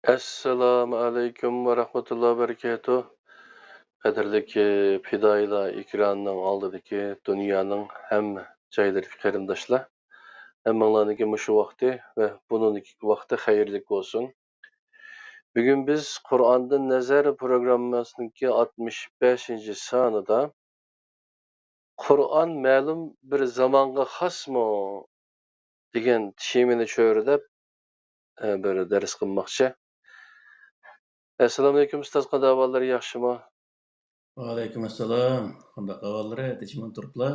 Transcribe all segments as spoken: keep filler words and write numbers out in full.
ئەسسالامۇ ئەلەيكۇم ۋە رەھمەتۇللا ۋە بەرىكاتۇھ. قەدىرلىك، ئى، پىدائىيلار ئېكرانىنىڭ ئالدىدىكى دۇنيانىڭ ھەممە جايلىرىدىكى قېرىنداشلار، ھەممىڭلارنىڭكى مۇشۇ ۋاقتى ۋە بۇنىڭدىكى ۋاقتى خەيرلىك بولسۇن. بۈگۈن بىز قۇرئاندىن نەزەر پروگراممىسىنىڭكى ئاتمىش بەشىنچى سانىدا «قۇرئان مەلۇم بىر زامانغا خاسمۇ؟» دېگەن تېمىنى چۆرىدەپ، ئە، بىر دەرس قىلماقچى. ئەسسالامۇئەلەيكۇم ئۇستاز، قانداق ئەھۋاللار، ياخشىمۇ؟ ۋەئەلەيكۇم ئەسسالام. قانداق ئەھۋاللىرى؟ تىنچمۇ تۇرۇپلا؟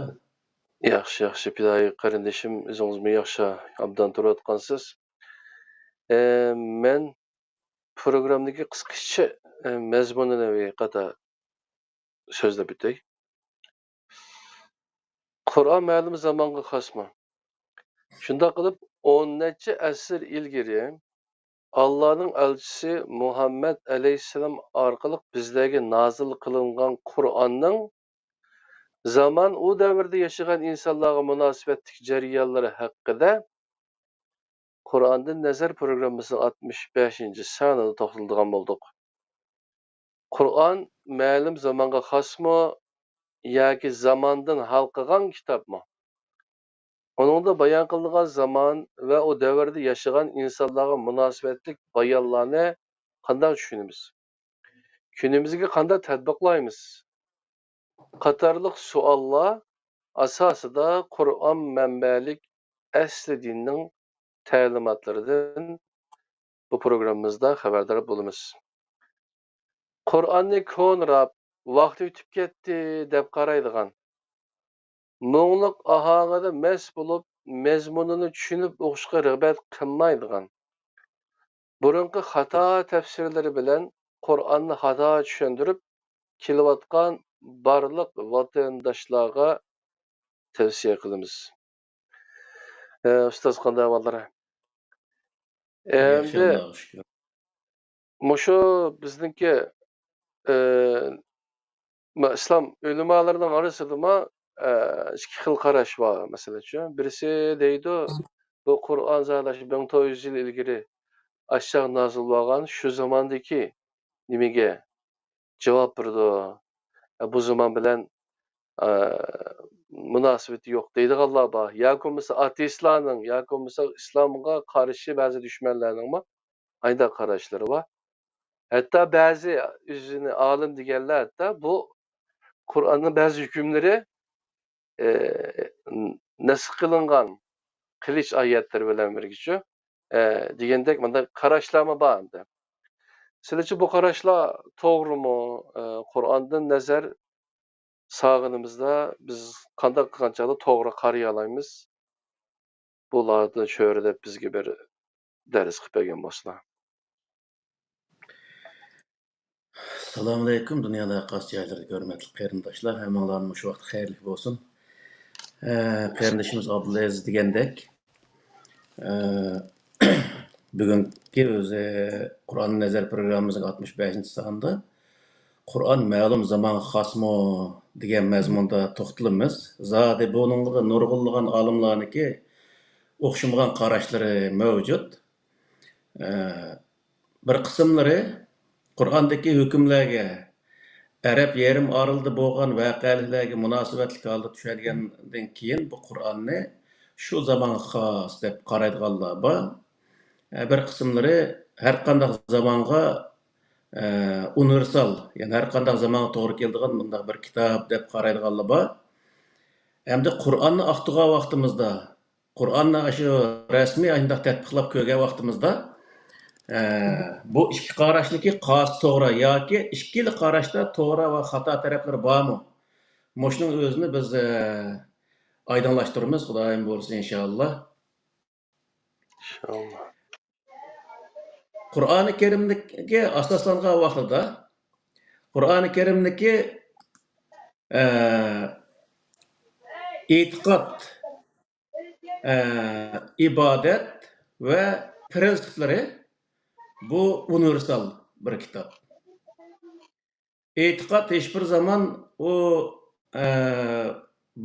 ياخشى، ياخشى، پىدائىي قېرىندىشىم، ئۆزىڭىزمۇ ياخشى، ئابدان تۇرۇۋاتقانسىز. ئە، مەن پروگراممىدىكى قىسقىچە، ئە، مەزمۇنىنى بىر قاتا سۆزلەپ ئۆتەي. قۇرئان مەلۇم زامانغا خاسمۇ؟ شۇنداق قىلىپ، ئون نەچچە ئەسىر ئىلگىرى ئاللانىڭ ئەلچىسى مۇھەممەد ئەلەيھىسسالام ئارقىلىق بىزلەرگە نازىل قىلىنغان قۇرئاننىڭ زامان، ئۇ دەۋردە ياشىغان ئىنسانلارغا مۇناسىۋەتلىك جەريانلىرى ھەققىدە قۇرئاندىن نەزەر پروگراممىسىنىڭ ئاتمىش بەشىنچى سانىدا توختىلىدىغان بولدۇق. قۇرئان مەلۇم زامانغا خاسمۇ ياكى زاماندىن ھالقىغان كىتابمۇ؟ ئۇنىڭدا بايان قىلىنغان زامان ۋە ئۇ دەۋردە ياشىغان ئىنسانلارغا مۇناسىۋەتلىك بايانلارنى قانداق چۈشىنىمىز؟ كۈنىمىزگە قانداق تەتبىقلايمىز؟ قاتارلىق سوئاللار ئاساسىدا قۇرئان مەنبەلىك ئەسلى دىننىڭ تەلىماتلىرىدىن بۇ پروگراممىمىزدا خەۋەردار بولىمىز. قۇرئاننى كونىراپ، ۋاقتى ئۆتۈپ كەتتى دەپ قارايدىغان، مۇڭلۇق ئاھاڭىدا مەست بولۇپ، مەزمۇنىنى چۈشىنىپ ئوقۇشقا رىغبەت قىلمايدىغان، بۇرۇنقى خاتا تەپسىرلىرى بىلەن قۇرئاننى خاتا چۈشەندۈرۈپ كېلىۋاتقان بارلىق ۋەتەنداشلارغا تەۋسىيە قىلىمىز. ئە، ئۇستاز، قانداق ئەھۋاللار؟ ياخشى، ئەمدى ئاللاغا شۈكۈر. مۇشۇ بىزنىڭكى، ئە، ما-، ئىسلام ئۆلىمالىرىنىڭ ئارىسىدىمۇ، ئە، ئىككى خىل قاراش بار، مەسىلەن، شۇ. بىرسى دەيدۇ، بۇ قۇرئان زادى شۇ مىڭ تۆت يۈز يىل ئىلگىرى ئاشۇ چاغ نازىل بولغان، شۇ زاماندىكى نېمىگە جاۋاب بېرىدۇ؟ ئە، بۇ زامان بىلەن، ئە، مۇناسىۋىتى يوق دەيدىغانلار بار. ياكى بولمىسا ئاتېئىستلارنىڭ، ياكى بولمىسا ئىسلامغا قارشى بەزى دۈشمەنلەرنىڭمۇ ئاينداق قاراشلىرى بار. ھەتتا بەزى ئۆزىنى ئالىم دېگەنلەر ھەتتا بۇ قۇرئاننىڭ بەزى ھۆكۈملىرى، ئە، نەسخ قىلىنغان قىلىچ ئايەتلىرى بىلەن بىرگىچە، ئە، دېگەندەك مۇنداق قاراشلارمۇ بار ئەمدى. سىلىچە بۇ قاراشلار توغرىمۇ؟ ئە، قۇرئاندىن نەزەر سالغىنىمىزدا بىز قانداق قىلغان چاغدا توغرا قارىيالايمىز؟ بۇلارنى چۆرىدەپ بىزگە بىر دەرس قىلىپ بەرگەن بولسىلا. ئەسسالامۇئەلەيكۇم، دۇنيانىڭ ھەر قايسى جايلىرىدىكى ھۆرمەتلىك قېرىنداشلار، ھەممىڭلارنىڭ مۇشۇ ۋاقىت خەيرلىك بولسۇن. ئە، قېرىندىشىمىز ئابدۇلئەزىز دېگەندەك، ئە، بۈگۈنكى ئۆزى قۇرئان نەزەر پروگراممىمىزنىڭ ئاتمىش بەشىنچى سانىدا «قۇرئان مەلۇم زامانغا خاسمۇ؟» دېگەن مەزمۇندا توختىلىمىز. زادى بۇنىڭغا نۇرغۇنلىغان ئالىملارنىڭكى ئوخشىمىغان قاراشلىرى مەۋجۇت. ئە، بىر قىسىملىرى قۇرئاندىكى ھۆكۈملەرگە ئەرەب يېرىم ئارىلىدا بولغان ۋەقەلىكلەرگە مۇناسىۋەتلىك ھالدا چۈشەنگەندىن كېيىن، بۇ قۇرئاننى شۇ زامانغا خاس دەپ قارايدىغانلار بار. ئە، بىر قىسىملىرى ھەر قانداق زامانغا، ئە، ئۇنىۋېرسال، يەنى ھەر قانداق زامانغا توغرا كېلىدىغان مۇنداق بىر كىتاب دەپ قارايدىغانلار بار. ئەمدى قۇرئاننى ئاختۇرغان ۋاقتىمىزدا، قۇرئاننى ئاشۇ رەسمىي ئاشۇنداق تەتبىقلاپ كۆرگەن ۋاقتىمىزدا، ئە، بۇ ئىككى قاراشنىكى قايسى توغرا ياكى ئىككىلا قاراشتا توغرا ۋە خاتا تەرەپلىرى بارمۇ؟ مۇشۇنىڭ ئۆزىنى بىز، ئە، ئايدىڭلاشتۇرىمىز، خۇدايىم بۇيرۇسا، ئىنشائاللا. ئىنشائاللا. قۇرئانى كەرىمدىكى ئاساسلانغان ۋاقتىدا، قۇرئانى كەرىمدىكى، ئە، ئېتىقاد، ئە، ئىبادەت ۋە پىرىنسىپلىرى، بۇ ئۇنىۋېرسال بىر كىتاب. ئېتىقاد ھېچبىر زامان ئۇ، ئە،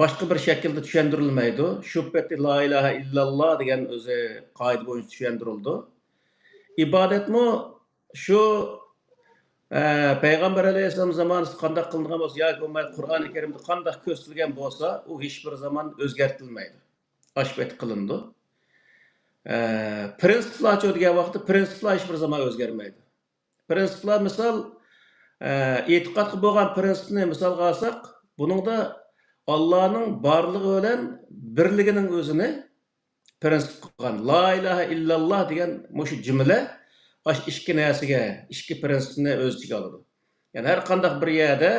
باشقا بىر شەكىلدە چۈشەندۈرۈلمەيدۇ. شۇ پېتى لا ئىلاھە ئىللاللا دېگەن ئۆزى قائىدە بويىچە چۈشەندۈرۈلىدۇ. ئىبادەتمۇ شۇ، ئە، پەيغەمبەر ئەلەيھىسسالام زامانىسىدا قانداق قىلىنغان بولسا ياكى بولمايدۇ، قۇرئانى كەرىمدە قانداق كۆرسىتىلگەن بولسا، ئۇ ھېچبىر زامان ئۆزگەرتىلمەيدۇ. ئاشۇ پېتى قىلىنىدۇ. ئە، پرىنسىپلارچۇ دېگەن ۋاقىتتا پرىنسىپلار ھېچبىر زامان ئۆزگەرمەيدۇ. پرىنسىپلار مىسال، ئە، ئېتىقادقا بولغان پرىنسىپنى مىسالغا ئالساق، بۇنىڭدا ئاللانىڭ بارلىقى بىلەن بىرلىكىنىڭ ئۆزىنى پرىنسىپ قىلغان. لا ئىلاھە ئىللاللا دېگەن مۇشۇ جۈملە ئاشۇ ئىككى نەرسىگە، ئىككى پرىنسىپنى ئۆز ئىچىگە ئالىدۇ. يەنى ھەر قانداق بىر يەردە،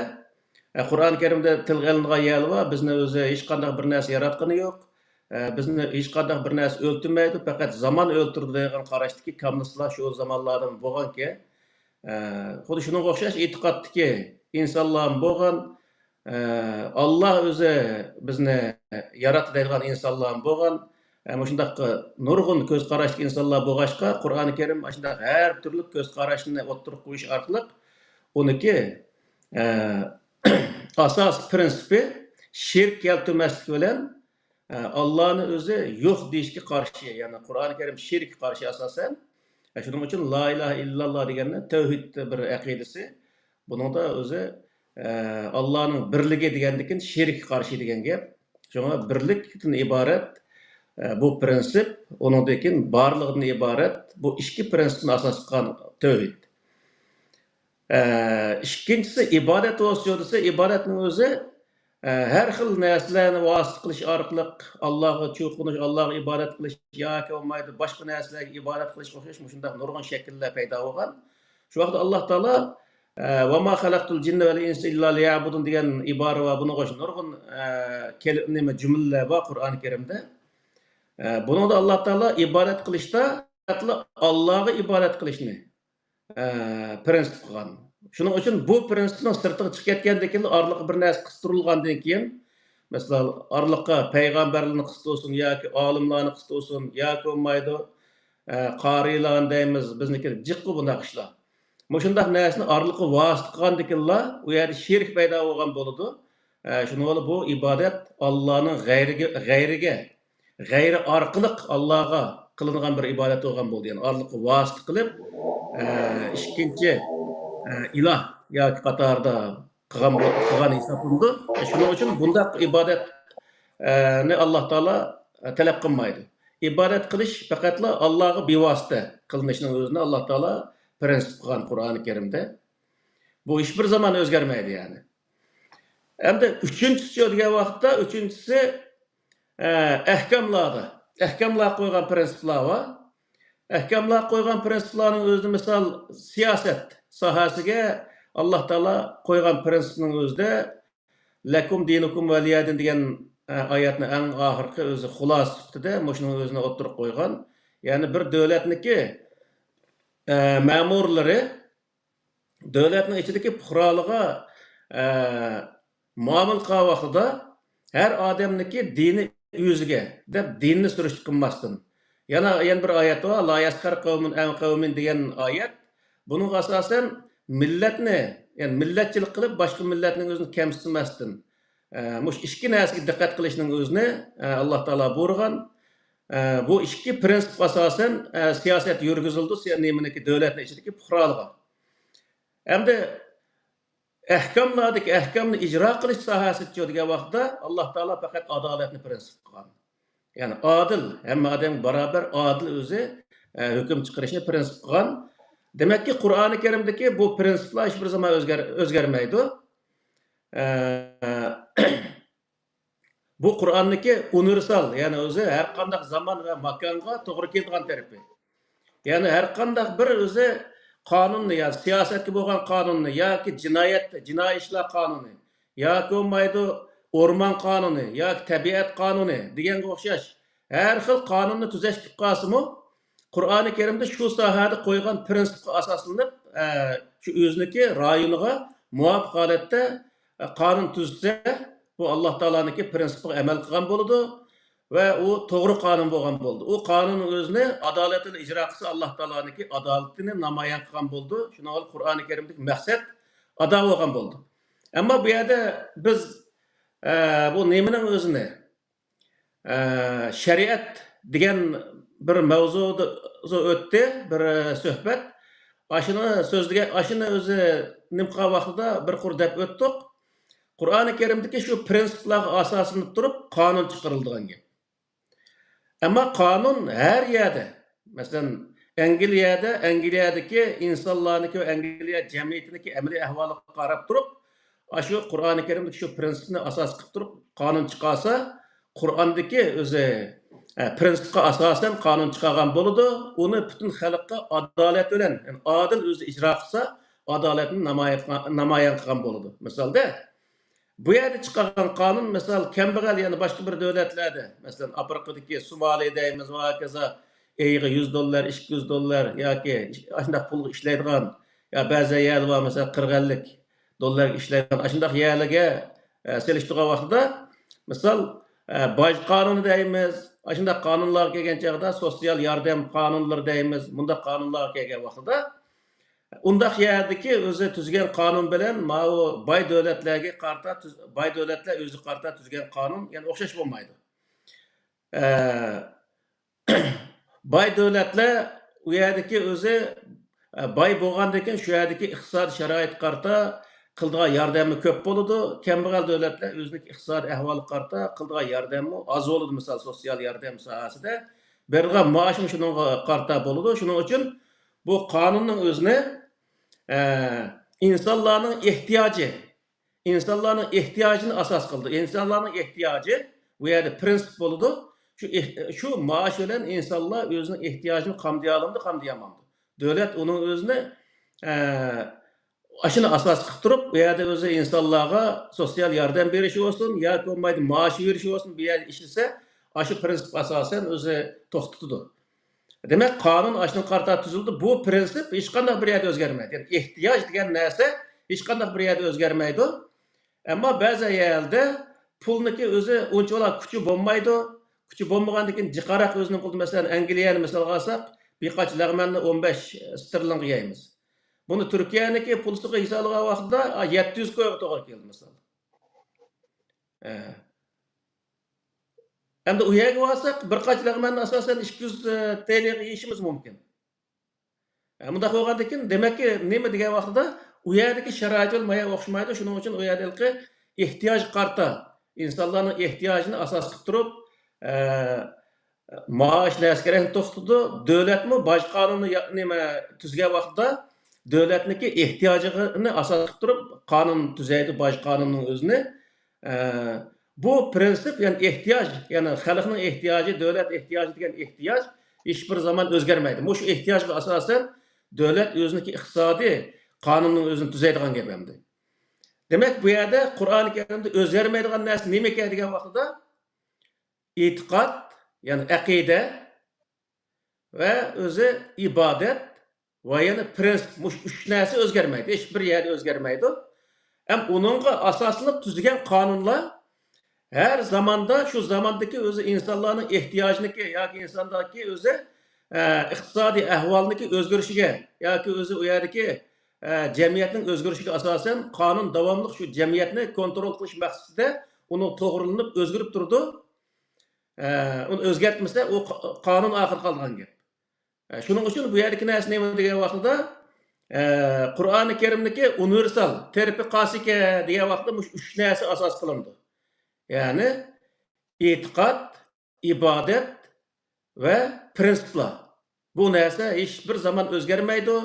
ئە، قۇرئان كەرىمدە تىلغا ئېلىنغان يەرلەر بار، بىزنى ئۆزى ھېچقانداق بىر نەرسە ياراتقىنى يوق، ئە، بىزنى ھېچقانداق بىر نەرسە ئۆلتۈرمەيدۇ، پەقەت زامان ئۆلتۈرىدۇ دېگەن قاراشتىكى كاممۇنىستلار شۇ زامانلاردىن بولغانكەن. ئە، خۇددى شۇنىڭغا ئوخشاش ئېتىقادتىكى ئىنسانلارمۇ بولغان، ئە، ئاللا ئۆزى بىزنى ياراتتى دەيدىغان ئىنسانلارمۇ بولغان. ئە، مۇشۇنداق نۇرغۇن كۆز قاراشلىق ئىنسانلار بولغاچقا، قۇرئانى كەرىم ئاشۇنداق ھەر تۈرلۈك كۆز قاراشنى ئوتتۇرىغا قويۇش ئارقىلىق ئۇنىڭكى، ئە، ئاساسىي پرىنسىپى شېرىك كەلتۈرمەسلىك بىلەن، ئە، ئاللانى ئۆزى يوق دېيىشكە قارشى، يەنى قۇرئانى كەرىم شېرىككە قارشى ئاساسەن. ئە، شۇنىڭ ئۈچۈن لا ئىلاھە ئىللاللا دېگەننى تەۋھىد بىر ئەقىدىسى. بۇنىڭدا ئۆزى، ئە، ئاللانىڭ بىرلىكى دېگەندىكىن شېرىككە قارشى دېگەن گەپ. شۇڭا بىرلىكتىن ئىبارەت، ئە، بۇ پرىنسىپ، ئۇنىڭدىن كېيىن بارلىقتىن ئىبارەت بۇ ئىككى پرىنسىپنى ئاساس قىلغان تەۋھىد. ئە، ئىككىنچىسى ئىبادەت بولسىچۇ دېسە، ئىبادەتنىڭ ئۆزى، ئە، ھەر خىل نەرسىلەرنى ۋاسىتە قىلىش ئارقىلىق ئاللاغا چوقۇنۇش، ئاللاغا ئىبادەت قىلىش ياكى بولمايدۇ باشقا نەرسىلەرگە ئىبادەت قىلىشقا ئوخشاش مۇشۇنداق نۇرغۇن شەكىللەر پەيدا بولغان. شۇ ۋاقىتتا ئاللا تائالا، ئە، «ۋەما خەلەقتۇل جىننە ۋەل ئىنسە ئىللا لىيەبۇدۇن» دېگەن ئىبارە بار. بۇنىڭغا ئوخشاش نۇرغۇن، ئە، كەل-، نېمە، جۈملىلەر بار قۇرئانى كەرىمدە. ئە، بۇنىڭدا ئاللا تائالا ئىبادەت قىلىشتا پەقەتلا ئاللاغا ئىبادەت قىلىشنى، ئە، پرىنسىپ قىلغان. شۇنىڭ ئۈچۈن بۇ پرىنسىپنىڭ سىرتىغا چىقىپ كەتكەندىن كېيىن، ئارىلىققا بىر نەرسە قىستۇرۇلغاندىن كېيىن، مەسىلەن، ئارىلىققا پەيغەمبەرلەرنى قىستۇرسۇن ياكى ئالىملارنى قىستۇرسۇن ياكى بولمايدۇ، ئە، قارىيلارنى دەيمىز، بىزنىڭكى جىققۇ بۇنداق ئىشلار. مۇشۇنداق نەرسىنى ئارىلىققا ۋاسىتە قىلغاندىكىنلا، ئۇ يەردە شېرىك پەيدا بولغان بولىدۇ. ئە، شۇنىڭ بىلەن بۇ ئىبادەت ئاللانىڭ غەيرىگە، غەيرىگە، غەيرى ئارقىلىق ئاللاغا قىلىنغان بىر ئىبادەت بولغان بولدى. يەنى ئارىلىققا ۋاسىتە قىلىپ، ئە، ئىككىنچى، ئە، ئىلاھ ياكى قاتاردا قىلغان، قىلغان ھېسابلىنىدۇ. شۇنىڭ ئۈچۈن بۇنداق ئىبادەتنى ئاللا تائالا تەلەپ قىلمايدۇ. ئىبادەت قىلىش پەقەتلا ئاللاغا بىۋاسىتە قىلىنىشنىڭ ئۆزىنى ئاللا تائالا پرىنسىپ قىلغان قۇرئانى كەرىمدە. بۇ ھېچبىر زامان ئۆزگەرمەيدۇ، يەنى. ئەمدى ئۈچىنچىسى دېگەن ۋاقىتتا، ئۈچىنچىسى، ئە، ئەھكاملاردا. ئەھكاملار قويغان پرىنسىپلار بار. ئەھكاملار قويغان پرىنسىپلارنىڭ ئۆزىدە، مىسال، سىياسەت ساھەسىگە ئاللا تائالا قويغان پرىنسىپنىڭ ئۆزىدە «لەكۇم دىنۇكۇم ۋەلىيەدىن» دېگەن، ئە، ئايەتنى ئەڭ ئاخىرقى ئۆزى خۇلاسە سۈپىتىدە مۇشۇنىڭ ئۆزىنى ئوتتۇرىغا قويغان. يەنى بىر دۆلەتنىكى، ئە، مەمۇرلىرى دۆلەتنىڭ ئىچىدىكى پۇقرالىغا، ئە، مۇئامىلە قىلغان ۋاقتىدا ھەر ئادەمنىڭكى دىنى ئۆزىگە دەپ دىننى سۈرۈشتە قىلماستىن. يەنە، يەنە بىر ئايەت بار، «لا يەسخەر قەۋمۇن ئەن قەۋمىن» دېگەن ئايەت. بۇنىڭغا ئاساسەن مىللەتنى، يەنى مىللەتچىلىك قىلىپ باشقا مىللەتنىڭ ئۆزىنى كەمسىتمەستىن، ئە، مۇشۇ ئىككى نەرسىگە دىققەت قىلىشنىڭ ئۆزىنى، ئە، ئاللا تائالا بۇيرۇغان. ئە، بۇ ئىككى پرىنسىپقا ئاساسەن، ئە، سىياسەت يۈرگۈزۈلىدۇ، سىيا-، نېمىنىڭكى، دۆلەتنىڭ ئىچىدىكى پۇقرالىغا. ئەمدى ئەھكاملاردىكى ئەھكامنى ئىجرا قىلىش ساھەسىچۇ دېگەن ۋاقىتتا، ئاللا تائالا پەقەت ئادالەتنى پرىنسىپ قىلغان. يەنى ئادىل، ھەممە ئادەمگە باراۋەر ئادىل ئۆزى، ئە، ھۆكۈم چىقىرىشنى پرىنسىپ قىلغان. دېمەككى، قۇرئانى كەرىمدىكى بۇ پرىنسىپلار ھېچبىر زامان ئۆزگەر-، ئۆزگەرمەيدۇ. ئە، بۇ قۇرئاننىڭكى ئۇنىۋېرسال، يەنى ئۆزى ھەر قانداق زامان ۋە ماكانغا توغرا كېلىدىغان تەرىپى. يەنى ھەر قانداق بىر ئۆزى قانۇننى، يا سىياسەتكە بولغان قانۇننى ياكى جىنايەت، جىنايى ئىشلار قانۇنى ياكى بولمايدۇ ئورمان قانۇنى ياكى تەبىئەت قانۇنى دېگەنگە ئوخشاش ھەر خىل قانۇننى تۈزەش كېلىپ قالسىمۇ، قۇرئانى كەرىمدە شۇ ساھەدە قويغان پرىنسىپقا ئاساسلىنىپ، ئە، شۇ ئۆزىنىڭكى رايونىغا مۇۋاپىق ھالەتتە، ئە، قانۇن تۈزسە، بۇ ئاللا تائالانىڭكى پرىنسىپىغا ئەمەل قىلغان بولىدۇ ۋە ئۇ توغرا قانۇن بولغان بولىدۇ. ئۇ قانۇننىڭ ئۆزىنى ئادالەت بىلەن ئىجرا قىلسا، ئاللا تائالانىڭكى ئادالىتىنى نامايان قىلغان بولىدۇ. شۇنىڭ بىلەن قۇرئانى كەرىمدىكى مەقسەت ئادا بولغان بولىدۇ. ئەمما بۇ يەردە بىز، ئە، بۇ نېمىنىڭ ئۆزىنى، ئە، شەرىئەت دېگەن بىر مەۋزۇدا ئۆتتى، بىر سۆھبەت. ئاشۇنى سۆزلىگەن، ئاشۇنى ئۆزى نېمە قىلغان ۋاقتىدا بىر قۇر دەپ ئۆتتۇق. قۇرئانى كەرىمدىكى شۇ پرىنسىپلارغا ئاساسلىنىپ تۇرۇپ قانۇن چىقىرىلىدىغان گەپ. ئەمما قانۇن ھەر يەردە، مەسىلەن، ئەنگلىيەدە، ئەنگلىيەدىكى ئىنسانلارنىڭكى ۋە ئەنگلىيە جەمئىيىتىنىڭكى ئەمەلىي ئەھۋالىغا قاراپ تۇرۇپ، ئاشۇ قۇرئانى كەرىمدىكى شۇ پرىنسىپنى ئاساس قىلىپ تۇرۇپ قانۇن چىقارسا، قۇرئاندىكى ئۆزى، ئە، پرىنسىپقا ئاساسەن قانۇن چىقارغان بولىدۇ. ئۇنى پۈتۈن خەلققە ئادالەت بىلەن، يەنى ئادىل ئۆزى ئىجرا قىلسا، ئادالەتنى نامايان، نامايان قىلغان بولىدۇ. مىسالدا، بۇ يەردە چىقارغان قانۇن، مىسال، كەمبەغەل، يەنە باشقا بىر دۆلەتلەردە، مەسىلەن، ئافرىقىدىكى سومالى دەيمىز ۋە ھاكازا، ئېيىغا يۈز دوللار، ئىككى يۈز دوللار ياكى ئاشۇنداق پۇلغا ئىشلەيدىغان، يا بەزى يەرلەر بار، مەسىلەن، قىرىق ئەللىك دوللارغا ئىشلەيدىغان، ئاشۇنداق يەرلەرگە، ئە، سېلىشتۇرغان ۋاقتىدا، مىسال، ئە، باج قانۇنى دەيمىز، ئاشۇنداق قانۇنلارغا كەلگەن چاغدا، سوتسىيال ياردەم قانۇنلىرى دەيمىز، مۇنداق قانۇنلارغا كەلگەن ۋاقتىدا، ئۇنداق يەردىكى ئۆزى تۈزگەن قانۇن بىلەن ماۋۇ باي دۆلەتلەرگە قارىتا تۈز-، باي دۆلەتلەر ئۆزىگە قارىتا تۈزگەن قانۇن يەنە ئوخشاش بولمايدۇ. ئە، باي دۆلەتلەر ئۇ يەردىكى ئۆزى، ئە، باي بولغاندىن كېيىن شۇ يەردىكى ئىقتىسادىي شارائىتقا قارىتا قىلىدىغان ياردەممۇ كۆپ بولىدۇ. كەمبەغەل دۆلەتلەر ئۆزىنىڭ ئىقتىسادىي ئەھۋالىغا قارىتا قىلىدىغان ياردەممۇ ئاز بولىدۇ، مىسال، سوتسىيال ياردەم ساھەسىدە. بېرىدىغان مائاشمۇ شۇنىڭغا قارىتا بولىدۇ. شۇنىڭ ئۈچۈن بۇ قانۇننىڭ ئۆزىنى، ئە، ئىنسانلارنىڭ ئېھتىياجى، ئىنسانلارنىڭ ئېھتىياجىنى ئاساس قىلىدۇ. ئىنسانلارنىڭ ئېھتىياجى بۇ يەردە پرىنسىپ بولىدۇ. شۇ ئېھ-، شۇ مائاش بىلەن ئىنسانلار ئۆزىنىڭ ئېھتىياجىنى قامدىيالامدۇ، قامدىيالمامدۇ؟ دۆلەت ئۇنىڭ ئۆزىنى، ئە، ئاشۇنى ئاساس قىلىپ تۇرۇپ، بۇ يەردە ئۆزى ئىنسانلارغا سوتسىيال ياردەم بېرىشى بولسۇن ياكى بولمايدۇ مائاش بېرىشى بولسۇن، بۇ يەردە ئىشلىسە، ئاشۇ پرىنسىپ ئاساسەن ئۆزى توختىتىدۇ. دېمەك، قانۇن ئاشۇنىڭغا قارىتا تۈزۈلدى. بۇ پرىنسىپ ھېچقانداق بىر يەردە ئۆزگەرمەيدۇ. يەنى ئېھتىياج دېگەن نەرسە ھېچقانداق بىر يەردە ئۆزگەرمەيدۇ. ئەمما بەزى يەردە پۇلنىڭكى ئۆزى ئۇنچىۋالا كۈچى بولمايدۇ. كۈچى بولمىغاندىن كېيىن جىقراق ئۆزىنىڭ قولىدا، مەسىلەن، ئەنگلىيەنى مىسالغا ئالساق، بىر قاچا لەغمەننى ئون بەش ستېرلىنگقا يەيمىز. بۇنى تۈركىيەنىڭكى پۇلىسىغا ھېسابلىغان ۋاقتىدا، ئا، يەتتە يۈز كويغا توغرا كېلىدۇ، مىسال. ئە. ئەمدى ئۇ يەرگە بارساق، بىر قاچا لەغمەننى ئاساسەن ئىككى يۈز تېلېغا يېيىشىمىز مۇمكىن. ئە، مۇنداق بولغاندىكىن، دېمەككى، نېمە دېگەن ۋاقتىدا، ئۇ يەردىكى شارائىت بىلەن ما يەر ئوخشىمايدۇ. شۇنىڭ ئۈچۈن ئۇ يەردە ھېلىقى ئېھتىياجغا قارىتا، ئىنسانلارنىڭ ئېھتىياجىنى ئاساس قىلىپ تۇرۇپ، ئە، مائاش نەرسە كېرەكنى توختىتىدۇ. دۆلەتمۇ باج قانۇنى يا-، نېمە، تۈزگەن ۋاقتىدا دۆلەتنىڭكى ئېھتىياجىنى ئاساس قىلىپ تۇرۇپ قانۇن تۈزەيدۇ، باج قانۇنىنىڭ ئۆزىنى. ئە، بۇ پرىنسىپ، يەنى ئېھتىياج، يەنى خەلقنىڭ ئېھتىياجى، دۆلەت ئېھتىياجى دېگەن ئېھتىياج ھېچ بىر زامان ئۆزگەرمەيدۇ. مۇشۇ ئېھتىياجغا ئاساسەن دۆلەت ئۆزىنىڭكى ئىقتىسادىي قانۇنىنىڭ ئۆزىنى تۈزەيدىغان گەپ ئەمدى. دېمەك، بۇ يەردە قۇرئانى كەرىمدە ئۆزگەرمەيدىغان نەرسە نېمىكەن دېگەن ۋاقتىدا، ئېتىقاد، يەنى ئەقىدە ۋە ئۆزى ئىبادەت ۋە يەنە پرىنسىپ، مۇشۇ ئۈچ نەرسە ئۆزگەرمەيدۇ، ھېچ بىر يەردە ئۆزگەرمەيدۇ. ھەم ئۇنىڭغا ئاساسلىنىپ تۈزگەن قانۇنلار ھەر زاماندا شۇ زاماندىكى ئۆزى ئىنسانلارنىڭ ئېھتىياجىنىڭكى ياكى ئىنساندىكى ئۆزى، ئە، ئىقتىسادىي ئەھۋالنىڭكى ئۆزگىرىشىگە ياكى ئۆزى ئۇ يەردىكى، ئە، جەمئىيەتنىڭ ئۆزگىرىشىگە ئاساسەن قانۇن داۋاملىق شۇ جەمئىيەتنى كونترول قىلىش مەقسىتىدە ئۇنىڭ توغرىلىنىپ ئۆزگىرىپ تۇرىدۇ. ئە، ئۇنى ئۆزگەرتمىسە، ئۇ قا-، قانۇن ئاخىرى قالىدىغان گەپ. ئە، شۇنىڭ ئۈچۈن بۇ يەردىكى نەرسە نېمە دېگەن ۋاقتىدا، ئە، قۇرئانى كەرىمدىكى ئۇنىۋېرسال، تېرىپى قاسىكە دېگەن ۋاقتىدا مۇشۇ ئۈچ نەرسە ئاساس قىلىنىدۇ. يەنى ئېتىقاد، ئىبادەت ۋە پرىنسىپلار. بۇ نەرسە ھېچ بىر زامان ئۆزگەرمەيدۇ.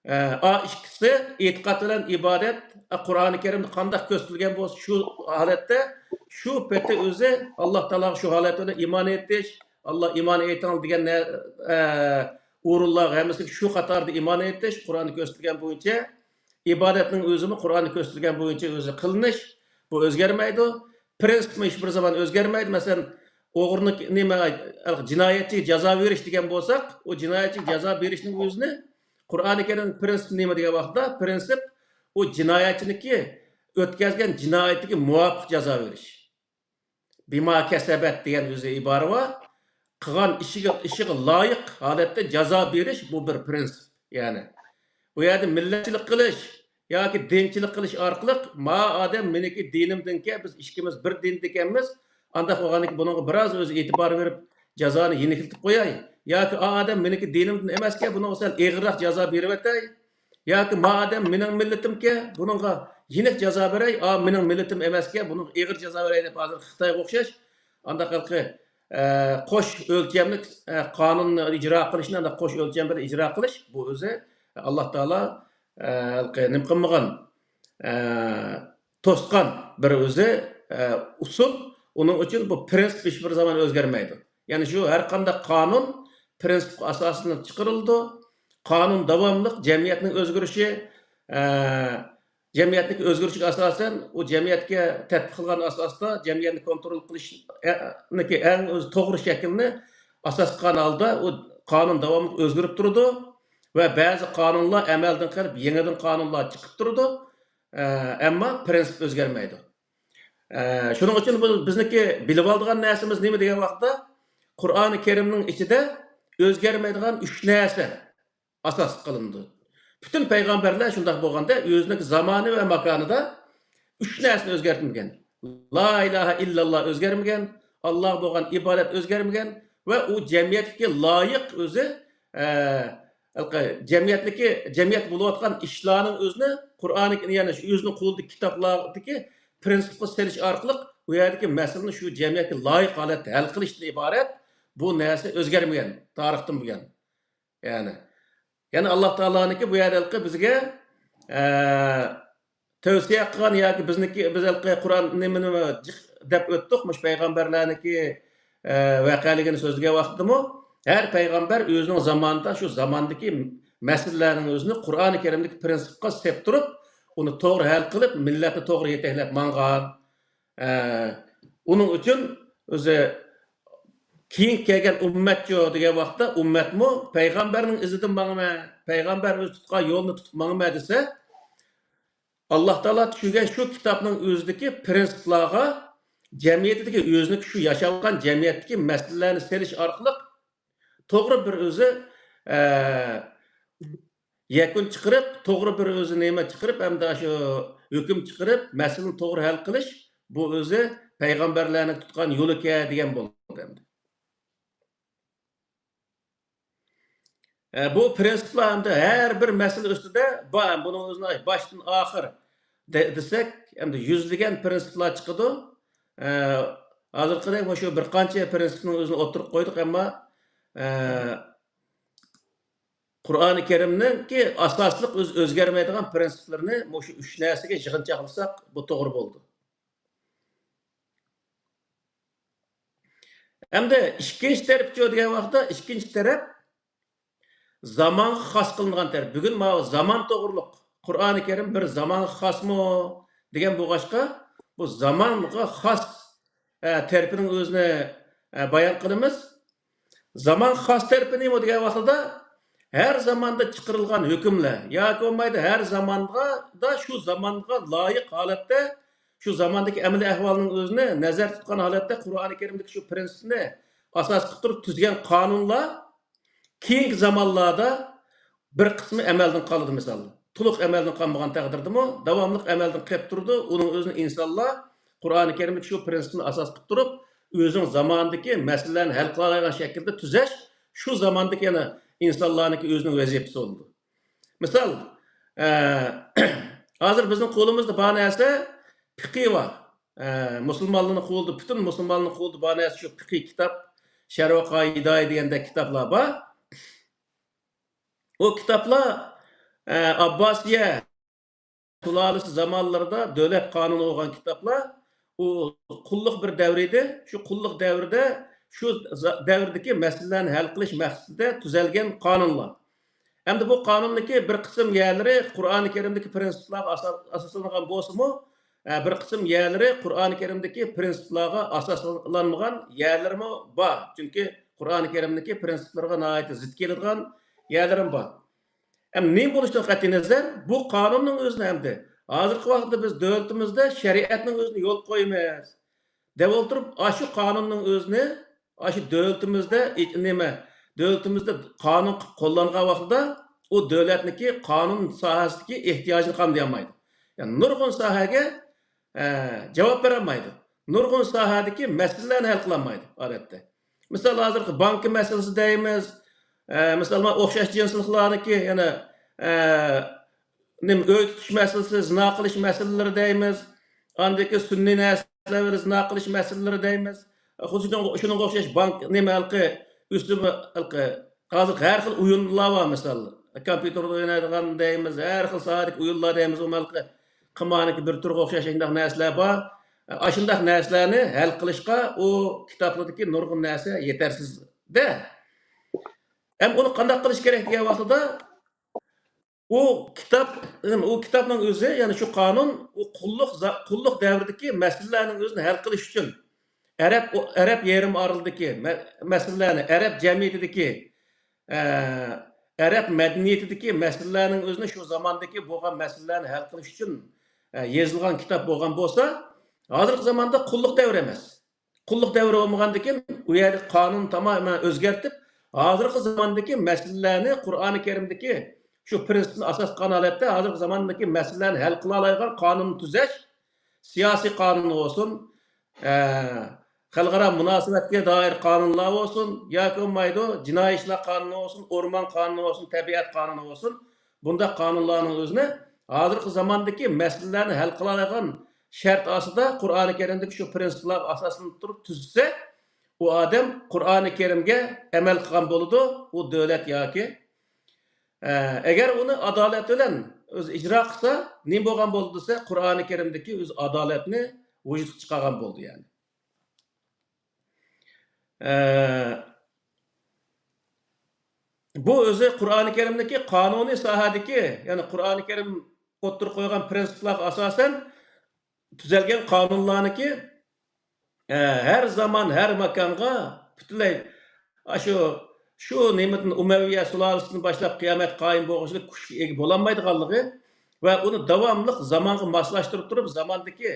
ئە، ئا ئىككىسى، ئېتىقاد بىلەن ئىبادەت، ئە، قۇرئانى كەرىمدە قانداق كۆرسىتىلگەن بولسا، شۇ ھالەتتە، شۇ پېتى ئۆزى ئاللا تائالاغا شۇ ھالەت بىلەن ئىمان ئېيتىش، ئاللا ئىمان ئېيتىڭ دېگەن نە-، ئە، ئورۇنلارغا ھەممىسىگە شۇ قاتاردا ئىمان ئېيتىش، قۇرئاندا كۆرسىتىلگەن بويىچە، ئىبادەتنىڭ ئۆزىمۇ قۇرئاندا كۆرسىتىلگەن بويىچە ئۆزى قىلىنىش، بۇ ئۆزگەرمەيدۇ. پرىنسىپمۇ ھېچ بىر زامان ئۆزگەرمەيدۇ. مەسىلەن، ئوغرىنى، نېمە، جىنايەتچىگە جازا بېرىش دېگەن بولساق، ئۇ جىنايەتچىگە جازا بېرىشنىڭ ئۆزىنى قۇرئانى كەرىم پرىنسىپ نېمە دېگەن ۋاقىتتا، پرىنسىپ ئۇ جىنايەتچىنىڭكى ئۆتكەزگەن جىنايىتىگە مۇۋاپىق جازا بېرىش. بىما كەسەبەت دېگەن ئۆزى ئىبارە بار. قىلغان ئىشىغا، ئىشىغا لايىق ھالەتتە جازا بېرىش، بۇ بىر پرىنسىپ. يەنى، بۇ يەردە مىللەتچىلىك قىلىش ياكى دىنچىلىق قىلىش ئارقىلىق، ما ئادەم مېنىڭكى دىنىمدىنكەن، بىز ئىككىمىز بىر دىندىكەنمىز، ئانداق بولغاندىكىن بۇنىڭغا بىراز ئۆزى ئېتىبار بېرىپ، جازانى يېنىكلىتىپ قوياي. ياكى ئا ئادەم مېنىڭكى دىنىمدىن ئەمەسكەن، بۇنىڭغا سەل ئېغىرراق جازا بېرىۋەتەي. ياكى ما ئادەم مېنىڭ مىللىتىمكەن، بۇنىڭغا يېنىك جازا بېرەي، ئا مېنىڭ مىللىتىم ئەمەسكەن، بۇنىڭغا ئېغىر جازا بېرەي دەپ ھازىر خىتايغا ئوخشاش ئانداق ھېلىقى، ئە، قوش ئۆلچەملىك، ئە، قانۇننى ئىجرا قىلىشنى، ئانداق قوش ئۆلچەم بىلەن ئىجرا قىلىش، بۇ ئۆزى ئاللا تائالا، ئە، ھېلىقى نېمە قىلمىغان، ئە، توسقان بىر ئۆزى، ئە، ئۇسۇل. ئۇنىڭ ئۈچۈن بۇ پرىنسىپ ھېچبىر زامان ئۆزگەرمەيدۇ. يەنى شۇ ھەر قانداق قانۇن پرىنسىپقا ئاساسلىنىپ چىقىرىلىدۇ. قانۇن داۋاملىق جەمئىيەتنىڭ ئۆزگىرىشى، ئە، جەمئىيەتنىڭ ئۆزگىرىشىگە ئاساسەن، ئۇ جەمئىيەتكە تەتبىق قىلغان ئاساستا جەمئىيەتنى كونترول قىلىشنىڭكى ئەڭ ئۆزى توغرا شەكلىنى ئاساس قىلغان ھالدا ئۇ قانۇن داۋاملىق ئۆزگىرىپ تۇرىدۇ ۋە بەزى قانۇنلار ئەمەلدىن قېلىپ، يېڭىدىن قانۇنلار چىقىپ تۇرىدۇ. ئە، ئەمما پرىنسىپ ئۆزگەرمەيدۇ. ئە، شۇنىڭ ئۈچۈن بۇ بىزنىڭكى بىلىۋالىدىغان نەرسىمىز نېمە دېگەن ۋاقىتتا، قۇرئانى كەرىمنىڭ ئىچىدە ئۆزگەرمەيدىغان ئۈچ نەرسە ئاساس قىلىنىدۇ. پۈتۈن پەيغەمبەرلەر شۇنداق بولغاندا، ئۆزىنىڭ زامانى ۋە ماكانىدا ئۈچ نەرسىنى ئۆزگەرتمىگەن. لا ئىلاھە ئىللاللا ئۆزگەرمىگەن، ئاللاغا بولغان ئىبادەت ئۆزگەرمىگەن ۋە ئۇ جەمئىيەتكە لايىق ئۆزى، ئە، ھېلىقى جەمئىيەتنىكى، جەمئىيەت بولۇۋاتقان ئىشلارنىڭ ئۆزىنى قۇرئانى، يەنى شۇ ئۆزىنىڭ قولىدىكى كىتابلاردىكى پرىنسىپقا سېلىش ئارقىلىق ئۇ يەردىكى مەسىلىنى شۇ جەمئىيەتكە لايىق ھالەتتە ھەل قىلىشتىن ئىبارەت. بۇ نەرسە ئۆزگەرمىگەن تارىختىن بۇيان. يەنى، يەنى ئاللا تائالانىڭكى بۇ يەردە ھېلىقى بىزگە، ئە، تەۋسىيە قىلغان ياكى بىزنىڭكى، بىز ھېلىقى قۇرئان نېمىنى جىق دەپ ئۆتتۇق، مۇشۇ پەيغەمبەرلەرنىڭكى، ئە، ۋەقەلىكىنى سۆزلىگەن ۋاقتىدىمۇ، ھەر پەيغەمبەر ئۆزىنىڭ زامانىدا شۇ زاماندىكى مەسىلىلەرنىڭ ئۆزىنى قۇرئانى كەرىمدىكى پرىنسىپقا سېپ تۇرۇپ، ئۇنى توغرا ھەل قىلىپ، مىللەتنى توغرا يېتەكلەپ ماڭغان. ئە، ئۇنىڭ ئۈچۈن ئۆزى كېيىن كەلگەن ئۈممەتچۇ دېگەن ۋاقىتتا، ئۈممەتمۇ پەيغەمبەرنىڭ ئىزىدىن ماڭىمەن، پەيغەمبەر ئۆزى تۇتقان يولنى تۇتۇپ ماڭىمەن دېسە، ئاللا تائالا چۈشۈرگەن شۇ كىتابنىڭ ئۆزىدىكى پرىنسىپلارغا، جەمئىيىتىدىكى ئۆزىنىڭكى شۇ ياشاۋاتقان جەمئىيەتتىكى مەسىلىلەرنى سېلىش ئارقىلىق توغرا بىر ئۆزى، ئە، يەكۈن چىقىرىپ، توغرا بىر ئۆزى نېمە چىقىرىپ، ھەمدە شۇ ھۆكۈم چىقىرىپ، مەسىلىنى توغرا ھەل قىلىش، بۇ ئۆزى پەيغەمبەرلەرنىڭ تۇتقان يولىكەن دېگەن بولدى ئەمدى. ئە، بۇ پرىنسىپلار ئەمدى ھەر بىر مەسىلە ئۈستىدە بار. بۇنىڭ ئۆزىنى باشتىن ئاخىر دە-، دېسەك، ئەمدى يۈزلىگەن پرىنسىپلار چىقىدۇ. ئە، ھازىرقىدەك مۇشۇ بىر قانچە پرىنسىپنىڭ ئۆزىنى ئوتتۇرىغا قويدۇق، ئەمما، ئە، قۇرئانى كەرىمنىڭكى ئاساسلىق ئۆز-، ئۆزگەرمەيدىغان پرىنسىپلىرىنى مۇشۇ ئۈچ نەرسىگە يىغىنچاقلىساق، بۇ توغرا بولىدۇ. ئەمدى ئىككىنچى تەرىپىچۇ دېگەن ۋاقىتتا، ئىككىنچى تەرەپ زامانغا خاس قىلىنغان تەرەپ. بۈگۈن ماۋۇ زامان توغرۇلۇق، قۇرئانى كەرىم بىر زامانغا خاسمۇ دېگەن بولغاچقا، بۇ زامانغا خاس، ئە، تەرىپىنىڭ ئۆزىنى، ئە، بايان قىلىمىز. زامان خاس تەرىپى نېمە دېگەن ۋاقتىدا، ھەر زاماندا چىقىرىلغان ھۆكۈملەر ياكى بولمايدۇ، ھەر زاماندا شۇ زامانغا لايىق ھالەتتە، شۇ زاماندىكى ئەمەلىي ئەھۋالنىڭ ئۆزىنى نەزەر تۇتقان ھالەتتە قۇرئانى كەرىمدىكى شۇ پرىنسىپنى ئاساس قىلىپ تۇرۇپ تۈزگەن قانۇنلار كېيىنكى زامانلاردا بىر قىسمى ئەمەلدىن قالىدۇ، مىسال. تولۇق ئەمەلدىن قالمىغان تەقدىردىمۇ، داۋاملىق ئەمەلدىن قېلىپ تۇرىدۇ. ئۇنىڭ ئۆزىنى ئىنسانلار قۇرئانى كەرىمدىكى شۇ پرىنسىپنى ئاساس قىلىپ تۇرۇپ، ئۆزىنىڭ زامانىدىكى مەسىلىلەرنى ھەل قىلالايدىغان شەكىلدە تۈزەش، شۇ زاماندىكى يەنە ئىنسانلارنىڭكى ئۆزىنىڭ ۋەزىپىسى بولىدۇ. مىسال، ئە، ھازىر بىزنىڭ قولىمىزدا بار نەرسە پىقى بار. ئە، مۇسۇلمانلارنىڭ قولىدا، پۈتۈن مۇسۇلمانلارنىڭ قولىدا بار نەرسە شۇ پىقى كىتاب، شەرھۇ قائىدە دېگەندەك كىتابلار بار. ئۇ كىتابلار، ئە، ئابباسىيە سۇلالىسى زامانلىرىدا دۆلەت قانۇنى بولغان كىتابلار، ئۇ قۇللۇق بىر دەۋر ئىدى. شۇ قۇللۇق دەۋرىدە، شۇ زا-، دەۋردىكى مەسىلىلەرنى ھەل قىلىش مەقسىتىدە تۈزەلگەن قانۇنلار. ئەمدى بۇ قانۇندىكى بىر قىسىم يەرلىرى قۇرئانى كەرىمدىكى پرىنسىپلارغا ئاسا-، ئاساسلانغان بولسىمۇ، ئە، بىر قىسىم يەرلىرى قۇرئانى كەرىمدىكى پرىنسىپلارغا ئاساسلانمىغان يەرلىرىمۇ بار. چۈنكى قۇرئانى كەرىمدىكى پرىنسىپلارغا ناھايىتى زىت كېلىدىغان يەرلىرىمۇ بار. ئەمدى نېمە بولۇشىدىن قەتئىينەزەر، بۇ قانۇننىڭ ئۆزىنى ئەمدى ھازىرقى ۋاقىتتا بىز دۆلىتىمىزدە شەرىئەتنىڭ ئۆزىنى يولغا قويىمىز دەپ ئولتۇرۇپ، ئاشۇ قانۇننىڭ ئۆزىنى ئاشۇ دۆلىتىمىزدە ئى-، نېمە، دۆلىتىمىزدە قانۇن قىلىپ قوللانغان ۋاقتىدا ئۇ دۆلەتنىڭكى قانۇن ساھەسىدىكى ئېھتىياجىنى قامدىيالمايدۇ. يەنى نۇرغۇن ساھەگە، ئە، جاۋاب بېرەلمەيدۇ. نۇرغۇن ساھەدىكى مەسىلىلەرنى ھەل قىلالمايدۇ ئادەتتە. مىسال، ھازىرقى بانكا مەسىلىسى دەيمىز، ئە، مىسالغا ئوخشاش جىنسلىقلارنىڭكى يەنە، ئە، نېمە، ئۆي تۇتۇش مەسىلىسى، زىنا قىلىش مەسىلىلىرى دەيمىز. ئاندىن كېيىن سۈنئىي نەرسىلەر بىلەن زىنا قىلىش مەسىلىلىرى دەيمىز. خۇددى شۇنىڭغا، شۇنىڭغا ئوخشاش بانك، نېمە، ھېلىقى ئۆسۈم، ھېلىقى ھازىر ھەر خىل ئويۇنلار بار، مىسال، كومپيۇتېردا ئوينايدىغان دەيمىز، ھەر خىل ساھەدىكى ئويۇنلار دەيمىز، ئۇ ھېلىقى قىمارنىڭكى بىر تۈرىگە ئوخشاش شۇنداق نەرسىلەر بار. ئاشۇنداق نەرسىلەرنى ھەل قىلىشقا ئۇ كىتابلاردىكى نۇرغۇن نەرسە يېتەرسىز-دە. ھەم ئۇنى قانداق قىلىش كېرەك دېگەن ۋاقتىدا، ئۇ كىتاب، ئۇ كىتابنىڭ ئۆزى، يەنى شۇ قانۇن، ئۇ قۇللۇق زا-، قۇللۇق دەۋرىدىكى مەسىلىلەرنىڭ ئۆزىنى ھەل قىلىش ئۈچۈن، ئەرەب، ئەرەب يېرىم ئارىلىدىكى مە-، مەسىلىلەرنى، ئەرەب جەمئىيىتىدىكى، ئە، ئەرەب مەدەنىيىتىدىكى مەسىلىلەرنىڭ ئۆزىنى، شۇ زاماندىكى بولغان مەسىلىلەرنى ھەل قىلىش ئۈچۈن، ئە، يېزىلغان كىتاب بولغان بولسا، ھازىرقى زاماندا قۇللۇق دەۋرى ئەمەس. قۇللۇق دەۋرى بولمىغاندىكىن، ئۇ يەردىكى قانۇن تامامەن ئۆزگەرتىپ، ھازىرقى زاماندىكى مەسىلىلەرنى قۇرئانى كەرىمدىكى شۇ پىرىنسىپنى ئاساس قىلغان ھالەتتە ھازىرقى زاماندىكى مەسىلىلەرنى ھەل قىلالايدىغان قانۇن تۈزەش، سىياسىي قانۇن بولسۇن، ئە، خەلقئارا مۇناسىۋەتكە دائىر قانۇنلار بولسۇن، ياكى بولمايدۇ، جىنايى ئىشلار قانۇنى بولسۇن، ئورمان قانۇنى بولسۇن، تەبىئەت قانۇنى بولسۇن، بۇنداق قانۇنلارنىڭ ئۆزىنى ھازىرقى زاماندىكى مەسىلىلەرنى ھەل قىلالايدىغان شەرت ئاستىدا قۇرئانى كەرىمدىكى شۇ پىرىنسىپلارغا ئاساسلىنىپ تۇرۇپ تۈزسە، ئۇ ئادەم قۇرئانى كەرىمگە ئەمەل قىلغان بولىدۇ، ئۇ دۆلەت ياكى، ئە، ئەگەر ئۇنى ئادالەت بىلەن ئۆزى ئىجرا قىلسا، نېمە بولغان بولىدۇ دېسە، قۇرئانى كەرىمدىكى ئۆزى ئادالەتنى ۋۇجۇدقا چىقارغان بولىدۇ، يەنى. ئە، بۇ ئۆزى قۇرئانى كەرىمدىكى قانۇنىي ساھەدىكى، يەنى قۇرئانى كەرىم ئوتتۇرىغا قويغان پىرىنسىپلارغا ئاساسەن تۈزەلگەن قانۇنلارنىكى، ئە، ھەر زامان، ھەر ماكانغا پۈتۈنلەي ئاشۇ، شۇ نېمىدىن، ئۇمەۋىيە سۇلالىسىدىن باشلاپ قىيامەت قايىم بولغۇچىلىك كۈچكە ئىگە بولالمايدىغانلىقى ۋە ئۇنى داۋاملىق زامانغا ماسلاشتۇرۇپ تۇرۇپ، زاماندىكى،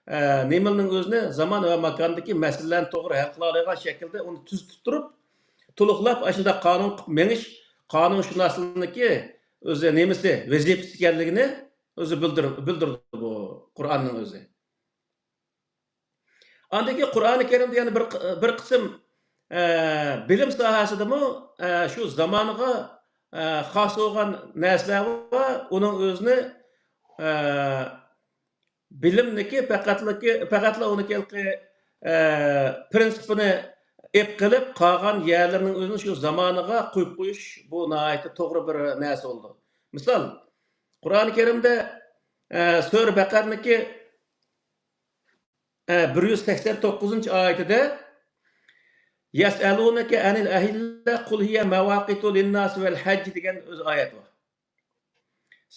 ئە، نېمىنىڭ ئۆزىنى زامان ۋە ماكاندىكى مەسىلىلەرنى توغرا ھەل قىلالايدىغان شەكىلدە ئۇنى تۈزىتىپ تۇرۇپ، تولۇقلاپ ئاشۇنداق قانۇن قىلىپ مېڭىش قانۇنشۇناسلىقنىڭكى ئۆزى نېمىسى، ۋەزىپىسى ئىكەنلىكىنى ئۆزى بىلدۈر-، بىلدۈرىدۇ بۇ قۇرئاننىڭ ئۆزى. ئاندىن كېيىن قۇرئانى كەرىمدە يەنە بىر، بىر قىسىم، ئە، بىلىم ساھەسىدىمۇ، ئە، شۇ زامانىغا، ئە، خاس بولغان نەرسىلەر بار. ئۇنىڭ ئۆزىنى، ئە، بىلىمنىكى پەقەتلىكى، پەقەتلا ئۇنىكى ھېلىقى، ئە، پىرىنسىپىنى ئېپ قېلىپ، قالغان يەرلىرىنىڭ ئۆزىنى شۇ زامانىغا قويۇپ قويۇش، بۇ ناھايىتى توغرا بىر نەرسە بولىدۇ. مىسال، قۇرئانى كەرىمدە، ئە، سۈرە بەقەرىنىڭكى، ئە، بىر يۈز سەكسەن توققۇزىنچى ئايىتىدە، يەسئەلۇنەكە ئەنىل ئەھىللە قۇل ھىيە مەۋاقىتۇ لىنناسى ۋەل ھەجج دېگەن ئۆزى ئايەت بار.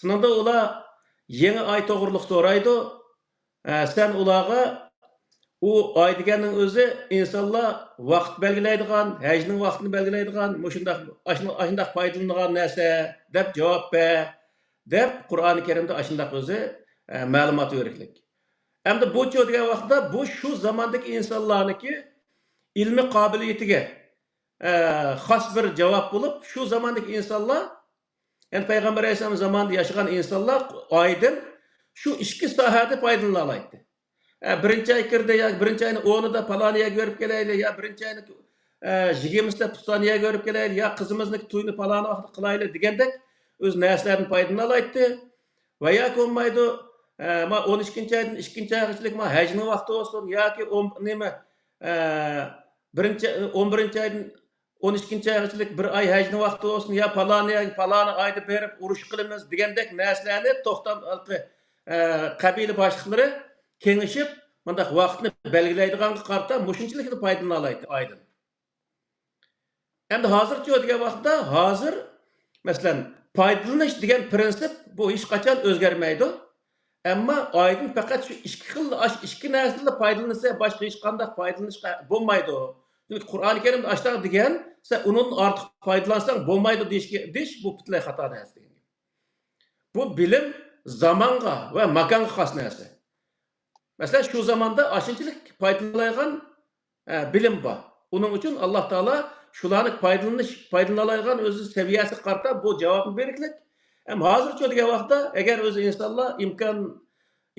شۇنىڭدا ئۇلار يېڭى ئاي توغرىلىق سورايدۇ. ئە، سەن ئۇلارغا ئۇ ئاي دېگەننىڭ ئۆزى ئىنسانلار ۋاقىت بەلگىلەيدىغان، ھەجنىڭ ۋاقتىنى بەلگىلەيدىغان، مۇشۇنداق، ئاشۇنداق، ئاشۇنداق پايدىلىنىدىغان نەرسە دەپ جاۋاب بەر، دەپ قۇرئانى كەرىمدە ئاشۇنداق ئۆزى، ئە، مەلۇمات بېرىكلىك. ئەمدى بۇچۇ دېگەن ۋاقىتتا بۇ شۇ زاماندىكى ئىنسانلارنىڭكى ئىلمىي قابىلىيىتىگە، ئە، خاس بىر جاۋاب بولۇپ، شۇ زاماندىكى ئىنسانلار، يەنى پەيغەمبەر ئەلەيھىسسالام زامانىدا ياشىغان ئىنسانلار ئايدىن شۇ ئىككى ساھەدە پايدىلىنالايتتى. ئە، بىرىنچى ئاي كىردى ياكى بىرىنچى ئاينىڭ ئونىدا پالان يەرگە بېرىپ كېلەيلى، يا بىرىنچى ئاينىڭ، ئە، يىگىرمىسىدا پۇلان يەرگە بېرىپ كېلەيلى، يا قىزىمىزنىڭكى تويىنى پالان ۋاقىتتا قىلايلى دېگەندەك ئۆز نەرسىلەردىن پايدىلىنالايتتى. ۋە ياكى بولمايدۇ، ئە، ما ئون ئىككىنچى ئايدىن ئىككىنچى ئايغىچىلىك ما ھەجنىڭ ۋاقتى بولسۇن، ياكى ئون، نېمە، ئە، بىرىنچى، ئون بىرىنچى ئايدىن ئون ئىككىنچى ئايغىچىلىك بىر ئاي ھەجنىڭ ۋاقتى بولسۇن، يا پالانى، پالانى ئايدا بېرىپ ئۇرۇش قىلىمىز دېگەندەك نەرسىلەرنى توختام، ھېلىقى، ئە، قەبىلە باشلىقلىرى كېڭىشىپ، مۇنداق ۋاقىتنى بەلگىلەيدىغانغا قارىتا مۇشۇنچىلىكلا پايدىلىنالايتتى ئايدىن. ئەمدى ھازىرچۇ دېگەن ۋاقىتتا، ھازىر، مەسىلەن، پايدىلىنىش دېگەن پىرىنسىپ بۇ ھېچقاچان ئۆزگەرمەيدۇ. ئەمما ئايدىن پەقەت شۇ ئىككى خىل، ئاش-، ئىككى نەرسىدىنلا پايدىلىنىلسە، باشقا ھېچقانداق پايدىلىنىشقا بولمايدۇ. چۈنكى قۇرئانى كەرىمدە ئاشۇنداق دېگەن، سەن ئۇنىڭدىن ئارتۇق پايدىلانساڭ بولمايدۇ دېيىشكە، دېيىش بۇ پۈتۈنلەي خاتا نەرسە دېگەن گەپ. بۇ بىلىم زامانغا ۋە ماكانغا خاس نەرسە. مەسىلەن، شۇ زاماندا ئاشۇنچىلىك پايدىلىنالايدىغان، ئە، بىلىم بار. ئۇنىڭ ئۈچۈن ئاللا تائالا شۇلارنى پايدىلىنىش، پايدىلىنالايدىغان ئۆزى سەۋىيەسىگە قارىتا بۇ جاۋابنى بېرىكلىك. ھەم ھازىرچۇ دېگەن ۋاقىتتا، ئەگەر ئۆزى ئىنسانلار ئىمكان،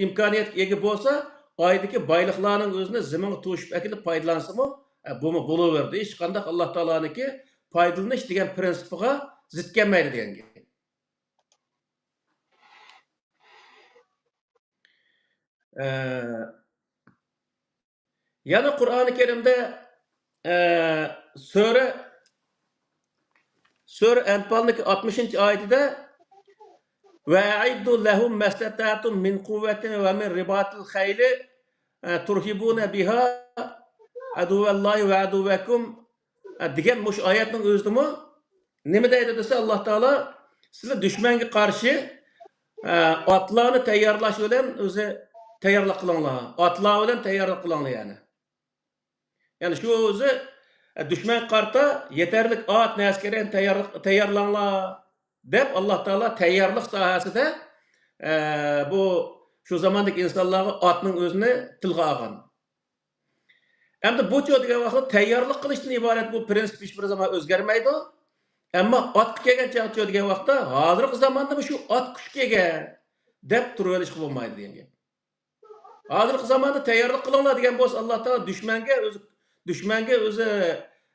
ئىمكانىيەتكە ئىگە بولسا، ئايدىكى بايلىقلارنىڭ ئۆزىنى زېمىنغا توشۇپ ئەكېلىپ پايدىلانسىمۇ، ئە، بۇمۇ بولۇۋېرىدۇ. ھېچقانداق ئاللا تائالانىڭكى پايدىلىنىش دېگەن پىرىنسىپىغا زىت كەلمەيدۇ دېگەن گەپ. ئە، يەنە قۇرئانى كەرىمدە، ئە، سۈرە، سۈرە ئەنپالنىڭ ئاتمىشىنچى ئايىتىدە، «وَأَعِدُّوا لَهُم مَّا اسْتَطَعْتُم مِّن قُوَّةٍ وَمِن رِّبَاطِ الْخَيْلِ، ئە، تُرْهِبُونَ بِهَا عَدُوَّ اللَّهِ وَعَدُوَّكُمْ.» ئە، دېگەن مۇشۇ ئايەتنىڭ ئۆزىدىمۇ نېمە دەيدۇ دېسە، ئاللا تائالا، سىلەر دۈشمەنگە قارشى، ئە، ئاتلارنى تەييارلاش بىلەن ئۆزى تەييارلىق قىلىڭلار. ئاتلار بىلەن تەييارلىق قىلىڭلار، يەنى. يەنى شۇ ئۆزى، ئە، دۈشمەنگە قارىتا يېتەرلىك ئات، نەرسە كېرەكنى تەييارلىق، تەييارلاڭلار، دەپ ئاللا تائالا تەييارلىق ساھەسىدە، ئە، بۇ شۇ زاماندىكى ئىنسانلارغا ئاتنىڭ ئۆزىنى تىلغا ئالغان. ئەمدى بۇچۇ دېگەن ۋاقىتتا تەييارلىق قىلىشتىن ئىبارەت بۇ پىرىنسىپ ھېچبىر زامان ئۆزگەرمەيدۇ. ئەمما ئاتقا كەلگەن چاغچۇ دېگەن ۋاقىتتا ھازىرقى زاماندا شۇ ئات كۈچكە ئىگە دەپ تۇرۇۋېلىشقا بولمايدۇ دېگەن گەپ. ھازىرقى زاماندا تەييارلىق قىلىڭلار دېگەن بولسا، ئاللا تائالا دۈشمەنگە ئۆزى، دۈشمەنگە ئۆزى،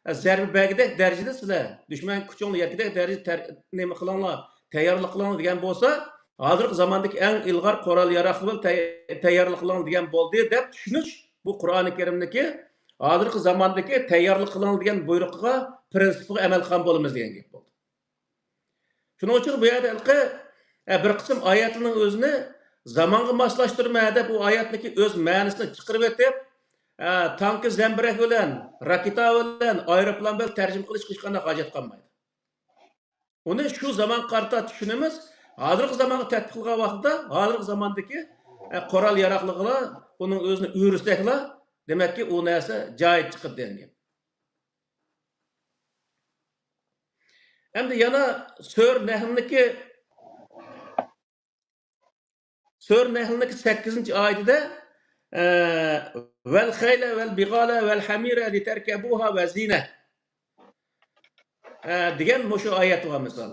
ئە، زەربە بەرگۈدەك دەرىجىدە سىلەر، دۈشمەن كۈچۈڭلار يەتكۈدەك دەرىجىدە تەر-، نېمە قىلىڭلار، تەييارلىق قىلىڭلار دېگەن بولسا، ھازىرقى زاماندىكى ئەڭ ئىلغار قورال ياراغلار بىلەن تەي-، تەييارلىق قىلىڭلار دېگەن بولدى دەپ چۈشىنىش، بۇ قۇرئانى كەرىمدىكى ھازىرقى زاماندىكى تەييارلىق قىلىڭلار دېگەن بۇيرۇقىغا، پىرىنسىپىغا ئەمەل قىلغان بولىمىز دېگەن گەپ بولدى. شۇنىڭ ئۈچۈن بۇ يەردە ھېلىقى، ئە، بىر قىسىم ئايەتلەرنىڭ ئۆزىنى زامانغا ماسلاشتۇرما دەپ، ئۇ ئايەتنىڭكى ئۆز مەنىسىنى چىقىرىۋېتىپ، ئە، تانكا زەمبىرەك بىلەن، راكېتا بىلەن، ئايروپىلان بىلەن تەرجىمە قىلىشقا ھېچقانداق ھاجەت قالمايدۇ. ئۇنى شۇ زامانغا قارىتا چۈشىنىمىز، ھازىرقى زامانغا تەتبىق قىلغان ۋاقتىدا، ھازىرقى زاماندىكى، ئە، قورال ياراغلىقىغا ئۇنىڭ ئۆزىنى ئۆرۈسەكلا، دېمەككى، ئۇ نەرسە جايىدا چىقىدۇ دېگەن گەپ. ئەمدى يەنە سۈرە نەھلنىڭكى، سۈرە نەھلنىڭكى سەككىزىنچى ئايىتىدە، ئە، «وَالْخَيْلَ وَالْبِغَالَ وَالْحَمِيرَ لِتَرْكَبُوهَا وَزِينَةً.» ئە، دېگەن مۇشۇ ئايەت بار مىسال.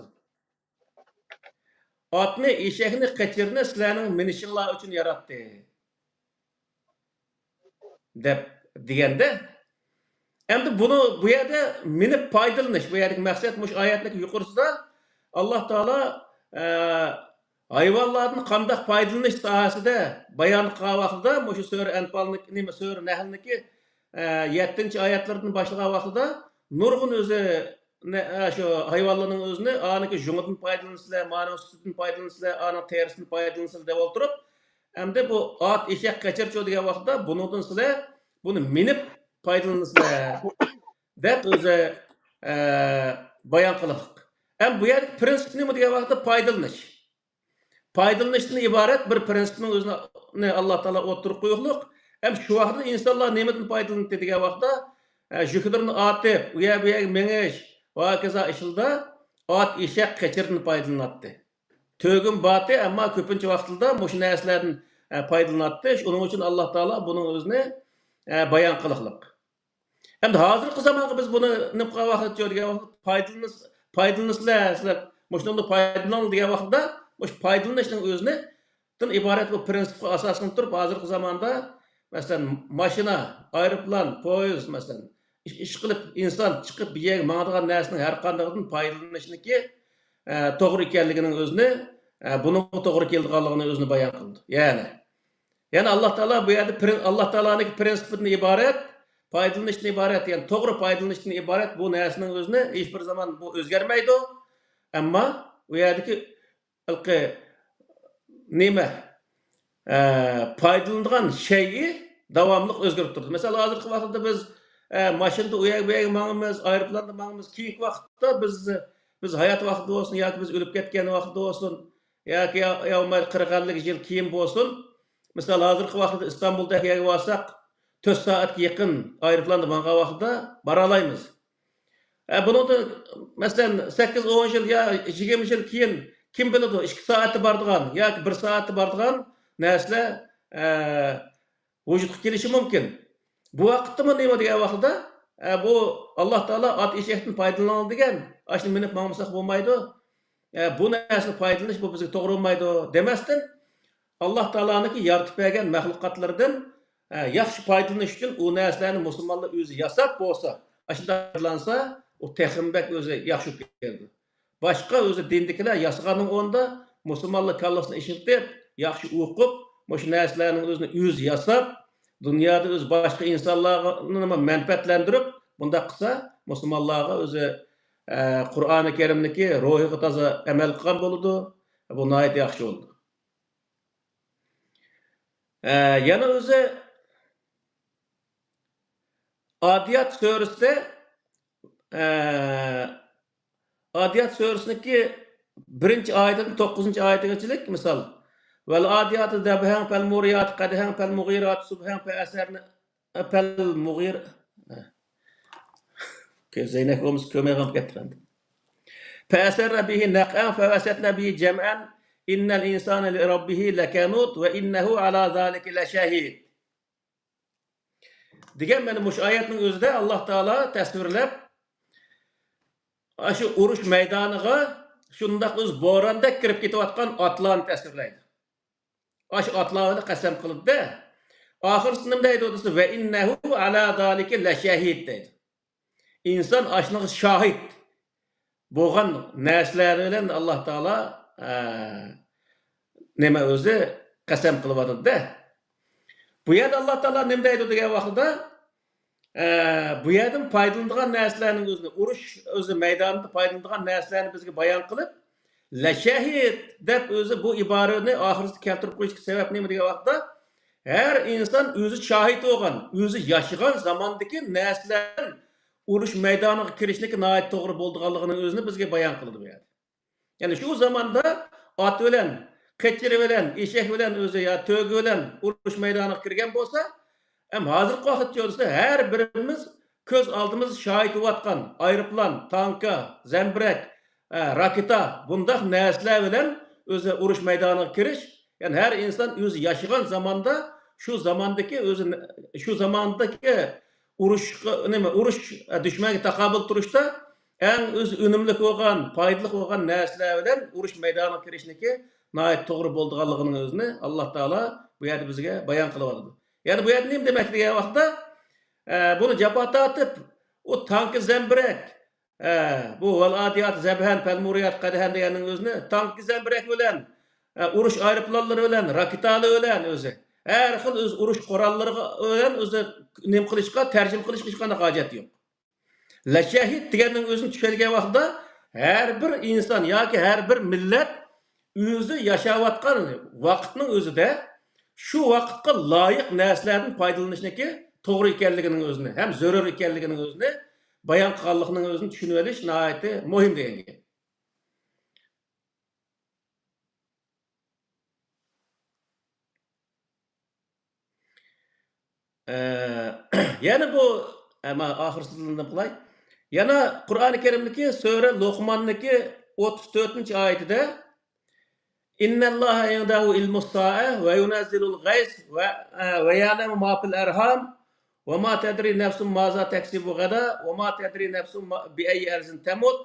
ئاتنى، ئېشەكنى، قېچىرنى سىلەرنىڭ مىنىشىڭلار ئۈچۈن ياراتتى. دەپ دېگەندە، ئەمدى بۇنى بۇ يەردە مىنىپ پايدىلىنىش، بۇ يەردىكى مەقسەت مۇشۇ ئايەتنىڭ يۇقىرىسىدا ئاللا تائالا، ئە، ھايۋانلاردىن قانداق پايدىلىنىش ساھەسىدە بايان قىلغان ۋاقتىدا، مۇشۇ سۈرە ئەنپالنىڭ، نېمە، سۈرە نەھلنىڭكى، ئە، يەتتىنچى ئايەتلىرىدىن باشلىغان ۋاقتىدا نۇرغۇن ئۆزى، نە-، ئە، شۇ ھايۋانلارنىڭ ئۆزىنى، ئانىڭكى جۇڭىدىن پايدىلىنىسىلەر، مانىڭ سۈتىدىن پايدىلىنىسىلەر، ئانىڭ تېرىسىدىن پايدىلىنىسىلەر دەپ ئولتۇرۇپ، ئەمدى بۇ ئات، ئېشەك، قېچىرچۇ دېگەن ۋاقىتتا بۇنىڭدىن سىلەر بۇنى مىنىپ پايدىلىنىسىلەر دەپ ئۆزى، ئە، بايان قىلىقلىق. ئەم بۇ يەردىكى پىرىنسىپ نېمە دېگەن ۋاقىتتا پايدىلىنىش. پايدىلىنىشتىن ئىبارەت بىر پىرىنسىپنىڭ ئۆزىنى ئاللا تائالا ئوتتۇرىغا قويۇقلۇق. ھەم شۇ ۋاقىتتا ئىنسانلار نېمىدىن پايدىلىناتتى دېگەن ۋاقىتتا، ئە، يۈكلىرىنى ئارتىپ، ئۇ يەر بۇ يەرگە مېڭىش ۋە ھاكازا ئىشلىرىدا ئات، ئېشەك، قېچىردىن پايدىلىناتتى. تۆگىمۇ بارتى، ئەمما كۆپىنچە ۋاقىتلىرىدا مۇشۇ نەرسىلەردىن، ئە، پايدىلىناتتى. شۇنىڭ ئۈچۈن ئاللا تائالا بۇنىڭ ئۆزىنى، ئە، بايان قىلىقلىق. ئەمدى ھازىرقى زامانغا بىز بۇنى نېمە قىلغان ۋاقىت دېگەن ۋاقىت، پايدىلىنىس-، پايدىلىنىسىلەر، سىلەر مۇشۇنىڭدا پايدىلىنىڭ دېگەن ۋاقىتتا، مۇشۇ پايدىلىنىشنىڭ ئۆزىنى دىن ئىبارەت بۇ پىرىنسىپقا ئاساسلىنىپ تۇرۇپ، ھازىرقى زاماندا، مەسىلەن، ماشىنا، ئايروپىلان، پويىز، مەسىلەن، ئىش، ئىشقىلىپ ئىنسان چىقىپ بىر يەرگە ماڭىدىغان نەرسىنىڭ ھەر قاندىقىدىن پايدىلىنىشنىڭكى، ئە، توغرا ئىكەنلىكىنىڭ ئۆزىنى، ئە، بۇنىڭغا توغرا كېلىدىغانلىقىنىڭ ئۆزىنى بايان قىلىدۇ. يەنى، يەنى ئاللا تائالا بۇ يەردە پرىن-، ئاللا تائالانىڭكى پرىنسىپىدىن ئىبارەت، پايدىلىنىشتىن ئىبارەت، يەنى توغرا پايدىلىنىشتىن ئىبارەت بۇ نەرسىنىڭ ئۆزىنى ھېچبىر زامان بۇ ئۆزگەرمەيدۇ. ئەمما ئۇ يەردىكى ھېلىقى نېمە، ئە، پايدىلىنىدىغان شەيئى داۋاملىق ئۆزگىرىپ تۇرىدۇ. مىسال، ھازىرقى ۋاقىتتا بىز، ئە، ماشىنىدا ئۇ يەرگە، بۇ يەرگە ماڭىمىز، ئايروپىلاندا ماڭىمىز. كېيىنكى ۋاقىتتا بىز، بىز ھايات ۋاقتىدا بولسۇن ياكى بىز ئۆلۈپ كەتكەن ۋاقىتتا بولسۇن، ياكى يا، يا بولمايدۇ قىرىق ئەللىك يىل كېيىن بولسۇن. مىسال، ھازىرقى ۋاقىتتا ئىستانبۇلدەك يەرگە بارساق، تۆت سائەتكە يېقىن ئايروپىلاندا ماڭغان ۋاقتىدا بارالايمىز. ئە، بۇنىڭدىن، مەسىلەن، سەككىز، ئون يىل يا يىگىرمە يىل كېيىن كىم بىلىدۇ، ئىككى سائەتتە بارىدىغان ياكى بىر سائەتتە بارىدىغان نەرسىلەر، ئە، ۋۇجۇدقا كېلىشى مۇمكىن. بۇ ۋاقىتتىمۇ نېمە دېگەن ۋاقتىدا، ئە، بۇ ئاللا تائالا ئات ئېشەكتىن پايدىلىنىڭ دېگەن، ئاشۇنى مىنىپ ماڭمىساق بولمايدۇ. ئە، بۇ نەرسىنى پايدىلىنىش بۇ بىزگە توغرا بولمايدۇ دېمەستىن، ئاللا تائالانىڭكى يارىتىپ بەرگەن مەخلۇقاتلىرىدىن، ئە، ياخشى پايدىلىنىش ئۈچۈن ئۇ نەرسىلەرنى مۇسۇلمانلار ئۆزى ياساپ بولسا، ئاشۇنداق پايدىلانسا، ئۇ تېخىمۇ بەك ئۆزى ياخشى بولۇپ كېتىدۇ. باشقا ئۆزى دىندىكىلەر ياسىغاننىڭ ئورنىدا مۇسۇلمانلار كاللىسىنى ئىشلىتىپ، ياخشى ئوقۇپ، مۇشۇ نەرسىلەرنىڭ ئۆزىنى ئۆزى ياساپ، دۇنيادا ئۆزى باشقا ئىنسانلارنى مەنپەئەتلەندۈرۈپ، بۇنداق قىلسا، مۇسۇلمانلارغا ئۆزى، ئە، قۇرئانى كەرىمنىكى روھىغا تازا ئەمەل قىلغان بولىدۇ. بۇ ناھايىتى ياخشى بولىدۇ. ئە، يەنە ئۆزى ئادىيات سۈرىسىدە، ئە، ئادىيات سۈرىسىنىڭكى بىرىنچى ئايىتىدىن توققۇزىنچى ئايىتىگىچىلىك مىسال. «ۋەل ئادىياتى دەبھەن، پەل مۇرىياتى قەدھەن، پەل مۇغىراتى سۇبھەن، پەل ئەسەرنى، پەل مۇغىر-» كۆز ئەينەك بولمىسا كۆرمەيدىغان بولۇپ كەتتى ئەمدى. «پەئەسەرنە بىھى نەقئەن، فەۋەسەتنە بىھى جەمئەن، ئىننەل ئىنسانە لىرەببىھى لەكەنۇد، ۋە ئىننەھۇ ئەلا زالىكە لەشەھىد.» دېگەن مانا مۇشۇ ئايەتنىڭ ئۆزىدە ئاللاھ تائالا تەسۋىرلەپ، ئاشۇ ئۇرۇش مەيدانىغا شۇنداق ئۆز بوراندەك كىرىپ كېتىۋاتقان ئاتلارنى تەسۋىرلەيدۇ. ئاشۇ ئاتلار بىلەن قەسەم قىلدى-دە، ئاخىرسىدا نېمە دەيدۇ دېسە، «ۋە ئىننەھۇ ئەلا زالىكە لەشەھىد» دەيدۇ. ئىنسان ئاشۇنىڭغا شاھىت بولغان نەرسىلەر بىلەن ئاللاھ تائالا، ئە، نېمە ئۆزى قەسەم قىلىۋاتىدۇ-دە. بۇ يەردە ئاللاھ تائالا نېمە دەيدۇ دېگەن ۋاقتىدا، ئە، بۇ يەردىن پايدىلىنىدىغان نەرسىلەرنىڭ ئۆزىنى، ئۇرۇش ئۆزى مەيدانىدا پايدىلىنىدىغان نەرسىلەرنى بىزگە بايان قىلىپ، لەشەھىد دەپ ئۆزى بۇ ئىبارىنى ئاخىرىسىدا كەلتۈرۈپ قويۇشتىكى سەۋەب نېمە دېگەن ۋاقىتتا، ھەر ئىنسان ئۆزى شاھىت بولغان، ئۆزى ياشىغان زاماندىكى نەرسىلەر ئۇرۇش مەيدانىغا كىرىشنىكى ناھايىتى توغرا بولىدىغانلىقىنىڭ ئۆزىنى بىزگە بايان قىلىدۇ بۇ يەردە. يەنى شۇ زاماندا ئات بىلەن، قېچىرى بىلەن، ئېشەك بىلەن ئۆزى يا تۆگە بىلەن ئۇرۇش مەيدانىغا كىرگەن بولسا، ھەم ھازىرقى ۋاقىتتا كۆرسە، ھەر بىرىمىز كۆز ئالدىمىزدا شاھىت بولۇۋاتقان ئايروپىلان، تانكا، زەمبىرەك، ئە، راكېتا، بۇنداق نەرسىلەر بىلەن ئۆزى ئۇرۇش مەيدانىغا كىرىش، يەنى ھەر ئىنسان ئۆزى ياشىغان زاماندا، شۇ زاماندىكى ئۆزى، شۇ زاماندىكى ئۇرۇشقا، نېمە، ئۇرۇش، ئە، دۈشمەنگە تاقابىل تۇرۇشتا ئەڭ ئۆزى ئۈنۈملۈك بولغان، پايدىلىق بولغان نەرسىلەر بىلەن ئۇرۇش مەيدانىغا كىرىشنىكى ناھايىتى توغرا بولىدىغانلىقىنىڭ ئۆزىنى ئاللاھ تائالا بۇ يەردە بىزگە بايان قىلىۋاتىدۇ. يەنى بۇ يەردە نېمە دېمەكچى دېگەن ۋاقىتتا، ئە، بۇنى جاپا تارتىپ، ئۇ تانكا زەمبىرەك، ئە، بۇ ۋەل ئادىيات زەبھەن، پەل مۇرىيات قەدھەن دېگەننىڭ ئۆزىنى تانكا زەمبىرەك بىلەن، ئە، ئۇرۇش ئايروپىلانلىرى بىلەن، راكېتالار بىلەن ئۆزى، ھەر خىل ئۆز ئۇرۇش قوراللىرى بىلەن ئۆزى نېمە قىلىشقا، تەرجىمە قىلىشقا ھېچقانداق ھاجەت يوق. لەشەھىد دېگەننىڭ ئۆزىنى چۈشەنگەن ۋاقتىدا، ھەر بىر ئىنسان ياكى ھەر بىر مىللەت ئۆزى ياشاۋاتقان ۋاقىتنىڭ ئۆزىدە شۇ ۋاقىتقا لايىق نەرسىلەردىن پايدىلىنىشنىكى توغرا ئىكەنلىكىنىڭ ئۆزىنى ھەم زۆرۈر ئىكەنلىكىنىڭ ئۆزىنى بايان قىلغانلىقىنىڭ ئۆزىنى چۈشىنىۋېلىش ناھايىتى مۇھىم دېگەن گەپ. ئە، يەنە بۇ، ئە، مانا ئاخىرسىدىن قىلاي. يەنە قۇرئانى كەرىمدىكى سۈرە لوقماندىكى ئوتتۇز تۆتىنچى ئايىتىدە، «ئىننەللاھە ئىندەھۇ ئىلمۇس سائە ۋە يۇنەززىلۇل غەيس ۋە، ئە، ۋە يەئلەمۇ ما فىل ئەرھام ۋە ما تەدرى نەفسۇن مازا تەكسىبۇ غەدا ۋە ما تەدرى نەفسۇن ما، بىئەييى ئەرزىن تەمۇت.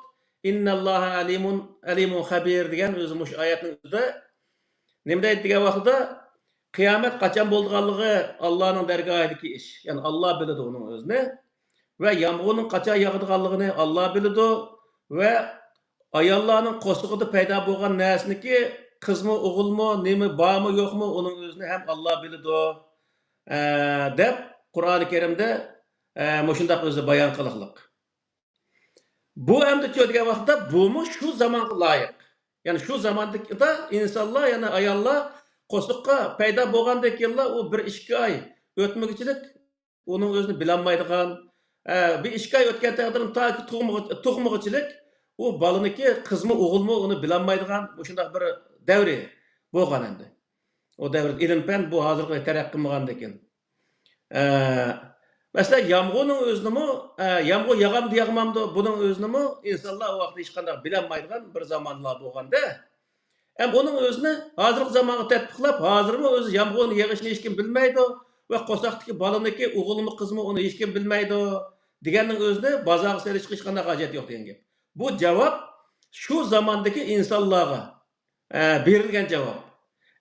ئىننەللاھە ئەلىمۇن، ئەلىمۇن خەبىر» دېگەن ئۆزى مۇشۇ ئايەتنىڭ ئۆزىدە نېمە دەيدۇ دېگەن ۋاقتىدا، قىيامەت قاچان بولىدىغانلىقى ئاللانىڭ دەرگاھىدىكى ئىش. يەنى ئاللا بىلىدۇ ئۇنىڭ ئۆزىنى. ۋە يامغۇرنىڭ قاچان ياغىدىغانلىقىنى ئاللا بىلىدۇ. ۋە ئاياللارنىڭ قورسىقىدا پەيدا بولغان نەرسىنىكى قىزمۇ، ئوغۇلمۇ، نېمە بارمۇ، يوقمۇ، ئۇنىڭ ئۆزىنى ھەم ئاللا بىلىدۇ، ئە، دەپ قۇرئانى كەرىمدە، ئە، مۇشۇنداق ئۆزى بايان قىلىقلىق. بۇ ئەمدى چۆ دېگەن ۋاقىتتا بۇمۇ شۇ زامانغا لايىق. يەنى شۇ زاماندا ئىنسانلار، يەنى ئاياللار قورساققا پەيدا بولغاندىن كېيىنلا ئۇ بىر ئىككى ئاي ئۆتمىگۈچىلىك ئۇنىڭ ئۆزىنى بىلەلمەيدىغان، ئە، بىر ئىككى ئاي ئۆتكەن تەقدىردىن تاكى تۇغمىغۇ-، تۇغمىغۇچىلىك ئۇ بالىنىكى قىزمۇ ئوغۇلمۇ ئۇنى بىلەلمەيدىغان مۇشۇنداق بىر دەۋرى بولغان ئەمدى. ئۇ دەۋردە ئىلىم-پەن بۇ ھازىرغا تەرەققىي قىلمىغاندىكىن. ئە، مەسىلەن، يامغۇرنىڭ ئۆزىنىمۇ، ئە، يامغۇر ياغامدۇ، ياغمامدۇ، بۇنىڭ ئۆزىنىمۇ ئىنسانلار ئۇ ۋاقىتتا ھېچقانداق بىلەلمەيدىغان بىر زامانلار بولغاندا، ھەم ئۇنىڭ ئۆزىنى ھازىرقى زامانغا تەتبىقلاپ، ھازىرمۇ ئۆزى يامغۇرنىڭ يېغىشىنى ھېچكىم بىلمەيدۇ ۋە قورساقتىكى بالىنىكى ئوغۇلمۇ، قىزمۇ، ئۇنى ھېچكىم بىلمەيدۇ دېگەننىڭ ئۆزىنى بازارغا سېلىشقا ھېچقانداق ھاجەت يوق دېگەن گەپ. بۇ جاۋاب شۇ زاماندىكى ئىنسانلارغا، ئە، بېرىلگەن جاۋاب.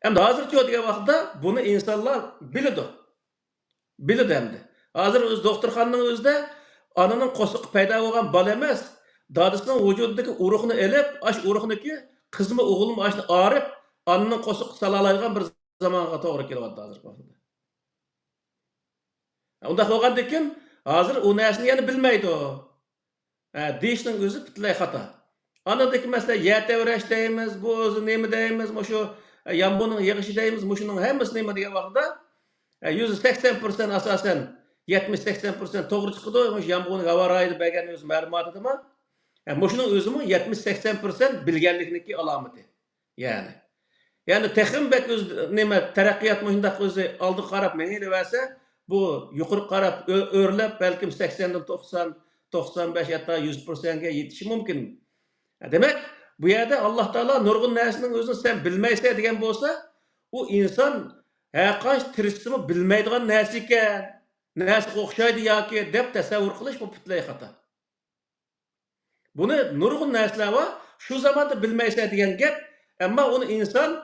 ئەمدى ھازىرچۇ دېگەن ۋاقىتتا بۇنى ئىنسانلار بىلىدۇ. بىلىدۇ ئەمدى. ھازىر ئۆزى دوختۇرخانىنىڭ ئۆزىدە ئانىنىڭ قورسىقى پەيدا بولغان بالا ئەمەس، دادىسىنىڭ ۋۇجۇدىدىكى ئۇرۇقنى ئېلىپ، ئاش ئۇرۇقنىكى قىزمۇ ئوغۇلمۇ ئاشنى ئارىپ، ئانىنىڭ قورسىقى سالالايدىغان بىر زامانغا توغرا كېلىۋاتىدۇ ھازىرقى ۋاقىتتا. ئۇنداق بولغاندىكىن، ھازىر ئۇ نەرسىنى يەنە بىلمەيدۇ. ھە، دېيىشنىڭ ئۆزى پۈتۈنلەي خاتا. ئاندىكى مەسىلە يەر تەۋرەش دەيمىز، بۇ ئۆزى نېمە دەيمىز، مۇشۇ، ئە، يامغۇرنىڭ يېغىشى دەيمىز، مۇشۇنىڭ ھەممىسى نېمە دېگەن ۋاقىتتا، ئە، يۈزدە سەكسەن پىرسەنت ئاساسەن، يەتمىش سەكسەن پىرسەنت توغرا چىقىدۇ، مۇشۇ يامغۇرنىڭ ھاۋا رايىدا بەرگەن ئۆزى مەلۇماتىدىمۇ، ئە، مۇشۇنىڭ ئۆزىمۇ يەتمىش سەكسەن پىرسەنت بىلگەنلىكنىڭكى ئالامىتى. يەنى، يەنى تېخىمۇ بەك ئۆز-، نېمە، تەرەققىيات مۇشۇنداق ئۆزى ئالدىغا قاراپ مېڭىۋەرسە، بۇ يۇقىرىغا قاراپ ئۆ-، ئۆرلەپ، بەلكىم سەكسەندىن توقسان، توقسان بەش، ھەتتا يۈز پىرسەنتكە يېتىشى مۇمكىن. دېمەك، بۇ يەردە ئاللا تائالا نۇرغۇن نەرسىنىڭ ئۆزىنى سەن بىلمەيسەن دېگەن بولسا، ئۇ ئىنسان ھەرقانچە تىرىشسىمۇ بىلمەيدىغان نەرسە ئىكەن، نەرسىگە ئوخشايدۇ ياكى دەپ تەسەۋۋۇر قىلىش، بۇ پۈتۈنلەي خاتا. بۇنى نۇرغۇن نەرسىلەر بار، شۇ زاماندا بىلمەيسەن دېگەن گەپ، ئەمما ئۇنى ئىنسان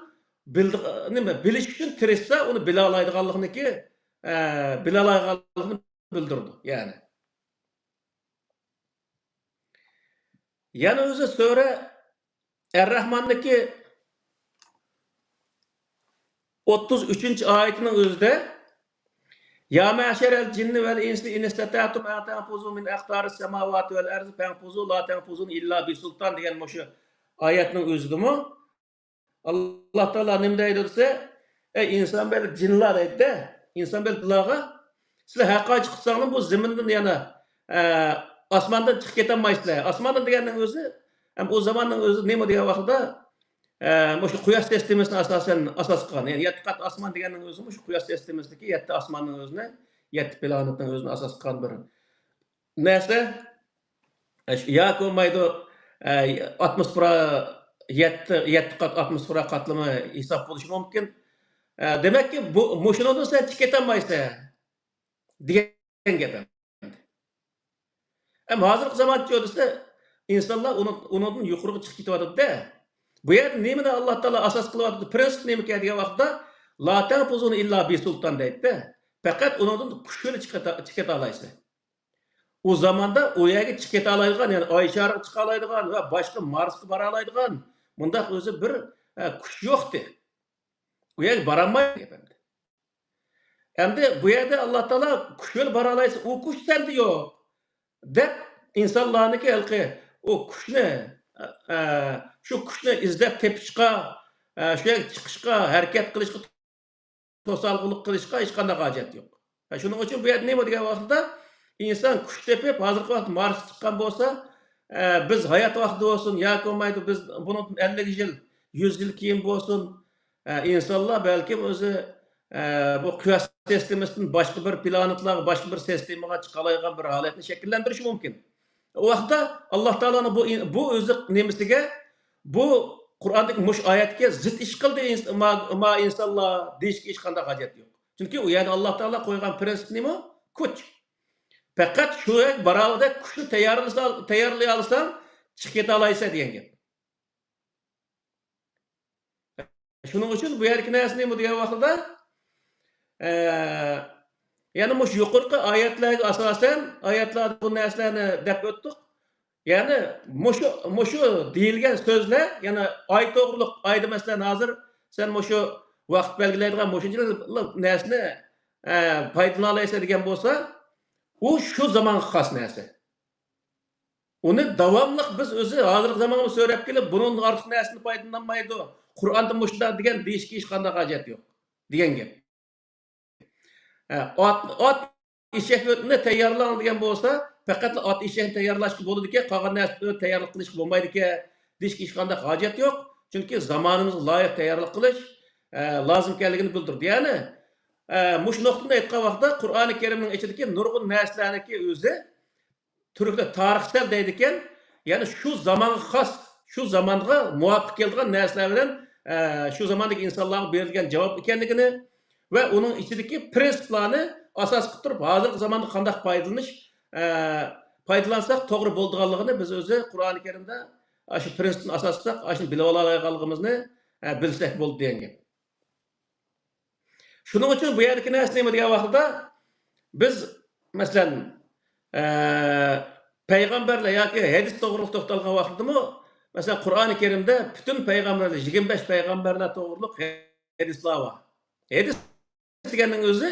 بىلدى-، نېمە، بىلىش ئۈچۈن تىرىشسا، ئۇنى بىلالايدىغانلىقىنىكى، ئە، بىلالايدىغانلىقىنى بىلدۈرىدۇ، يەنى. يەنە ئۆزى سۈرە ئەر-راھماندىكى ئوتتۇز ئۈچىنچى ئايىتىنىڭ ئۆزىدە، يا مەشەرەل جىننى ۋەل ئىنسى ئىن ئىستەتەتۇم ئەن تەنفۇزۇ مىن ئەقتارىس سەماۋاتى ۋەل ئەرزى فەنفۇزۇ لا تەنفۇزۇن ئىللا بىسۇلتان دېگەن مۇشۇ ئايەتنىڭ ئۆزىدىمۇ، ئاللا تائالا نېمە دەيدۇ دېسە، ئەي ئىنسان بەلكى جىنلار دەيدۇ-دە، ئىنسان بەلكى جىنلارغا، سىلەر ھەر قانچە قىلساڭلار بۇ زېمىندىن يەنە، ئە، ئاسماندىن چىقىپ كېتەلمەيسىلەر. ئاسماندىن دېگەننىڭ ئۆزى، ھەم ئۇ زاماننىڭ ئۆزى نېمە دېگەن ۋاقتىدا، ئە، مۇشۇ قۇياش سىستېمىسىنى ئاساسەن ئاساس قىلغان. يەنى يەتتە قات ئاسمان دېگەننىڭ ئۆزى مۇشۇ قۇياش سىستېمىسىدىكى يەتتە ئاسماننىڭ ئۆزىنى، يەتتە پلانېتنىڭ ئۆزىنى ئاساس قىلغان بىر نەرسە. ئە، شۇ ياكى بولمايدۇ، ئە، ئاتموسفېرا يەتتە، يەتتە قات ئاتموسفېرا قاتلىمى ھېساب بولۇشى مۇمكىن. ئە، دېمەككى، بۇ، مۇشۇنىڭدىن سەن چىقىپ كېتەلمەيسەن دېگەن گەپ ئەمدى. ئەمما ھازىرقى زامانچە دېسە، ئىنسانلار ئۇنىڭ، ئۇنىڭدىن يۇقىرىغا چىقىپ كېتىۋاتىدۇ-دە. بۇ يەردە نېمىنى ئاللا تائالا ئاساس قىلىۋاتىدۇ؟ پرىنسىپ نېمىكەن دېگەن ۋاقىتتا، لا تەنفۇزۇنە ئىللا بىسۇلتان دەيدۇ-دە. پەقەت ئۇنىڭدىن كۈچ بىلەن چىقىتا-، چىقىتالايسەن. ئۇ زاماندا ئۇ يەرگە چىقىپ كېتەلەيدىغان، يەنى ئاي شارىغا چىقالايدىغان ۋە باشقا مارسقا بارالايدىغان مۇنداق ئۆزى بىر، ئە، كۈچ يوقتى. ئۇ يەرگە بارالمايدۇ ئەمدى. ئەمدى بۇ يەردە ئاللا تائالا كۈچ بىلەن بارالايسەن، ئۇ كۈچ سەندە يوق دەپ ئىنسانلارنىڭكى ھېلىقى ئۇ كۈچنى، ئە، ئە، شۇ كۈچنى ئىزدەپ تېپىشقا، ئە، شۇ يەرگە چىقىشقا، ھەرىكەت قىلىشقا توسالغۇلۇق قىلىشقا ھېچقانداق ھاجەت يوق. ھە، شۇنىڭ ئۈچۈن بۇ يەردە نېمە دېگەن ۋاقتىدا، ئىنسان كۈچ تېپىپ، ھازىرقى ۋاقىت مارسقا چىققان بولسا، ئە، بىز ھايات ۋاقتىدا بولسۇن ياكى بولمايدۇ، بىز بۇنىڭدىن ئەللىك يىل، يۈز يىل كېيىن بولسۇن، ئە، ئىنسانلار بەلكىم ئۆزى، ئە، بۇ قۇياش سىستېمىسىدىن باشقا بىر پلانېتلارغا، باشقا بىر سىستېمىغا چىقالايدىغان بىر ھالەتنى شەكىللەندۈرۈشى مۇمكىن. ئۇ ۋاقىتتا ئاللا تائالانىڭ بۇ، بۇ ئۆزى نېمىسىگە، بۇ قۇرئاندىكى مۇشۇ ئايەتكە زىت ئىش قىلدى ئىنس-، ما، ما ئىنسانلار دېيىشكە ھېچقانداق ھاجەت يوق. چۈنكى ئۇ يەردە ئاللا تائالا قويغان پرىنسىپ نېمە؟ كۈچ. پەقەت شۇ يەرگە باراۋەردەك كۈچنى تەييارلىسا-، تەييارلىيالىساڭ، چىقىپ كېتەلەيسەن دېگەن گەپ. شۇنىڭ ئۈچۈن بۇ يەردىكى نەرسە نېمە دېگەن ۋاقتىدا، ئە، يەنە مۇشۇ يۇقىرىقى ئايەتلەرگە ئاساسەن، ئايەتلەردە بۇ نەرسىلەرنى دەپ ئۆتتۇق. يەنى مۇشۇ، مۇشۇ دېيىلگەن سۆزلەر، يەنى ئاي توغرۇلۇق، ئايدا مەسىلەن، ھازىر سەن مۇشۇ ۋاقىت بەلگىلەيدىغان مۇشۇنچىلىك نەرسىنى، ئە، پايدىلىنالايسەن دېگەن بولسا، ئۇ شۇ زامانغا خاس نەرسە. ئۇنى داۋاملىق بىز ئۆزى ھازىرقى زامانغا سۆرەپ كېلىپ، بۇنىڭدىن ئارتۇق نەرسىدىن پايدىلانمايدۇ. قۇرئاندا مۇشۇنداق دېگەن دېيىشكە ھېچقانداق ھاجەت يوق، دېگەن گەپ. ھە، ئات، ئات ئېشەكنى تەييارلاڭ دېگەن بولسا، پەقەتلا ئات ئېشەكنى تەييارلاشقا بولىدىكەن، قالغان نەرسىنى تەييارلىق قىلىشقا بولمايدىكەن، دېيىشكە ھېچقانداق ھاجەت يوق. چۈنكى زامانىمىزغا لايىق تەييارلىق قىلىش، ئە، لازىم ئىكەنلىكىنى بىلدۈرىدۇ. يەنى، ئە، مۇشۇ نۇقتىنى ئېيتقان ۋاقىتتا، قۇرئانى كەرىمنىڭ ئىچىدىكى نۇرغۇن نەرسىلەرنىڭكى ئۆزى تۈركلەر تارىخسەل دەيدىكەن، يەنى شۇ زامانغا خاس، شۇ زامانغا مۇۋاپىق كېلىدىغان نەرسىلەر بىلەن، ئە، شۇ زاماندىكى ئىنسانلارغا بېرىلگەن جاۋاب ئىكەنلىكىنى ۋە ئۇنىڭ ئىچىدىكى پىرىنسىپلارنى ئاساس قىلىپ تۇرۇپ، ھازىرقى زاماندا قانداق پايدىلىنىش، ئە، پايدىلانساق توغرا بولىدىغانلىقىنى بىز ئۆزى قۇرئانى كەرىمدە ئاشۇ پىرىنسىپنى ئاساس قىلساق، ئاشۇنى بىلىۋالالايدىغانلىقىمىزنى، ئە، بىلسەك بولدى دېگەن گەپ. شۇنىڭ ئۈچۈن بۇ يەردىكى نەرسە نېمە دېگەن ۋاقتىدا، بىز، مەسىلەن، ئە، پەيغەمبەرلەر ياكى ھەدىس توغرۇلۇق توختالغان ۋاقتىدىمۇ، مەسىلەن، قۇرئانى كەرىمدە پۈتۈن پەيغەمبەرلەر، يىگىرمە بەش پەيغەمبەرلەر توغرۇلۇق ھەدىسلەر بار. ھەدىس دېگەننىڭ ئۆزى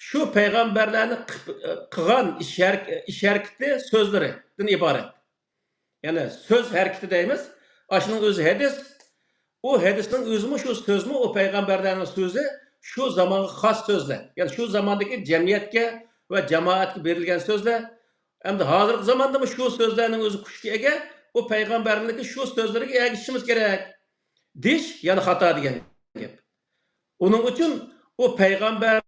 شۇ پەيغەمبەرلەرنى قىپ-، قىلغان ئىش ھەرك-، ئىش ھەرىكىتى، سۆزلىرىدىن ئىبارەت. يەنى سۆز ھەرىكىتى دەيمىز. ئاشۇنىڭ ئۆزى ھەدىس. ئۇ ھەدىسنىڭ ئۆزىمۇ، شۇ سۆزمۇ، ئۇ پەيغەمبەرلەرنىڭ سۆزى، شۇ زامانغا خاس سۆزلەر. يەنى شۇ زاماندىكى جەمئىيەتكە ۋە جامائەتكە بېرىلگەن سۆزلەر. ئەمدى ھازىرقى زاماندىمۇ شۇ سۆزلەرنىڭ ئۆزى كۈچكە ئىگە، ئۇ پەيغەمبەرنىڭكى شۇ سۆزلىرىگە ئەگىشىشىمىز كېرەك. دېيىش يەنە خاتا دېگەن گەپ. ئۇنىڭ ئۈچۈن ئۇ پەيغەمبەر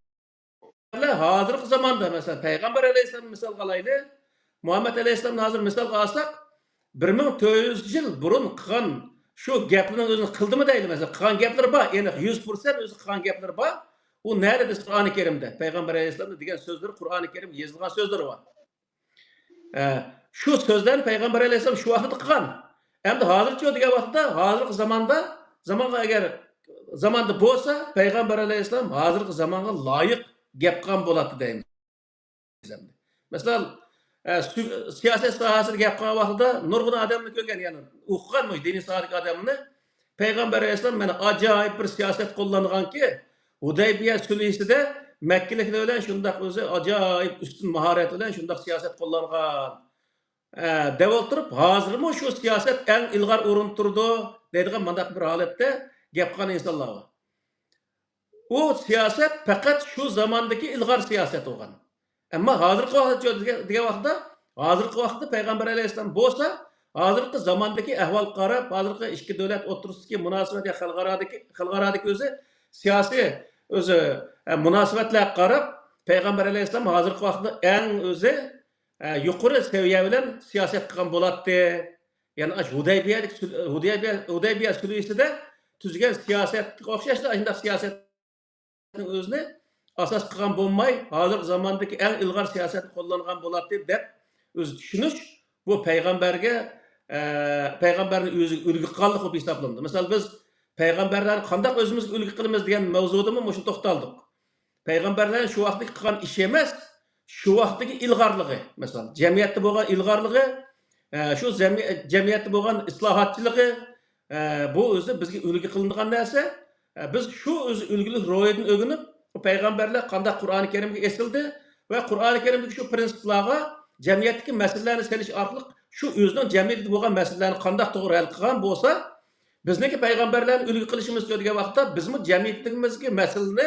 ھازىرقى زاماندا، مەسىلەن، پەيغەمبەر ئەلەيھىسسالامنى مىسالغا ئالايلى. مۇھەممەد ئەلەيھىسسالامنى ھازىر مىسالغا ئالساق، بىر مىڭ تۆت يۈز يىل بۇرۇن قىلغان شۇ گەپلىرىنىڭ ئۆزىنى قىلدىمۇ دەيلى، مەسىلەن، قىلغان گەپلىرى بار، ئېنىق، يۈز پىرسەنت ئۆزى قىلغان گەپلىرى بار. ئۇ نەدە دېسە، قۇرئانى كەرىمدە، پەيغەمبەر ئەلەيھىسسالامنىڭ دېگەن سۆزلىرى، قۇرئانى كەرىمگە يېزىلغان سۆزلىرى بار. ئە، شۇ سۆزلەرنى پەيغەمبەر ئەلەيھىسسالام شۇ ۋاقىتتا قىلغان. ئەمدى ھازىرچۇ دېگەن ۋاقىتتا، ھازىرقى زاماندا، زامانغا ئەگەر زاماندا بولسا، پەيغەمبەر ئەلەيھىسسالام ھازىرقى زامانغا لايىق گەپ قىلغان بولاتتى دەيمىز ئەمدى. مەسىلەن، ئە، سۈ-، سىياسەت ساھەسىدە گەپ قىلغان ۋاقتىدا نۇرغۇن ئادەمنى كۆرگەن، يەنى ئوقۇغان، مۇشۇ دىنىي ساھەدىكى ئادەمنى، پەيغەمبەر ئەلەيھىسسالام مانا ئاجايىپ بىر سىياسەت قوللانغانكى، ھۇدەيبىيە سۈلھىسىدە مەككىلىكلەر بىلەن شۇنداق ئۆزى ئاجايىپ ئۈستۈن ماھارەت بىلەن شۇنداق سىياسەت قوللانغان. ئە، دەپ ئولتۇرۇپ، ھازىرمۇ شۇ سىياسەت ئەڭ ئىلغار ئورۇندا تۇرىدۇ دەيدىغان مانداق بىر ھالەتتە گەپ قىلغان ئىنسانلار بار. ئۇ سىياسەت پەقەت شۇ زاماندىكى ئىلغار سىياسەت بولغان. ئەمما ھازىرقى ۋاقىتتا دېگەن، دېگەن ۋاقىتتا، ھازىرقى ۋاقىتتا پەيغەمبەر ئەلەيھىسسالام بولسا، ھازىرقى زاماندىكى ئەھۋالغا قاراپ، ھازىرقى ئىككى دۆلەت ئوتتۇرىسىدىكى مۇناسىۋەت يا خەلقئارادىكى، خەلقئارادىكى ئۆزى سىياسىي ئۆزى، ئە، مۇناسىۋەتلەرگە قاراپ، پەيغەمبەر ئەلەيھىسسالام ھازىرقى ۋاقىتتا ئەڭ ئۆزى، ئە، يۇقىرى سەۋىيە بىلەن سىياسەت قىلغان بولاتتى. يەنى ئاشۇ ھۇدەيبىيەدىكى سۈل-، ھۇدەيبىيە، ھۇدەيبىيە سۈلھىسىدە تۈزگەن سىياسەتكە ئوخشاشلا ئاشۇنداق سىياسەت ئۆزىنى ئاساس قىلغان بولماي، ھازىرقى زاماندىكى ئەڭ ئىلغار سىياسەتنى قوللانغان بولاتتى دەپ ئۆزى چۈشىنىش، بۇ پەيغەمبەرگە، ئە، پەيغەمبەرنى ئۆزىگە ئۈلگە قىلغانلىق بولۇپ ھېسابلىنىدۇ. مىسال، بىز پەيغەمبەرلەرنى قانداق ئۆزىمىزگە ئۈلگە قىلىمىز دېگەن مەۋزۇدىمۇ مۇشۇ توختالدۇق. پەيغەمبەرلەر شۇ ۋاقىتتىكى قىلغان ئىشى ئەمەس، شۇ ۋاقىتتىكى ئىلغارلىقى، مىسال، جەمئىيەتتە بولغان ئىلغارلىقى، ئە، شۇ زەمئىي-، جەمئىيەتتە بولغان ئىسلاھاتچىلىقى، ئە، بۇ ئۆزى بىزگە ئۈلگە قىلىنىدىغان نەرسە. ئە، بىز شۇ ئۆزى ئۈلگىلىك روھىدىن ئۆگىنىپ، بۇ پەيغەمبەرلەر قانداق قۇرئانى كەرىمگە ئېسىلدى ۋە قۇرئانى كەرىمدىكى شۇ پىرىنسىپلارغا جەمئىيەتتىكى مەسىلىلەرنى سېلىش ئارقىلىق شۇ ئۆزىنىڭ جەمئىيىتىدە بولغان مەسىلىلەرنى قانداق توغرا ھەل قىلغان بولسا، بىزنىڭكى پەيغەمبەرلەرنى ئۈلگە قىلىشىمىزچۇ دېگەن ۋاقىتتا، بىزمۇ جەمئىيىتىمىزدىكى مەسىلىنى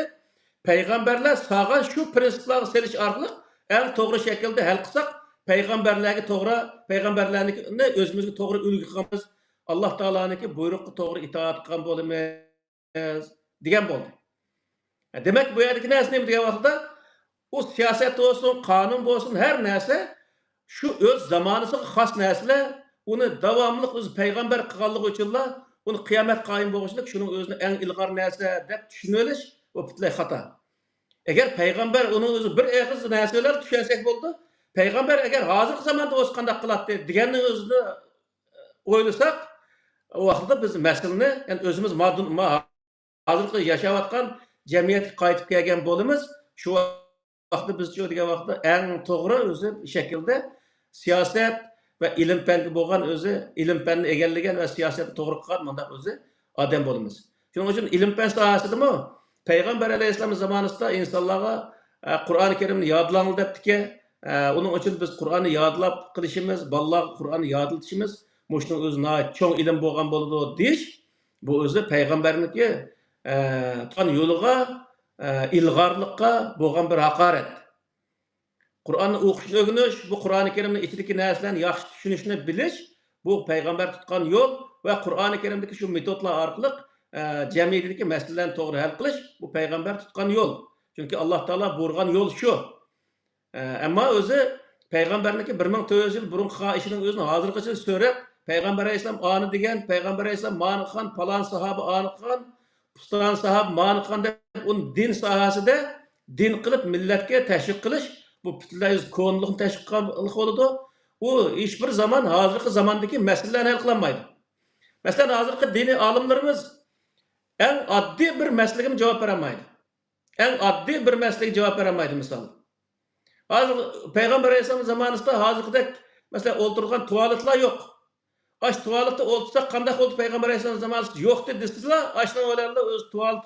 پەيغەمبەرلەر سالغان شۇ پىرىنسىپلارغا سېلىش ئارقىلىق ئەڭ توغرا شەكىلدە ھەل قىلساق، پەيغەمبەرلەرگە توغرا، پەيغەمبەرلەرنى ئۆزىمىزگە توغرا ئۈلگە قىلغان، ئاللا تائالانىڭكى بۇيرۇقىغا توغرا ئىتائەت قىلغان بولىمىز دېگەن بولدى. دېمەك، بۇ يەردىكى نەرسە نېمە دېگەن ۋاقىتتا، ئۇ سىياسەت بولسۇن، قانۇن بولسۇن، ھەر نەرسە شۇ ئۆز زامانىسىغا خاس نەرسىلەر، ئۇنى داۋاملىق ئۆزى پەيغەمبەر قىلغانلىقى ئۈچۈنلا، ئۇنى قىيامەت قايىم بولغۇچىلىك شۇنىڭ ئۆزىنى ئەڭ ئىلغار نەرسە دەپ چۈشىنىۋېلىش، بۇ پۈتۈنلەي خاتا. ئەگەر پەيغەمبەر ئۇنىڭ ئۆزى بىر ئېغىز نەرسە بىلەن چۈشەنسەك بولىدۇ، پەيغەمبەر ئەگەر ھازىرقى زاماندا بولسا قانداق قىلاتتى دېگەننىڭ ئۆزىنى ئويلىساق، ئۇ ۋاقىتتا بىز مەسىلىنى، يەنى ئۆزىمىز مادۇن-، ما-، ھازىرقى ياشاۋاتقان جەمئىيەتكە قايتىپ كەلگەن بولىمىز. شۇ ۋاقىتتا بىزچۇ دېگەن ۋاقىتتا ئەڭ توغرا ئۆزى شەكىلدە سىياسەت ۋە ئىلىم-پەنگە بولغان ئۆزى، ئىلىم-پەننى ئىگىلىگەن ۋە سىياسەتنى توغرا قىلغان مۇنداق ئۆزى ئادەم بولىمىز. شۇنىڭ ئۈچۈن ئىلىم-پەن ساھەسىدىمۇ پەيغەمبەر ئەلەيھىسسالام زامانىسىدا ئىنسانلارغا، ئە، قۇرئانى كەرىمنى يادلاڭلار دەپتىكەن. ئە، ئۇنىڭ ئۈچۈن بىز قۇرئاننى يادلاپ قىلىشىمىز، بالىلارغا قۇرئاننى يادلىتىشىمىز، مۇشۇنىڭ ئۆزى ناھايىتى چوڭ ئىلىم بولغان بولىدۇ دېيىش، بۇ ئۆزى پەيغەمبەرنىڭكى، ئە، تۇتقان يولىغا، ئە، ئىلغارلىققا بولغان بىر ھاقارەت. قۇرئاننى ئوقۇشنى ئۆگىنىش، بۇ قۇرئانى كەرىمنىڭ ئىچىدىكى نەرسىلەرنى ياخشى چۈشىنىشنى بىلىش، بۇ پەيغەمبەر تۇتقان يول ۋە قۇرئانى كەرىمدىكى شۇ مېتودلار ئارقىلىق، ئە، جەمئىيىتىدىكى مەسىلىلەرنى توغرا ھەل قىلىش، بۇ پەيغەمبەر تۇتقان يول. چۈنكى ئاللا تائالا بۇيرۇغان يول شۇ. ئە، ئەمما ئۆزى پەيغەمبەرنىڭكى بىر مىڭ تۆت يۈز يىل بۇرۇن قىلغان ئىشىنىڭ ئۆزىنى ھازىرغىچە سۆرەپ، پەيغەمبەر ئەلەيھىسسالام ئانى دېگەن، پەيغەمبەر ئەلەيھىسسالام مانى قىلغان، پالان ساھابە ئانى قىلغان، پۇلان ساھابە مانى قىلغان دەپ، ئۇنى دىن ساھەسىدە دىن قىلىپ مىللەتكە تەشۋىق قىلىش، بۇ پۈتۈنلەي ئۆزى كونىلىقنى تەشۋىق قىلغانلىق بولىدۇ. ئۇ ھېچبىر زامان ھازىرقى زاماندىكى مەسىلىلەرنى ھەل قىلالمايدۇ. مەسىلەن، ھازىرقى دىنىي ئالىملىرىمىز ئەڭ ئاددىي بىر مەسىلىگىمۇ جاۋاب بېرەلمەيدۇ. ئەڭ ئاددىي بىر مەسىلىگە جاۋاب بېرەلمەيدۇ، مىسال. ھازىر پەيغەمبەر ئەلەيھىسسالام زامانىسىدا ھازىرقىدەك، مەسىلەن، ئولتۇرغان تۇالېتلار يوق. ئاش تۇالېتتا ئولتۇرساق قانداق بولدى پەيغەمبەر ئەلەيھىسسالام زامانىسىدا يوق دېدى دېسىلا، ئاشنىڭ بىلەن ئۆزى تۇالېت،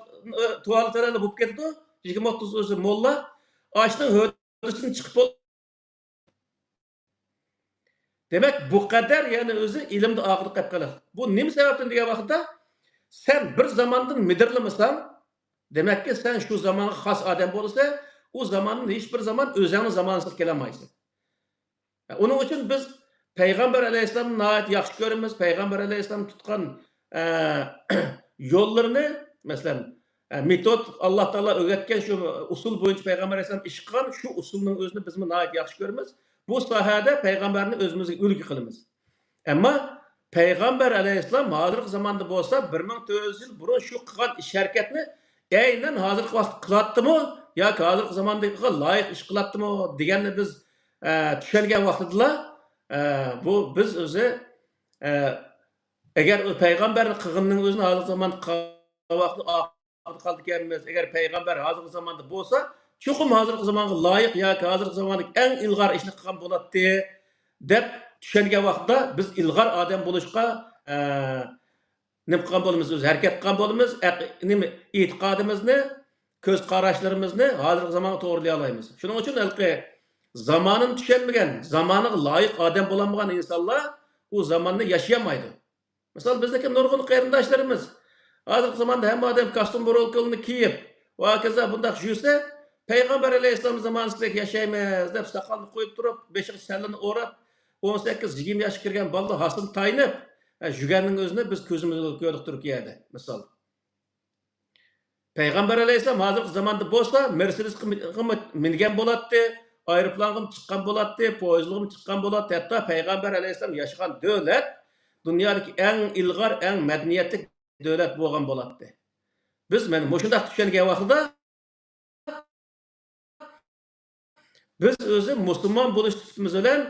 تۇالېت بىلەن بولۇپ كېتىدۇ. يىگىرمە ئوتتۇز ئۆزى موللا ئاشنىڭ ھۆددىسىدىن چىقىپ بولدى. دېمەك، بۇ قەدەر، يەنى ئۆزى ئىلىمدا ئارقىدا قېلىپ قالىدۇ. بۇ نېمە سەۋەبتىن دېگەن ۋاقىتتا، سەن بىر زاماندىن مىدىرلىمىساڭ، دېمەككى، سەن شۇ زامانغا خاس ئادەم بولىسەن، ئۇ زاماندىن ھېچ بىر زامان ئۆزەڭنىڭ زامانىسىغا كېلەلمەيسەن. ئۇنىڭ ئۈچۈن بىز پەيغەمبەر ئەلەيھىسسالامنى ناھايىتى ياخشى كۆرىمىز. پەيغەمبەر ئەلەيھىسسالام تۇتقان، ئە، يوللىرىنى، مەسىلەن، ئە، مېتود، ئاللا تائالا ئۆگەتكەن شۇ ئۇسۇل بويىچە پەيغەمبەر ئەلەيھىسسالام ئىش قىلغان شۇ ئۇسۇلنىڭ ئۆزىنى بىزمۇ ناھايىتى ياخشى كۆرىمىز. بۇ ساھەدە پەيغەمبەرنى ئۆزىمىزگە ئۈلگە قىلىمىز. ئەمما پەيغەمبەر ئەلەيھىسسالام ھازىرقى زاماندا بولسا، بىر مىڭ تۆت يۈز يىل بۇرۇن شۇ قىلغان ئىش ھەرىكەتنى ئەينەن ھازىرقى ۋاقىتتا قىلاتتىمۇ ياكى ھازىرقى زاماندىكىغا لايىق ئىش قىلاتتىمۇ دېگەننى بىز، ئە، چۈشەنگەن ۋاقتىدىلا، ئە، بۇ بىز ئۆزى، ئە، ئەگەر ئۇ پەيغەمبەرنىڭ قىلغىنىنىڭ ئۆزىنى ھازىرقى زامان قىلغان ۋاقتىدا ئارقىدا قالىدىكەنمىز، ئەگەر پەيغەمبەر ھازىرقى زاماندا بولسا، چوقۇم ھازىرقى زامانغا لايىق ياكى ھازىرقى زاماندىكى ئەڭ ئىلغار ئىشنى قىلغان بولاتتى، دەپ چۈشەنگەن ۋاقتىدا بىز ئىلغار ئادەم بولۇشقا، ئە، نېمە قىلغان بولىمىز؟ ئۆز ھەرىكەت قىلغان بولىمىز. ئەق-، نېمە، ئېتىقادىمىزنى، كۆز قاراشلىرىمىزنى ھازىرقى زامانغا توغرىلىيالايمىز. شۇنىڭ ئۈچۈن ھېلىقى زامانىنى چۈشەنمىگەن، زامانىغا لايىق ئادەم بولالمىغان ئىنسانلار ئۇ زاماننى ياشىيالمايدۇ. مىسال، بىزنىڭكى نۇرغۇن قېرىنداشلىرىمىز، ھازىرقى زاماندا ھەممە ئادەم كاستيۇم، بۇرۇلكىلىرىنى كىيىپ، ۋە ھاكازا بۇنداق يۈرسە، پەيغەمبەر ئەلەيھىسسالام زامانىسىدەك ياشايمىز دەپ، ساقالنى قويۇپ تۇرۇپ، بېشىغا سەللىنى ئوراپ، ئون سەككىز، يىگىرمە ياشقا كىرگەن بالىلار ھاسىنى تايىنىپ، ھە، يۈرگەننىڭ ئۆزىنى بىز كۆزىمىز بىلەن كۆردۇق تۈركىيەدە، مىسال. پەيغەمبەر ئەلەيھىسسالام ھازىرقى زاماندا بولسا، مېرسېدېسقا مىنگەن بولاتتى، ئايروپىلانغىمۇ چىققان بولاتتى، پويىزلىغىمۇ چىققان بولاتتى. ھەتتا پەيغەمبەر ئەلەيھىسسالام ياشىغان دۆلەت دۇنيادىكى ئەڭ ئىلغار، ئەڭ مەدەنىيەتلىك دۆلەت بولغان بولاتتى. بىز مانا مۇشۇنداق چۈشەنگەن ۋاقتىدا، بىز ئۆزى مۇسۇلمان بولۇش سۈپىتىمىز بىلەن،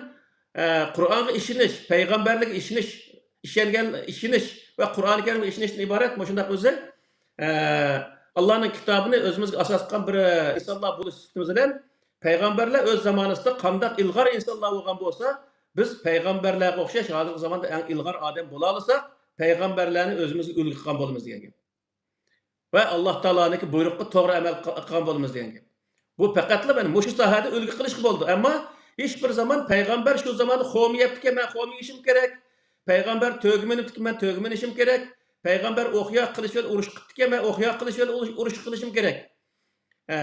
ئە، قۇرئانغا ئىشىنىش، پەيغەمبەرلىككە ئىشىنىش، ئىشەنگەن، ئىشىنىش ۋە قۇرئان كەرىمگە ئىشىنىشتىن ئىبارەت مۇشۇنداق ئۆزى، ئە، ئاللانىڭ كىتابىنى ئۆزىمىزگە ئاساس قىلغان بىر، ئە، ئىنسانلار بولۇش سۈپىتىمىز بىلەن پەيغەمبەرلەر ئۆز زامانىسىدا قانداق ئىلغار ئىنسانلار بولغان بولسا، بىز پەيغەمبەرلەرگە ئوخشاش ھازىرقى زاماندا ئەڭ ئىلغار ئادەم بولالىساق، پەيغەمبەرلەرنى ئۆزىمىزگە ئۈلگە قىلغان بولىمىز دېگەن گەپ. ۋە ئاللا تائالانىڭكى بۇيرۇقىغا توغرا ئەمەل قىلغان بولىمىز دېگەن گەپ. بۇ پەقەتلا مانا مۇشۇ ساھەدە ئۈلگە قىلىشقا بولىدۇ. ئەمما ھېچ بىر زامان پەيغەمبەر شۇ زاماندا خورما يەپتىكەن، مەن خورما يېيىشىم كېرەك. پەيغەمبەر تۆگە مىنىپتىكەن، مەن تۆگە مىنىشىم كېرەك. پەيغەمبەر ئوق ياغ قىلىش بىلەن ئۇرۇش قىپتىكەن، مەن ئوق ياغ قىلىش بىلەن ئۇرۇش، ئۇرۇش قىلىشىم كېرەك. ھە.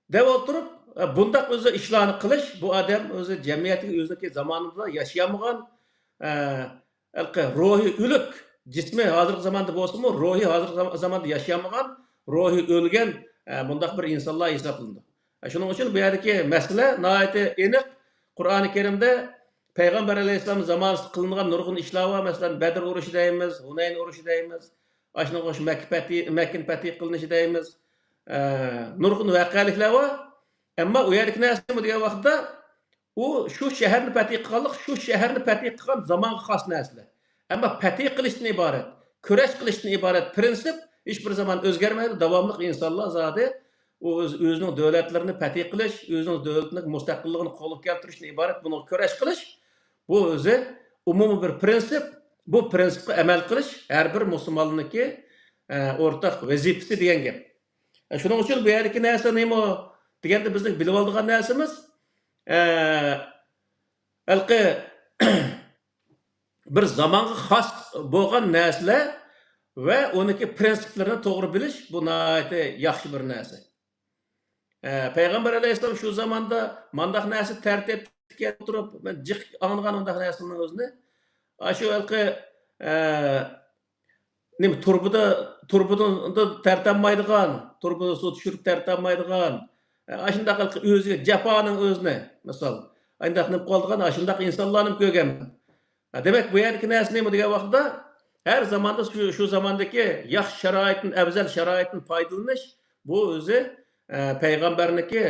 دەپ ئولتۇرۇپ، بۇنداق ئۆزى ئىشلارنى قىلىش، بۇ ئادەم ئۆزى جەمئىيەتتىكى ئۆزىنىڭكى زامانىدا ياشىيالمىغان، ئە، ھېلىقى روھى ئۆلۈك، جىسمى ھازىرقى زاماندا بولسىمۇ، روھى ھازىرقى زام-، زاماندا ياشىيالمىغان، روھى ئۆلگەن، ئە، بۇنداق بىر ئىنسانلار ھېسابلىنىدۇ. ئە، شۇنىڭ ئۈچۈن بۇ يەردىكى مەسىلە ناھايىتى ئېنىق. قۇرئانى كەرىمدە پەيغەمبەر ئەلەيھىسسالام زامانىسىدا قىلىنغان نۇرغۇن ئىشلار بار. مەسىلەن، بەدر ئۇرۇشى دەيمىز، ھۇنەين ئۇرۇشى دەيمىز. ئاشۇنىڭغا ئوخشاش مەككە پەتھى، مەككىنى پەتھى قىلىنىشى دەيمىز. ئە، نۇرغۇن ۋەقەلىكلەر بار. ئەمما ئۇ يەردىكى نەرسە نېمە دېگەن ۋاقىتتا، ئۇ شۇ شەھەرنى پەتھى قىلغانلىق، شۇ شەھەرنى پەتھى قىلغان زامانغا خاس نەرسىلەر. ئەمما پەتھى قىلىشتىن ئىبارەت، كۈرەش قىلىشتىن ئىبارەت پىرىنسىپ ھېچ بىر زامان ئۆزگەرمەيدۇ. داۋاملىق ئىنسانلار زادى ئۇ ئۆز-، ئۆزىنىڭ دۆلەتلىرىنى پەتھى قىلىش، ئۆزىنىڭ دۆلىتىنىڭ مۇستەقىللىقىنى قولغا كەلتۈرۈشتىن ئىبارەت. بۇنىڭغا كۈرەش قىلىش، بۇ ئۆزى ئومۇمىي بىر پىرىنسىپ. بۇ پىرىنسىپقا ئەمەل قىلىش ھەر بىر مۇسۇلماننىڭكى، ئە، ئورتاق ۋەزىپىسى دېگەن گەپ. ئە، شۇنىڭ ئۈچۈن بۇ يەردىكى نەرسە نېمە دېگەندە، بىزنىڭ بىلىۋالىدىغان نەرسىمىز، ئە، ھېلىقى بىر زامانغا خاس بولغان نەرسىلەر ۋە ئۇنىڭكى پىرىنسىپلىرىنى توغرا بىلىش، بۇ ناھايىتى ياخشى بىر نەرسە. ئە، پەيغەمبەر ئەلەيھىسسالام شۇ زاماندا مانداق نەرسە تەرتىپكە تۇرۇپ، مەن جىق ئاڭلىغان ئۇنداق نەرسىنىڭ ئۆزىنى. ئاشۇ ھېلىقى، ئە، نېمە، تۇرۇبىدا، تۇرۇبىدا تەرتەلمەيدىغان، تۇرۇبىدا سۇ چۈشۈرۈپ تەرتەلمەيدىغان، ئە، ئاشۇنداق ھېلىقى ئۆزىگە جاپانىڭ ئۆزىنى، مىسال، ئانداق نېمە قىلىدىغان، ئاشۇنداق ئىنسانلارنى كۆرگەن. ھە، دېمەك، بۇ يەردىكى نەرسە نېمە دېگەن ۋاقىتتا، ھەر زاماندا شۇ، شۇ زاماندىكى ياخشى شارائىتتىن، ئەۋزەل شارائىتتىن پايدىلىنىش، بۇ ئۆزى، ئە، پەيغەمبەرنىڭكى،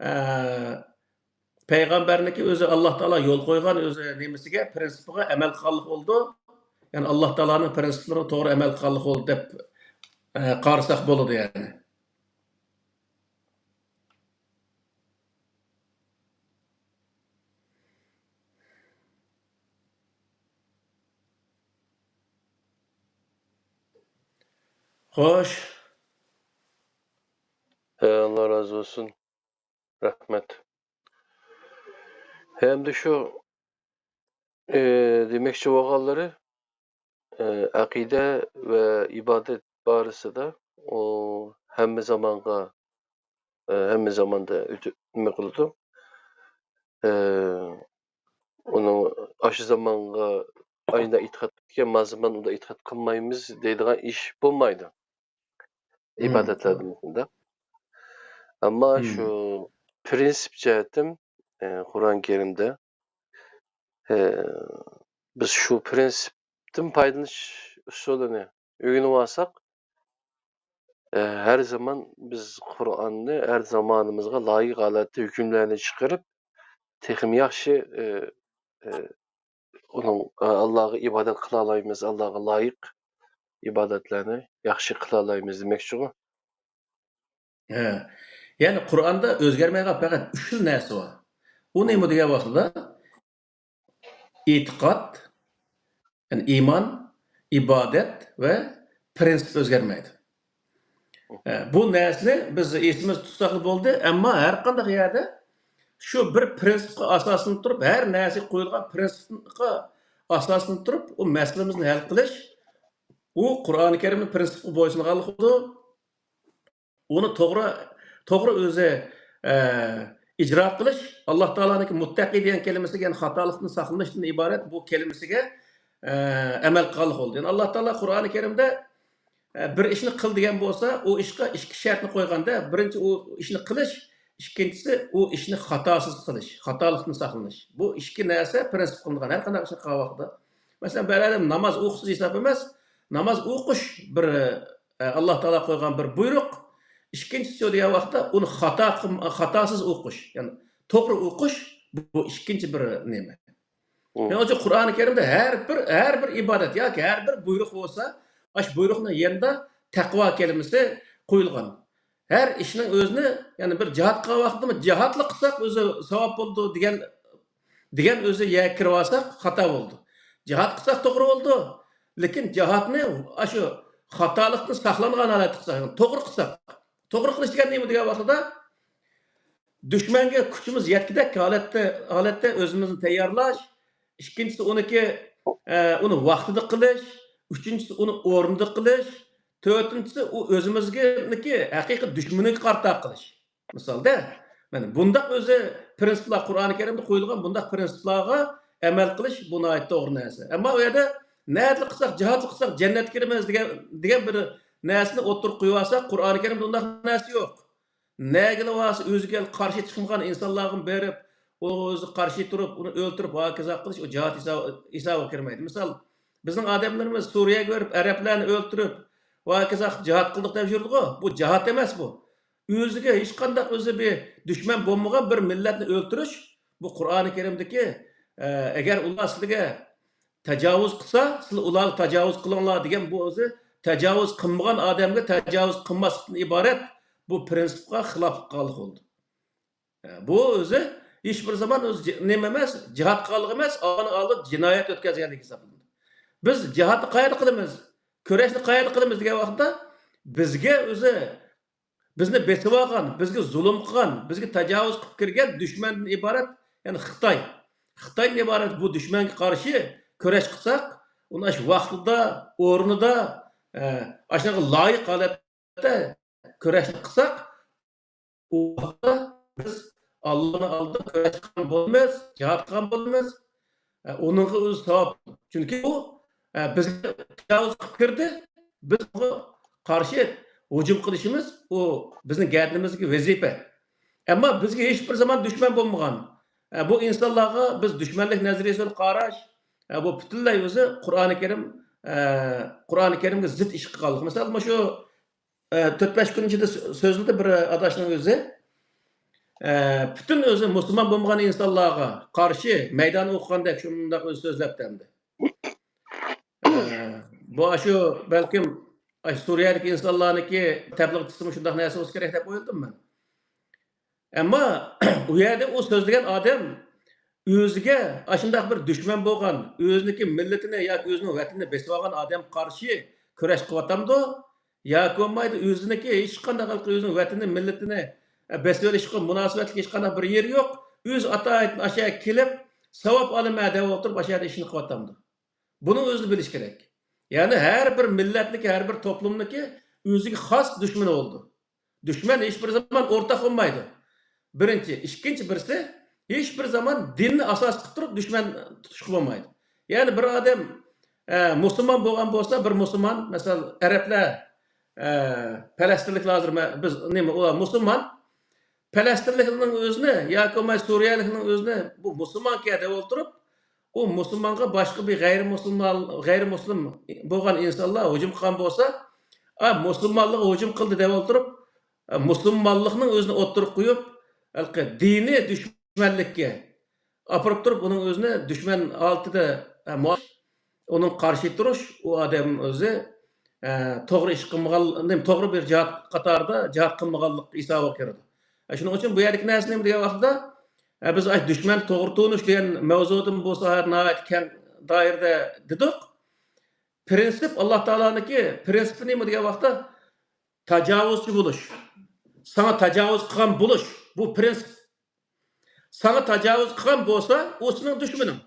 ئە، پەيغەمبەرنىڭكى ئۆزى ئاللا تائالا يول قويغان ئۆزى نېمىسىگە، پىرىنسىپىغا ئەمەل قىلغانلىق بولىدۇ. يەنى ئاللا تائالانىڭ پىرىنسىپلىرىغا توغرا ئەمەل قىلغانلىق بولىدۇ دەپ، ئە، قارىساق بولىدۇ يەنى. خوش. ھە، ئاللا رازى بولسۇن. رەھمەت. ھەمدە شۇ، ئى، دېمەكچى بولغانلىرى، ئى، ئەقىدە ۋە ئىبادەت بارىسىدا ئۇ ھەممە زامانغا، ئى، ھەممە زاماندا ئۆتۈ-، نېمە قىلىدۇ؟ ئى، ئۇنىڭ ئاشۇ زامانغا ئايدا ئېتىقاد قىلىدىكەن، ما زامان ئۇندا ئېتىقاد قىلمايمىز دەيدىغان ئىش بولمايدۇ. مم. ئىبادەتلەردىن شۇنداق. ئەمما مم. شۇ پرىنسىپ جەھەتتىن، ئى، قۇرئان كەرىمدە، ئى، بىز شۇ پرىنسىپتىن پايدىلىنىش ئۇسۇلىنى ئۆگىنىۋالساق، ئى، ھەر زامان بىز قۇرئاننى ھەر زامانىمىزغا لايىق ھالەتتە ھۆكۈملەرنى چىقىرىپ، تېخىمۇ ياخشى، ئى، ئى، ئۇنىڭ، ئى، ئاللاغا ئىبادەت قىلالايمىز، ئاللاغا لايىق ئىبادەتلەرنى ياخشى قىلالايمىز دېمەكچىغۇ. ھە. يەنى قۇرئاندا ئۆزگەرمەيدىغان پەقەت ئۈچ خىل نەرسە بار. ئۇ نېمە دېگەن ۋاقتىدا، ئېتىقاد، يەنى ئىمان، ئىبادەت ۋە پرىنسىپ ئۆزگەرمەيدۇ. ھە، بۇ نەرسىنى بىز ئېسىمىزدە تۇتساقلا بولدى، ئەمما ھەر قانداق يەردە شۇ بىر پرىنسىپقا ئاساسلىنىپ تۇرۇپ، ھەر نەرسىگە قويۇلغان پرىنسىپقا ئاساسلىنىپ تۇرۇپ، ئۇ مەسىلىمىزنى ھەل قىلىش، ئۇ قۇرئانى كەرىمنىڭ پرىنسىپىغا بويسۇنغانلىقىدۇر. ئۇنى توغرا، توغرا ئۆزى، ئە، ئىجرا قىلىش، ئاللا تائالانىڭكى مۇتتەقى دېگەن كەلىمىسىگە، يەنى خاتالىقتىن ساقلىنىشتىن ئىبارەت بۇ كەلىمىسىگە، ئە، ئەمەل قىلغانلىق بولدى. يەنى ئاللا تائالا قۇرئانى كەرىمدە، ئە، بىر ئىشنى قىل دېگەن بولسا، ئۇ ئىشقا ئىككى شەرتنى قويغاندا، بىرىنچى ئۇ ئىشنى قىلىش، ئىككىنچىسى ئۇ ئىشنى خاتاسىز قىلىش، خاتالىقتىن ساقلىنىش. بۇ ئىككى نەرسە پرىنسىپ قىلىنغان ھەر قانداق ئىشنى قىلغان ۋاقتىدا. مەسىلەن، بىر ئادەم ناماز ئوقۇسىز ھېساب ئەمەس، ناماز ئوقۇش بىر، ئە، ئاللا تائالا قويغان بىر بۇيرۇق. ئىككىنچىسى دېگەن ۋاقىتتا ئۇنى خاتا قىلم-، خاتاسىز ئوقۇش، يەنى توغرا ئوقۇش، بۇ ئىككىنچى بىر نېمە. مم. شۇنىڭ ئۈچۈن قۇرئانى كەرىمدە ھەر بىر، ھەر بىر ئىبادەت ياكى ھەر بىر بۇيرۇق بولسا، ئاشۇ بۇيرۇقنىڭ يېنىدا تەقۋا كەلىمىسى قويۇلغان. ھەر ئىشنىڭ ئۆزىنى، يەنى بىر جىھاد قىلغان ۋاقتىمۇ جىھادلا قىلساق ئۆزى ساۋاب بولىدۇ دېگەن، دېگەن ئۆزى يەرگە كىرىۋالساق خاتا بولىدۇ. جىھاد قىلساق توغرا بولىدۇ، لېكىن جىھادنى ئاشۇ خاتالىقتىن ساقلانغان ھالەتتە قىلساق، يەنى توغرا قىلساق. توغرا قىلىش دېگەن نېمە دېگەن ۋاقتىدا، دۈشمەنگە كۈچىمىز يەتكۈدەك ھالەتتە، ھالەتتە ئۆزىمىزنى تەييارلاش. ئىككىنچىسى ئۇنىكى، ئە، ئۇنى ۋاقتىدا قىلىش. ئۈچىنچىسى ئۇنى ئورنىدا قىلىش. تۆتىنچىسى ئۇ ئۆزىمىزگىنىكى ھەقىقىي دۈشمىنىگە قارىتا قىلىش. مىسالدا، مانا بۇنداق ئۆزى پرىنسىپلار، قۇرئانى كەرىمدە قويۇلغان بۇنداق پرىنسىپلارغا ئەمەل قىلىش بۇ ناھايىتى توغرا نەرسە. ئەمما ئۇ يەردە نەدىلا قىلساق، جىھادلا قىلساق جەننەتكە كىرىمىز دېگەن، دېگەن بىر نەرسىنى ئوتتۇرىغا قويۇۋالساق، قۇرئانى كەرىمدە ئۇنداق نەرسە يوق. نەگىلا بارسا ئۆزىگە قارشى چىقمىغان ئىنسانلارغا بېرىپ، ئۇ ئۆزى قارشى تۇرۇپ، ئۇنى ئۆلتۈرۈپ، ھاكازا قىلىش، ئۇ جىھاد ھېسابى، ھېسابىغا كىرمەيدۇ. مىسال، بىزنىڭ ئادەملىرىمىز سۈرىيەگە بېرىپ، ئەرەبلەرنى ئۆلتۈرۈپ، ۋاكىزا قىلىپ جىھاد قىلدۇق دەپ يۈرىدىغۇ. بۇ جىھاد ئەمەس بۇ. ئۆزىگە ھېچقانداق ئۆزى بىر دۈشمەن بولمىغان بىر مىللەتنى ئۆلتۈرۈش، بۇ قۇرئانى كەرىمدىكى، ئە، ئەگەر ئۇلار سىلىگە تاجاۋۇز قىلسا، سىلەر ئۇلارغا تاجاۋۇز قىلىڭلار دېگەن بۇ ئۆزى تاجاۋۇز قىلمىغان ئادەمگە تاجاۋۇز قىلماسلىقتىن ئىبارەت بۇ پرىنسىپقا خىلاپلىق قىلغانلىق بولىدۇ. بۇ ئۆزى ھېچ بىر زامان ئۆزى جى-، نېمە ئەمەس، جىھاد قىلغانلىق ئەمەس، ئۇنىڭ ئالدىدا جىنايەت ئۆتكۈزگەنلىك ھېسابلىنىدۇ. بىز جىھادنى قەيەردە قىلىمىز، كۈرەشنى قەيەردە قىلىمىز دېگەن ۋاقىتتا، بىزگە ئۆزى، بىزنى بېسىۋالغان، بىزگە زۇلۇم قىلغان، بىزگە تاجاۋۇز قىلىپ كىرگەن دۈشمەندىن ئىبارەت، يەنى خىتاي. خىتايدىن ئىبارەت بۇ دۈشمەنگە قارشى كۈرەش قىلساق، ئۇنى ئاشۇ ۋاقتىدا، ئورنىدا، ئە، ئاشۇنىڭغا لايىق ھالەتتە كۈرەشنى قىلساق، ئۇ ۋاقىتتا بىز ئاللانىڭ ئالدىدا كۈرەش قىلغان بولىمىز، جىھاد قىلغان بولىمىز. ئە، ئۇنىڭغا ئۆزى ساۋاب. چۈنكى ئۇ، ئە، بىزگە تاجاۋۇز قىلىپ كىردى، بىز ئۇنىڭغا قارشى ھۇجۇم قىلىشىمىز، ئۇ بىزنىڭ گەدىنىمىزدىكى ۋەزىپە. ئەمما بىزگە ھېچ بىر زامان دۈشمەن بولمىغان، ئە، بۇ ئىنسانلارغا بىز دۈشمەنلىك نەزەرىيىسى بىلەن قاراش، ئە، بۇ پۈتۈنلەي ئۆزى قۇرئانى كەرىم، ئە، قۇرئانى كەرىمگە زىت ئىش قىلغانلىق. مىسال، مۇشۇ ئە، تۆت-بەش كۈن ئىچىدە سۆ-، سۆزلىدى بىر ئاداشنىڭ ئۆزى. ئە، پۈتۈن ئۆزى مۇسۇلمان بولمىغان ئىنسانلارغا قارشى مەيدان ئوقۇغاندەك شۇنداق ئۆزى سۆزلەپتۇ ئەمدى. ئە، بۇ ئاشۇ بەلكىم ئاشۇ سۈرىيەدىكى ئىنسانلارنىڭكى تەبلىغچىسىمۇ شۇنداق نەرسە بولسا كېرەك دەپ ئويلىدىم مەن. ئەمما ئۇ يەردە ئۇ سۆزلىگەن ئادەم ئۆزىگە ئاشۇنداق بىر دۈشمەن بولغان، ئۆزىنىڭكى مىللىتىنى ياكى ئۆزىنىڭ ۋەتىنىنى بېسىۋالغان ئادەمگە قارشى كۈرەش قىلىۋاتامدۇ؟ ياكى بولمايدۇ ئۆزىنىڭكى ھېچقانداق ھالقا ئۆزىنىڭ ۋەتىنى، مىللىتىنى، ئە، بېسىۋېلىشقا مۇناسىۋەتلىك ھېچقانداق بىر يېرى يوق. ئۆزى ئاتايىتىن ئاشۇ يەرگە كېلىپ، ساۋاب ئالىمەن دەپ ئولتۇرۇپ، ئاشۇ يەردە ئىشىنى قىلىۋاتامدۇ؟ بۇنىڭ ئۆزىنى بىلىش كېرەك. يەنى ھەر بىر مىللەتنىكى، ھەر بىر توپلۇمنىكى ئۆزىگە خاس دۈشمىنى بولىدۇ. دۈشمەن ھېچ بىر زامان ئورتاق بولمايدۇ. بىرىنچى. ئىككىنچى بىرسى، ھېچ بىر زامان دىننى ئاساس قىلىپ تۇرۇپ دۈشمەن تۇتۇشقا بولمايدۇ. يەنى بىر ئادەم، ئە، مۇسۇلمان بولغان بولسا، بىر مۇسۇلمان، مەسىلەن، ئەرەبلەر، ئە، پەلەستىنلىكلەر ھازىر مە-، بىز نېمە، ئۇلار مۇسۇلمان، پەلەستىنلىكنىڭ ئۆزىنى ياكى بولماي سۈرىيەلىكنىڭ ئۆزىنى بۇ مۇسۇلمانكەن دەپ ئولتۇرۇپ، ئۇ مۇسۇلمانغا باشقا بىر غەيرىي مۇسۇلمان، غەيرىي مۇسلىم بولغان ئىنسانلار ھۇجۇم قىلغان بولسا، ئا، مۇسۇلمانلىققا ھۇجۇم قىلدى دەپ ئولتۇرۇپ، ئا، مۇسۇلمانلىقنىڭ ئۆزىنى ئوتتۇرىغا قويۇپ، ھېلىقى دىنىي دۈشمەنلىككە ئاپىرىپ تۇرۇپ، ئۇنىڭ ئۆزىنى دۈشمەن ھالىتىدە، ئا، مۇ-، ئۇنىڭ قارشى تۇرۇش، ئۇ ئادەم ئۆزى، ئە، توغرا ئىش قىلمىغان، نېمە، توغرا بىر جىھاد قاتارىدا جىھاد قىلمىغانلىق ھېسابىغا كىرىدۇ. ئە، شۇنىڭ ئۈچۈن بۇ يەردىكى نەرسە نېمە دېگەن ۋاقىتتا، ئە، بىز ئاشۇ دۈشمەن توغرا تونۇش دېگەن مەۋزۇدىن بۇ ساھەدە ناھايىتى كەڭ دائىرىدە دېدۇق. پىرىنسىپ، ئاللا تائالانىڭكى پىرىنسىپى نېمە دېگەن ۋاقىتتا، تاجاۋۇزچى بولۇش، ساڭا تاجاۋۇز قىلغان بولۇش، بۇ پىرىنسىپ. ساڭا تاجاۋۇز قىلغان بولسا، ئۇ سېنىڭ دۈشمىنىڭ.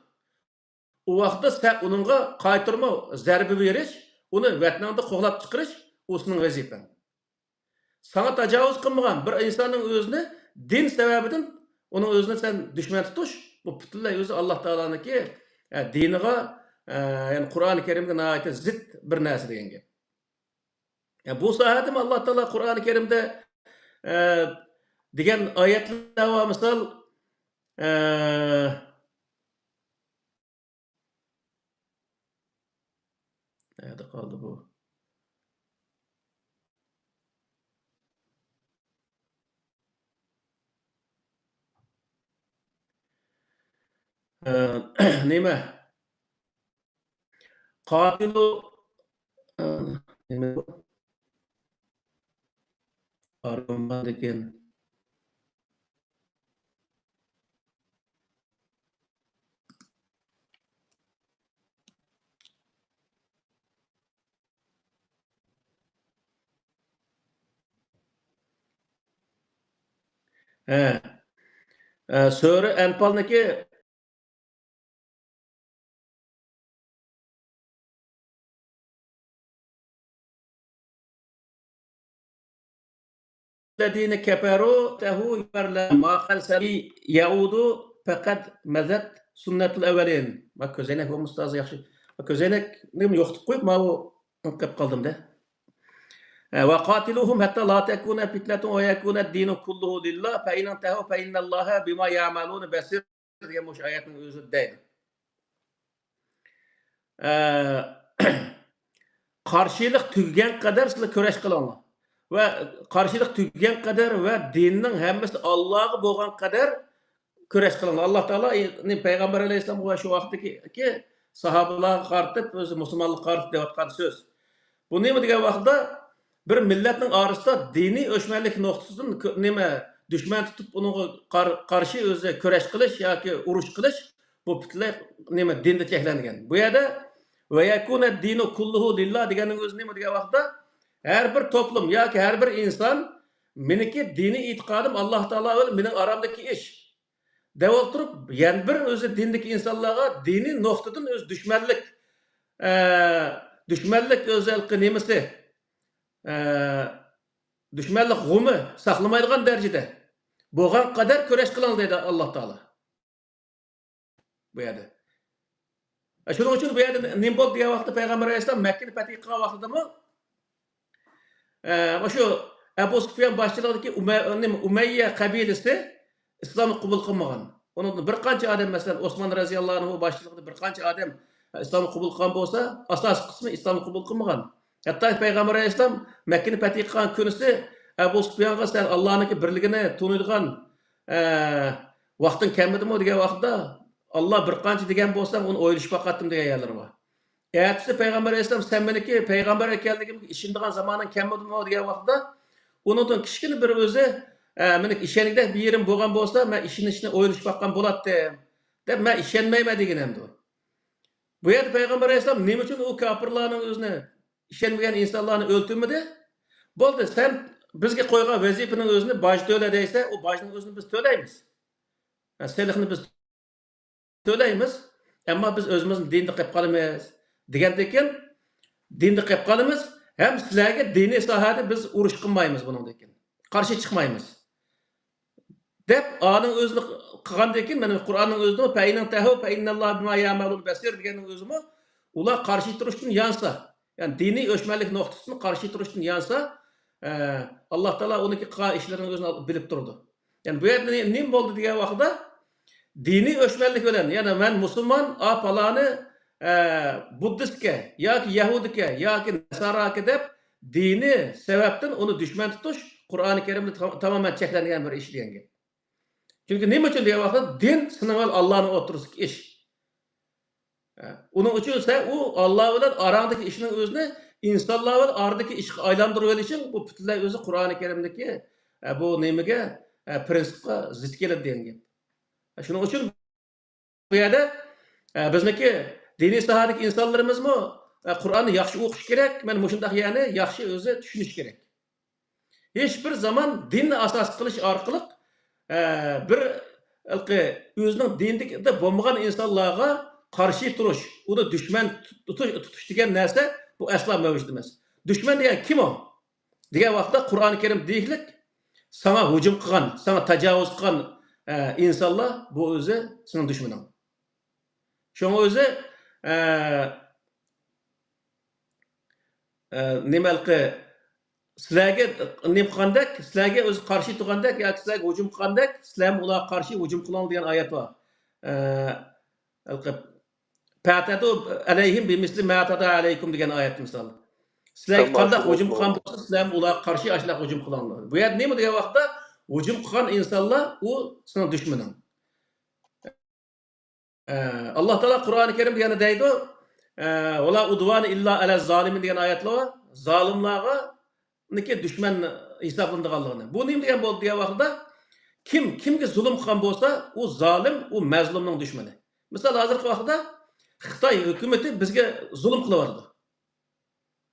ئۇ ۋاقىتتا سەن ئۇنىڭغا قايتۇرما زەربە بېرىش، ئۇنى ۋەتىنىڭدىن قوغلاپ چىقىرىش، ئۇ سېنىڭ ۋەزىپەڭ. ساڭا تاجاۋۇز قىلمىغان بىر ئىنساننىڭ ئۆزىنى دىن سەۋەبىدىن ئۇنىڭ ئۆزىنى سەن دۈشمەن تۇتۇش، بۇ پۈتۈنلەي ئۆزى ئاللا تائالانىڭكى، ئە، دىنىغا، ئە، يەنى قۇرئانى كەرىمگە ناھايىتى زىت بىر نەرسە دېگەن گەپ. ئە، بۇ ساھەدىمۇ ئاللا تائالا قۇرئانى كەرىمدە، ئە، دېگەن ئايەتلەر بار، مىسال، ئە، نەدە قالدى بۇ؟ ئە، نېمە؟ قاتىلۇ، ئە، نېمە بۇ؟ ئارىغىمغاندىكىن. ھە. ئە، سۈرە ئەنپالنىڭكى الذين كفروا تهوا يبرلون ما قال سبي يعود فقد مضت سنة الأولين. ما كۆزەينەك بولمىسا تازا ياخشى. ما كۆزەينەكنى يوقىتىپ قويۇپ، ماۋۇ ئۇنتۇپ قالدىم دە. ھە، وقاتلوهم حتى لا تكون فتنة ويكون الدين كله لله فإن انتهوا فإن الله بما يعملون بصير. دېگەن مۇشۇ ئايەتنىڭ ئۆزى دەيدۇ. ئە، قارشىلىق تۈگىگەن قەدەر سىلەر كۈرەش قىلىڭلار. ۋە قارشىلىق تۈگىگەن قەدەر ۋە دىننىڭ ھەممىسى ئاللاغا بولغان قەدەر كۈرەش قىلىڭلار. ئاللا تائالا، ئى، پەيغەمبەر ئەلەيھىسسالامغا شۇ ۋاقىتتىكى ساھابىلارغا قارىتىپ، ئۆزى مۇسۇلمانلىققا قارىتىپ دەۋاتقان سۆز. بۇ نېمە دېگەن ۋاقىتتا، بىر مىللەتنىڭ ئارىسىدا دىنىي ئۆچمەنلىك نۇقتىسىدىن كۆ-، نېمە، دۈشمەن تۇتۇپ، ئۇنىڭغا قار-، قارشى ئۆزى كۈرەش قىلىش ياكى ئۇرۇش قىلىش، بۇ پۈتۈنلەي نېمە، دىندا چەكلەنگەن. بۇ يەردە «ويكون الدين كله لله» دېگەننىڭ ئۆزى نېمە دېگەن ۋاقىتتا، ھەر بىر توپلۇم ياكى ھەر بىر ئىنسان، مېنىڭكى دىنىي ئېتىقادىم ئاللا تائالا بىلەن مېنىڭ ئارامدىكى ئىش. دەپ ئولتۇرۇپ، يەنە بىر ئۆزى دىندىكى ئىنسانلارغا دىنىي نۇقتىدىن ئۆز دۈشمەنلىك، ئە، دۈشمەنلىك ئۆزى ھېلىقى نېمىسى، ئە، دۈشمەنلىك غۇمى ساقلىمايدىغان دەرىجىدە بولغان قەدەر كۈرەش قىلىڭ دەيدۇ ئاللا تائالا بۇ يەردە. شۇنىڭ ئۈچۈن بۇ يەردە نېمە بولدى دېگەن ۋاقىتتا، پەيغەمبەر ئەلەيھىسسالام مەككىنى پەتھ قىلغان ۋاقتىدىمۇ، ئە، مۇشۇ ئەبۇ سۇفيان باشچىلىقىدىكى ئۇمە-، نېمە، ئۇمەييە قەبىلىسى ئىسلامنى قوبۇل قىلمىغان. ئۇنىڭدىن بىر قانچە ئادەم، مەسىلەن، ئوسمان رەزىياللاھۇ ئەنھۇ باشچىلىقىدا بىر قانچە ئادەم ئىسلامنى قوبۇل قىلغان بولسا، ئاساسىي قىسمى ئىسلامنى قوبۇل قىلمىغان. ھەتتا پەيغەمبەر ئەلەيھىسسالام مەككىنى پەتھ قىلغان كۈنىسى ئەبۇ سۇفيانغا، «سەن ئاللانىڭكى بىرلىكىنى تونۇيدىغان، ئە، ۋاقتىڭ كەلمىدىمۇ؟» دېگەن ۋاقىتتا، «ئاللا بىر قانچە دېگەن بولساڭ، ئۇنى ئويلىشىپ باقاتتىم» دېگەن يەرلىرى بار. ئەتىسى پەيغەمبەر ئەلەيھىسسالام، «سەن مېنىڭكى پەيغەمبەر ئىكەنلىكىمگە ئىشىنىدىغان زامانىڭ كەلمىدىمۇ؟» دېگەن ۋاقىتتا، ئۇنىڭدىن كىچىككىنە بىر ئۆزى، ئە، مېنىڭ ئىشەنگۈدەك بىر يېرىم بولغان بولسا، مەن ئىشىنىشنى ئويلىشىپ باققان بولاتتىم، دەپ، مەن ئىشەنمەيمەن دېگىنىمدۇ. بۇ يەردە پەيغەمبەر ئەلەيھىسسالام نېمە ئۈچۈن ئۇ كاپىرلارنىڭ ئۆزىنى، ئىشەنمىگەن ئىنسانلارنى ئۆلتۈرمىدى؟ بولدى، سەن بىزگە قويغان ۋەزىپىنىڭ ئۆزىنى باج تۆلە دەيسە، ئۇ باجنىڭ ئۆزىنى بىز تۆلەيمىز. ھە، سېلىقنى بىز تۆلەيمىز. ئەمما بىز ئۆزىمىزنىڭ دىنىدا قېلىپ قالىمىز دېگەندىن كېيىن، دىندا قېلىپ قالىمىز ھەم سىلەرگە دىنىي ساھەدە بىز ئۇرۇش قىلمايمىز بۇنىڭدىن كېيىن. قارشى چىقمايمىز. دەپ، ئانىڭ ئۆزىنى قىلغاندىن كېيىن، مانا قۇرئاننىڭ ئۆزىدىمۇ، فَإِنْ تَنْتَهُوا فَإِنَّ اللَّهَ بِمَا يَعْمَلُونَ بَصِيرٌ دېگەننىڭ ئۆزىمۇ، ئۇلار قارشى تۇرۇشتىن يانسا، يەنى دىنىي ئۆچمەنلىك نۇقتىسىدىن قارشى تۇرۇشتىن يانسا، ئە، ئاللا تائالا ئۇنىڭكى قىلغان ئىشلىرىنىڭ ئۆزىنى بىلىپ تۇرىدۇ. يەنى بۇ يەردە نېمە بولدى دېگەن ۋاقىتتا، دىنىي ئۆچمەنلىك بىلەن، يەنى مەن مۇسۇلمان، ئا، پالانى، ئە، بۇددىستكەن ياكى يەھۇدىيكەن ياكى نەساراكەن دەپ، دىنىي سەۋەبتىن ئۇنى دۈشمەن تۇتۇش قۇرئانى كەرىمدە تا-، تامامەن چەكلەنگەن بىر ئىش دېگەن گەپ. چۈنكى نېمە ئۈچۈن دېگەن ۋاقىتتا، دىن سېنىڭ بىلەن ئاللانىڭ ئوتتۇرىسىدىكى ئىش. ئۇنىڭ ئۈچۈن سەن ئۇ ئاللا بىلەن ئاراڭدىكى ئىشنىڭ ئۆزىنى ئىنسانلار بىلەن ئارىدىكى ئىشقا ئايلاندۇرۇۋېلىشىڭ، بۇ پۈتۈنلەي ئۆزى قۇرئانى كەرىمدىكى، ئە، بۇ نېمىگە، ئە، پرىنسىپقا زىت كېلىدۇ دېگەن گەپ. شۇنىڭ ئۈچۈن بۇ يەردە، ئە، بىزنىكى دىنىي ساھەدىكى ئىنسانلىرىمىزمۇ، ئە، قۇرئاننى ياخشى ئوقۇش كېرەك، مانا مۇشۇنداق يەرنى ياخشى ئۆزى چۈشىنىش كېرەك. ھېچ بىر زامان دىننى ئاساس قىلىش ئارقىلىق، ئە، بىر ھېلىقى ئۆزىنىڭ دىنىدا بولمىغان ئىنسانلارغا قارشى تۇرۇش، ئۇنى دۈشمەن تۇتۇش، تۇتۇش دېگەن نەرسە بۇ ئەسلا مەۋجۇت ئەمەس. دۈشمەن دېگەن كىم ئۇ؟ دېگەن ۋاقىتتا قۇرئانى كەرىم دېيىكلىك، ساڭا ھۇجۇم قىلغان، ساڭا تاجاۋۇز قىلغان، ئە، ئىنسانلار بۇ ئۆزى سېنىڭ دۈشمىنىڭ. شۇڭا ئۆزى، ئە، ئە، نېمە ھېلىقى سىلەرگە نېمە قىلغاندەك، سىلەرگە ئۆزى قارشى تۇرغاندەك ياكى سىلەرگە ھۇجۇم قىلغاندەك، سىلەرمۇ ئۇلارغا قارشى ھۇجۇم قىلىڭ دېگەن ئايەت بار. ئە، ھېلىقى، فَاعْتَدُوا عَلَيْهِمْ بِمِثْلِ مَا اعْتَدَوْا عَلَيْكُمْ دېگەن ئايەت مىسال. سىلەرگە قانداق ھۇجۇم قىلغان بولسا، سىلەرمۇ ئۇلارغا قارشى ئاشۇنداق ھۇجۇم قىلىڭلار. بۇ يەردە نېمە دېگەن ۋاقىتتا، ھۇجۇم قىلغان ئىنسانلار ئۇ سېنىڭ دۈشمىنىڭ. ئە، ئاللا تائالا قۇرئانى كەرىمدە يەنە دەيدۇ، ئە، «وَلَا عُدْوَانَ إِلَّا عَلَى الظَّالِمِينَ» دېگەن ئايەتلەر بار. زالىملارغا نىكى دۈشمەن ھېسابلىنىدىغانلىقىنى. بۇ نېمە دېگەن بولدى دېگەن ۋاقىتتا، كىم كىمگە زۇلۇم قىلغان بولسا، ئۇ زالىم، ئۇ مەزلۇمنىڭ دۈشمىنى. مىسال، ھازىرقى ۋاقىتتا خىتاي ھۆكۈمىتى بىزگە زۇلۇم قىلىۋاتىدۇ.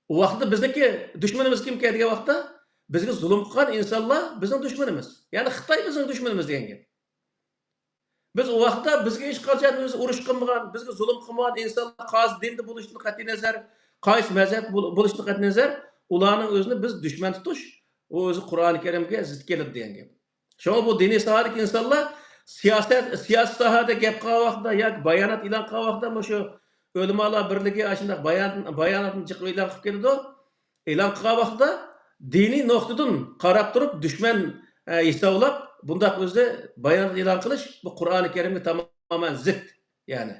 ئۇ ۋاقىتتا بىزنىڭكى دۈشمىنىمىز كىمكەن دېگەن ۋاقىتتا، بىزگە زۇلۇم قىلغان ئىنسانلار بىزنىڭ دۈشمىنىمىز. يەنى خىتاي بىزنىڭ دۈشمىنىمىز دېگەن گەپ. بىز ئۇ ۋاقىتتا بىزگە ھېچقاچان ئۆزى ئۇرۇش قىلمىغان، بىزگە زۇلۇم قىلمىغان ئىنسانلار، قايسى دىندا بولۇشىدىن قەتئىينەزەر، قايسى مەزھەپ بول-، بولۇشىدىن قەتئىينەزەر، ئۇلارنىڭ ئۆزىنى بىز دۈشمەن تۇتۇش، ئۇ ئۆزى قۇرئانى كەرىمگە زىت كېلىدۇ دېگەن گەپ. شۇڭا بۇ دىنىي ساھەدىكى ئىنسانلار سىياسەت، سىياسىي ساھەدە گەپ قىلغان ۋاقتىدا ياكى بايانات ئېلان قىلغان ۋاقتىدا مۇشۇ ئۆلىمالار بىرلىكى ئاشۇنداق بايان-، باياناتنى جىق ئېلان قىلىپ كېلىدۇ. ئېلان قىلغان ۋاقتىدا دىنىي نۇقتىدىن قاراپ تۇرۇپ دۈشمەن، ئە، ھېسابلاپ بۇنداق ئۆزى بايانات ئېلان قىلىش بۇ قۇرئانى كەرىمگە تامامەن زىت، يەنى.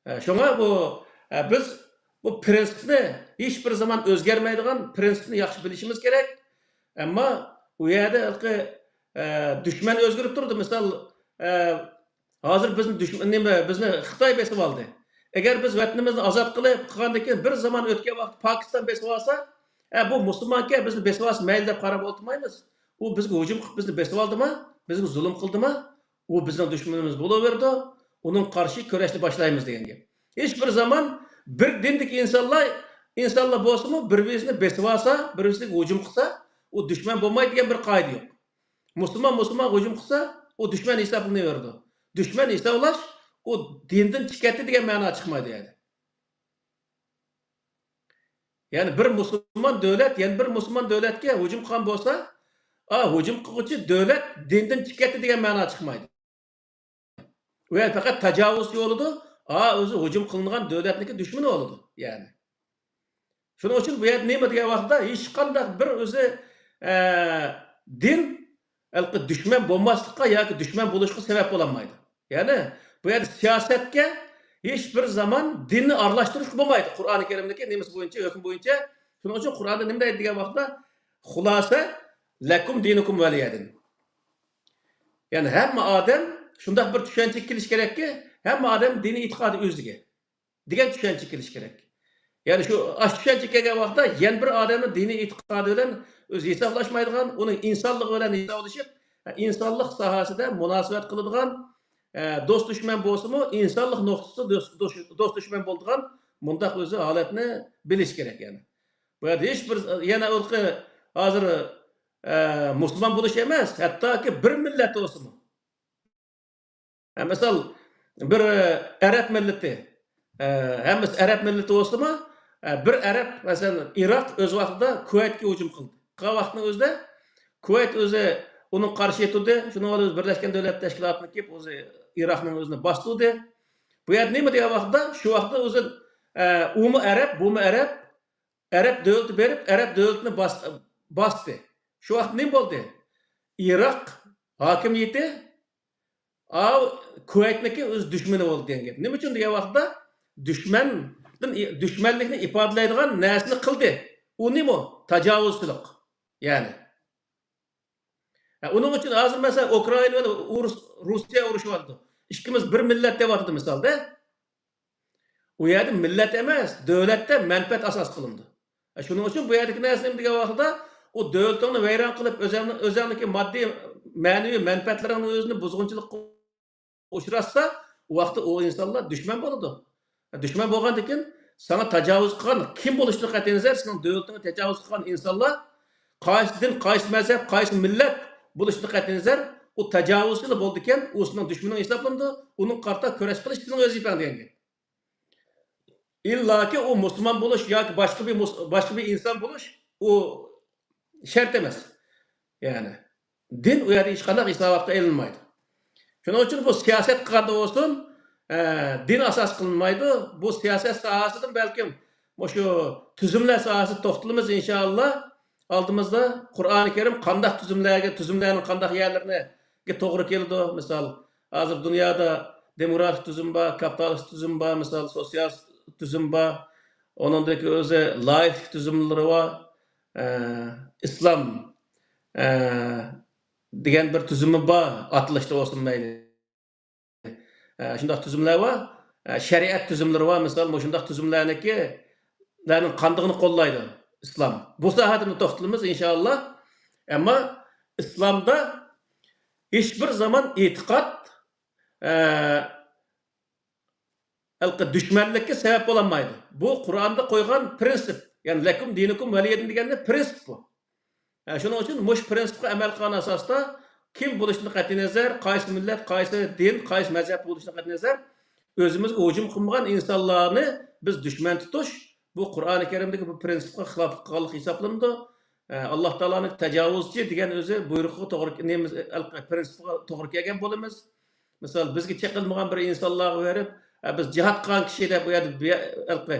ئە، شۇڭا بۇ، ئە، بىز بۇ پرىنسىپنى ھېچ بىر زامان ئۆزگەرمەيدىغان پرىنسىپنى ياخشى بىلىشىمىز كېرەك. ئەمما ئۇ يەردە ھېلىقى، ئە، دۈشمەن ئۆزگىرىپ تۇرىدۇ. مىسال، ئە، ھازىر بىزنى دۈشمەن، نېمە، بىزنى خىتاي بېسىپ ئالدى. ئەگەر بىز ۋەتىنىمىزنى ئازاد قىلىپ قىلغاندىن كېيىن بىر زامان ئۆتكەن ۋاقىتتا پاكىستان بېسىپ ئالسا، ئە، بۇ مۇسۇلمانكەن، بىزنى بېسىپ ئالسا مەيلى دەپ قاراپ ئولتۇرمايمىز. ئۇ بىزگە ھۇجۇم قىلىپ بىزنى بېسىپ ئالدىما؟ بىزگە زۇلۇم قىلدىما؟ ئۇ بىزنىڭ دۈشمىنىمىز بولۇۋېرىدۇ. ئۇنىڭغا قارشى كۈرەشنى باشلايمىز دېگەن گەپ. ھېچ بىر زامان بىر دىندىكى ئىنسانلار، ئىنسانلار بولسىمۇ بىر-بىرسىنى بېسىۋالسا، بىر-بىرسىگە ھۇجۇم قىلسا، ئۇ دۈشمەن بولمايدۇ دېگەن بىر قائىدە يوق. مۇسۇلمان مۇسۇلمانغا ھۇجۇم قىلسا، ئۇ دۈشمەن ھېسابلىنىۋېرىدۇ. دۈشمەن ھېسابلاش، ئۇ دىندىن چىقىپ كەتتى دېگەن مەنا چىقمايدۇ يەنى. يەنى بىر مۇسۇلمان دۆلەت يەنە بىر مۇسۇلمان دۆلەتكە ھۇجۇم قىلغان بولسا، ئا، ھۇجۇم قىلغۇچى دۆلەت دىندىن چىقىپ كەتتى دېگەن مەنا چىقمايدۇ. ئۇ يەردە پەقەت تاجاۋۇز يولىدۇ. ئا، ئۆزى ھۇجۇم قىلىنغان دۆلەتنىڭكى دۈشمىنى بولىدۇ، يەنى. شۇنىڭ ئۈچۈن بۇ يەردە نېمە دېگەن ۋاقىتتا ھېچقانداق بىر ئۆزى، ئە، دىن ھېلىقى دۈشمەن بولماسلىققا ياكى دۈشمەن بولۇشقا سەۋەب بولالمايدۇ. يەنى بۇ يەردە سىياسەتكە ھېچ بىر زامان دىننى ئارىلاشتۇرۇشقا بولمايدۇ. قۇرئانى كەرىمدىكى نېمىسى بويىچە، ھۆكمى بويىچە. شۇنىڭ ئۈچۈن قۇرئاندا نېمە دەيدۇ دېگەن ۋاقىتتا، خۇلاسە، لەكۇم دىنۇكۇم ۋەلىيەدىن. يەنى ھەممە ئادەم شۇنداق بىر چۈشەنچىگە كېلىش كېرەككى، ھەممە ئادەم دىنىي ئېتىقادى ئۆزىگە دېگەن چۈشەنچىگە كېلىش كېرەك. يەنى شۇ، ئاشۇ چۈشەنچىگە كەلگەن ۋاقىتتا يەنە بىر ئادەمنى دىنىي ئېتىقادى بىلەن ئۆزى ھېسابلاشمايدىغان، ئۇنىڭ ئىنسانلىقى بىلەن ھېسابلىشىپ، ئىنسانلىق ساھەسىدە مۇناسىۋەت قىلىدىغان، ئە، دوست دۈشمەن بولسىمۇ، ئىنسانلىق نۇقتىسىدا دوست، دوست، دوست دۈشمەن بولىدىغان مۇنداق ئۆزى ھالەتنى بىلىش كېرەك يەنى. ۋە ھېچ بىر يەنە ئۇرقى ھازىر، ئە، مۇسۇلمان بولۇش ئەمەس، ھەتتاكى بىر مىللەت بولسىمۇ. ھە، مىسال، بىر، ئە، ئەرەب مىللىتى، ئە، ھەممىسى ئەرەب مىللىتى بولسىمۇ، ئە، بىر ئەرەب، مەسىلەن، ئىراق ئۆز ۋاقتىدا كۇۋەيتكە ھۇجۇم قىلدى. قىلغان ۋاقتىنىڭ ئۆزىدە كۇۋەيت ئۆزى ئۇنىڭ قارشى تۇردى. شۇنىڭ بىلەن ئۆزى بىرلەشكەن دۆلەتلەر تەشكىلاتىنى كېلىپ، ئۆزى ئىراقنىڭ ئۆزىنى باستۇردى. بۇ يەردە نېمە دېگەن ۋاقىتتا، شۇ ۋاقىتتا ئۆزى، ئە، ئۇمۇ ئەرەب، بۇمۇ ئەرەب، ئەرەب دۆلىتى بېرىپ، ئەرەب دۆلىتىنى باس-، باستى. شۇ ۋاقىت نېمە بولدى؟ ئىراق ھاكىمىيىتى ئاۋۇ كۇۋەيتنىڭكى ئۆز دۈشمىنى بولدى دېگەن گەپ. نېمە ئۈچۈن دېگەن ۋاقىتتا، دۈشمەندىن، دۈشمەنلىكنى ئىپادىلەيدىغان نەرسىنى قىلدى. ئۇ نېمە ئۇ؟ تاجاۋۇزچىلىق. يەنى. ھە، ئۇنىڭ ئۈچۈن ھازىر، مەسىلەن، ئۇكرائىنا بىلەن ئۇرۇس-، روسىيە ئۇرۇشۇۋاتىدۇ. ئىككىمىز بىر مىللەت دەۋاتىدۇ مىسالدا. ئۇ يەردە مىللەت ئەمەس، دۆلەتتە مەنپەئەت ئاساس قىلىنىدۇ. شۇنىڭ ئۈچۈن بۇ يەردىكى نەرسە نېمە دېگەن ۋاقتىدا، ئۇ دۆلىتىڭنى ۋەيران قىلىپ، ئۆزۈڭنى، ئۆزۈڭنىڭكى ماددىي، مەنىۋى مەنپەئەتلىرىڭنى ئۆزىنى بۇزغۇنچىلىققا ئۇچراتسا، ئۇ ۋاقىتتا ئۇ ئىنسانلار دۈشمەن بولىدۇ. دۈشمەن بولغاندىن كېيىن ساڭا تاجاۋۇز قىلغان كىم بولۇشىدىن قەتئىينەزەر، سېنىڭ دۆلىتىڭگە تاجاۋۇز قىلغان ئىنسانلار قايسى دىن، قايسى مەزھەپ، قايسى مىللەت بولۇشىدىن قەتئىينەزەر، ئۇ تاجاۋۇزچىلا بولىدىكەن، ئۇ سېنىڭ دۈشمىنىڭ ھېسابلىنىدۇ، ئۇنىڭغا قارىتا كۈرەش قىلىش سېنىڭ ۋەزىپەڭ دېگەن گەپ. ئىللاكى ئۇ مۇسۇلمان بولۇش ياكى باشقا بىر مۇس-، باشقا بىر ئىنسان بولۇش، ئۇ شەرت ئەمەس. يەنى دىن ئۇ يەردە ھېچقانداق ھېساباتقا ئېلىنمايدۇ. شۇنىڭ ئۈچۈن بۇ سىياسەت قىلغاندا بولسۇن، ئە، دىن ئاساس قىلىنمايدۇ. بۇ سىياسەت ساھەسىدىن بەلكىم مۇشۇ تۈزۈملەر ساھەسىدە توختىلىمىز، ئىنشائاللا. ئالدىمىزدا قۇرئانى كەرىم قانداق تۈزۈملەرگە، تۈزۈملەرنىڭ قانداق يەرلىرىگە توغرا كېلىدۇ. مىسال، ھازىر دۇنيادا دېموكراتىك تۈزۈم بار، كاپىتالىستىك تۈزۈم بار، مىسال، سوتسىيالىستىك تۈزۈم بار. ئۇنىڭدىكى ئۆزى لايىكلىق تۈزۈملىرى بار. ئە، ئىسلام، ئە، دېگەن بىر تۈزۈمى بار، ئاتىلىشتا بولسۇن مەيلى. ئە، شۇنداق تۈزۈملەر بار. ئە، شەرىئەت تۈزۈملىرى بار. مىسال، مۇشۇنداق تۈزۈملەرنىڭكى، لەرنىڭ قاندىقىنى قوللايدۇ ئىسلام. بۇ ساھەدە توختىلىمىز، ئىنشائاللا. ئەمما ئىسلامدا ھېچبىر زامان ئېتىقاد، ئە، ھېلىقى دۈشمەنلىككە سەۋەب بولالمايدۇ. بۇ قۇرئاندا قويغان پرىنسىپ، يەنى لەكۇم دىنۇكۇم ۋەلىيەدىن دېگەندە پرىنسىپ بۇ. ھە، شۇنىڭ ئۈچۈن مۇشۇ پرىنسىپقا ئەمەل قىلغان ئاساستا كىم بولۇشىدىن قەتئىينەزەر، قايسى مىللەت، قايسى دىن، قايسى مەزھەپ بولۇشىدىن قەتئىينەزەر، ئۆزىمىزگە ھۇجۇم قىلمىغان ئىنسانلارنى بىز دۈشمەن تۇتۇش، بۇ قۇرئانى كەرىمدىكى بۇ پرىنسىپقا خىلاپلىق قىلغانلىق ھېسابلىنىدۇ. ئە، ئاللا تائالانىڭ تاجاۋۇزچى دېگەن ئۆزى بۇيرۇقىغا توغرا، نېمە، پرىنسىپقا توغرا كەلگەن بولىمىز. مىسال، بىزگە چېقىلمىغان بىر ئىنسانلارغا بېرىپ، ئە، بىز جىھاد قىلغان كىشى دەپ، ئۇ يەردە بۇ يە-، ھېلىقى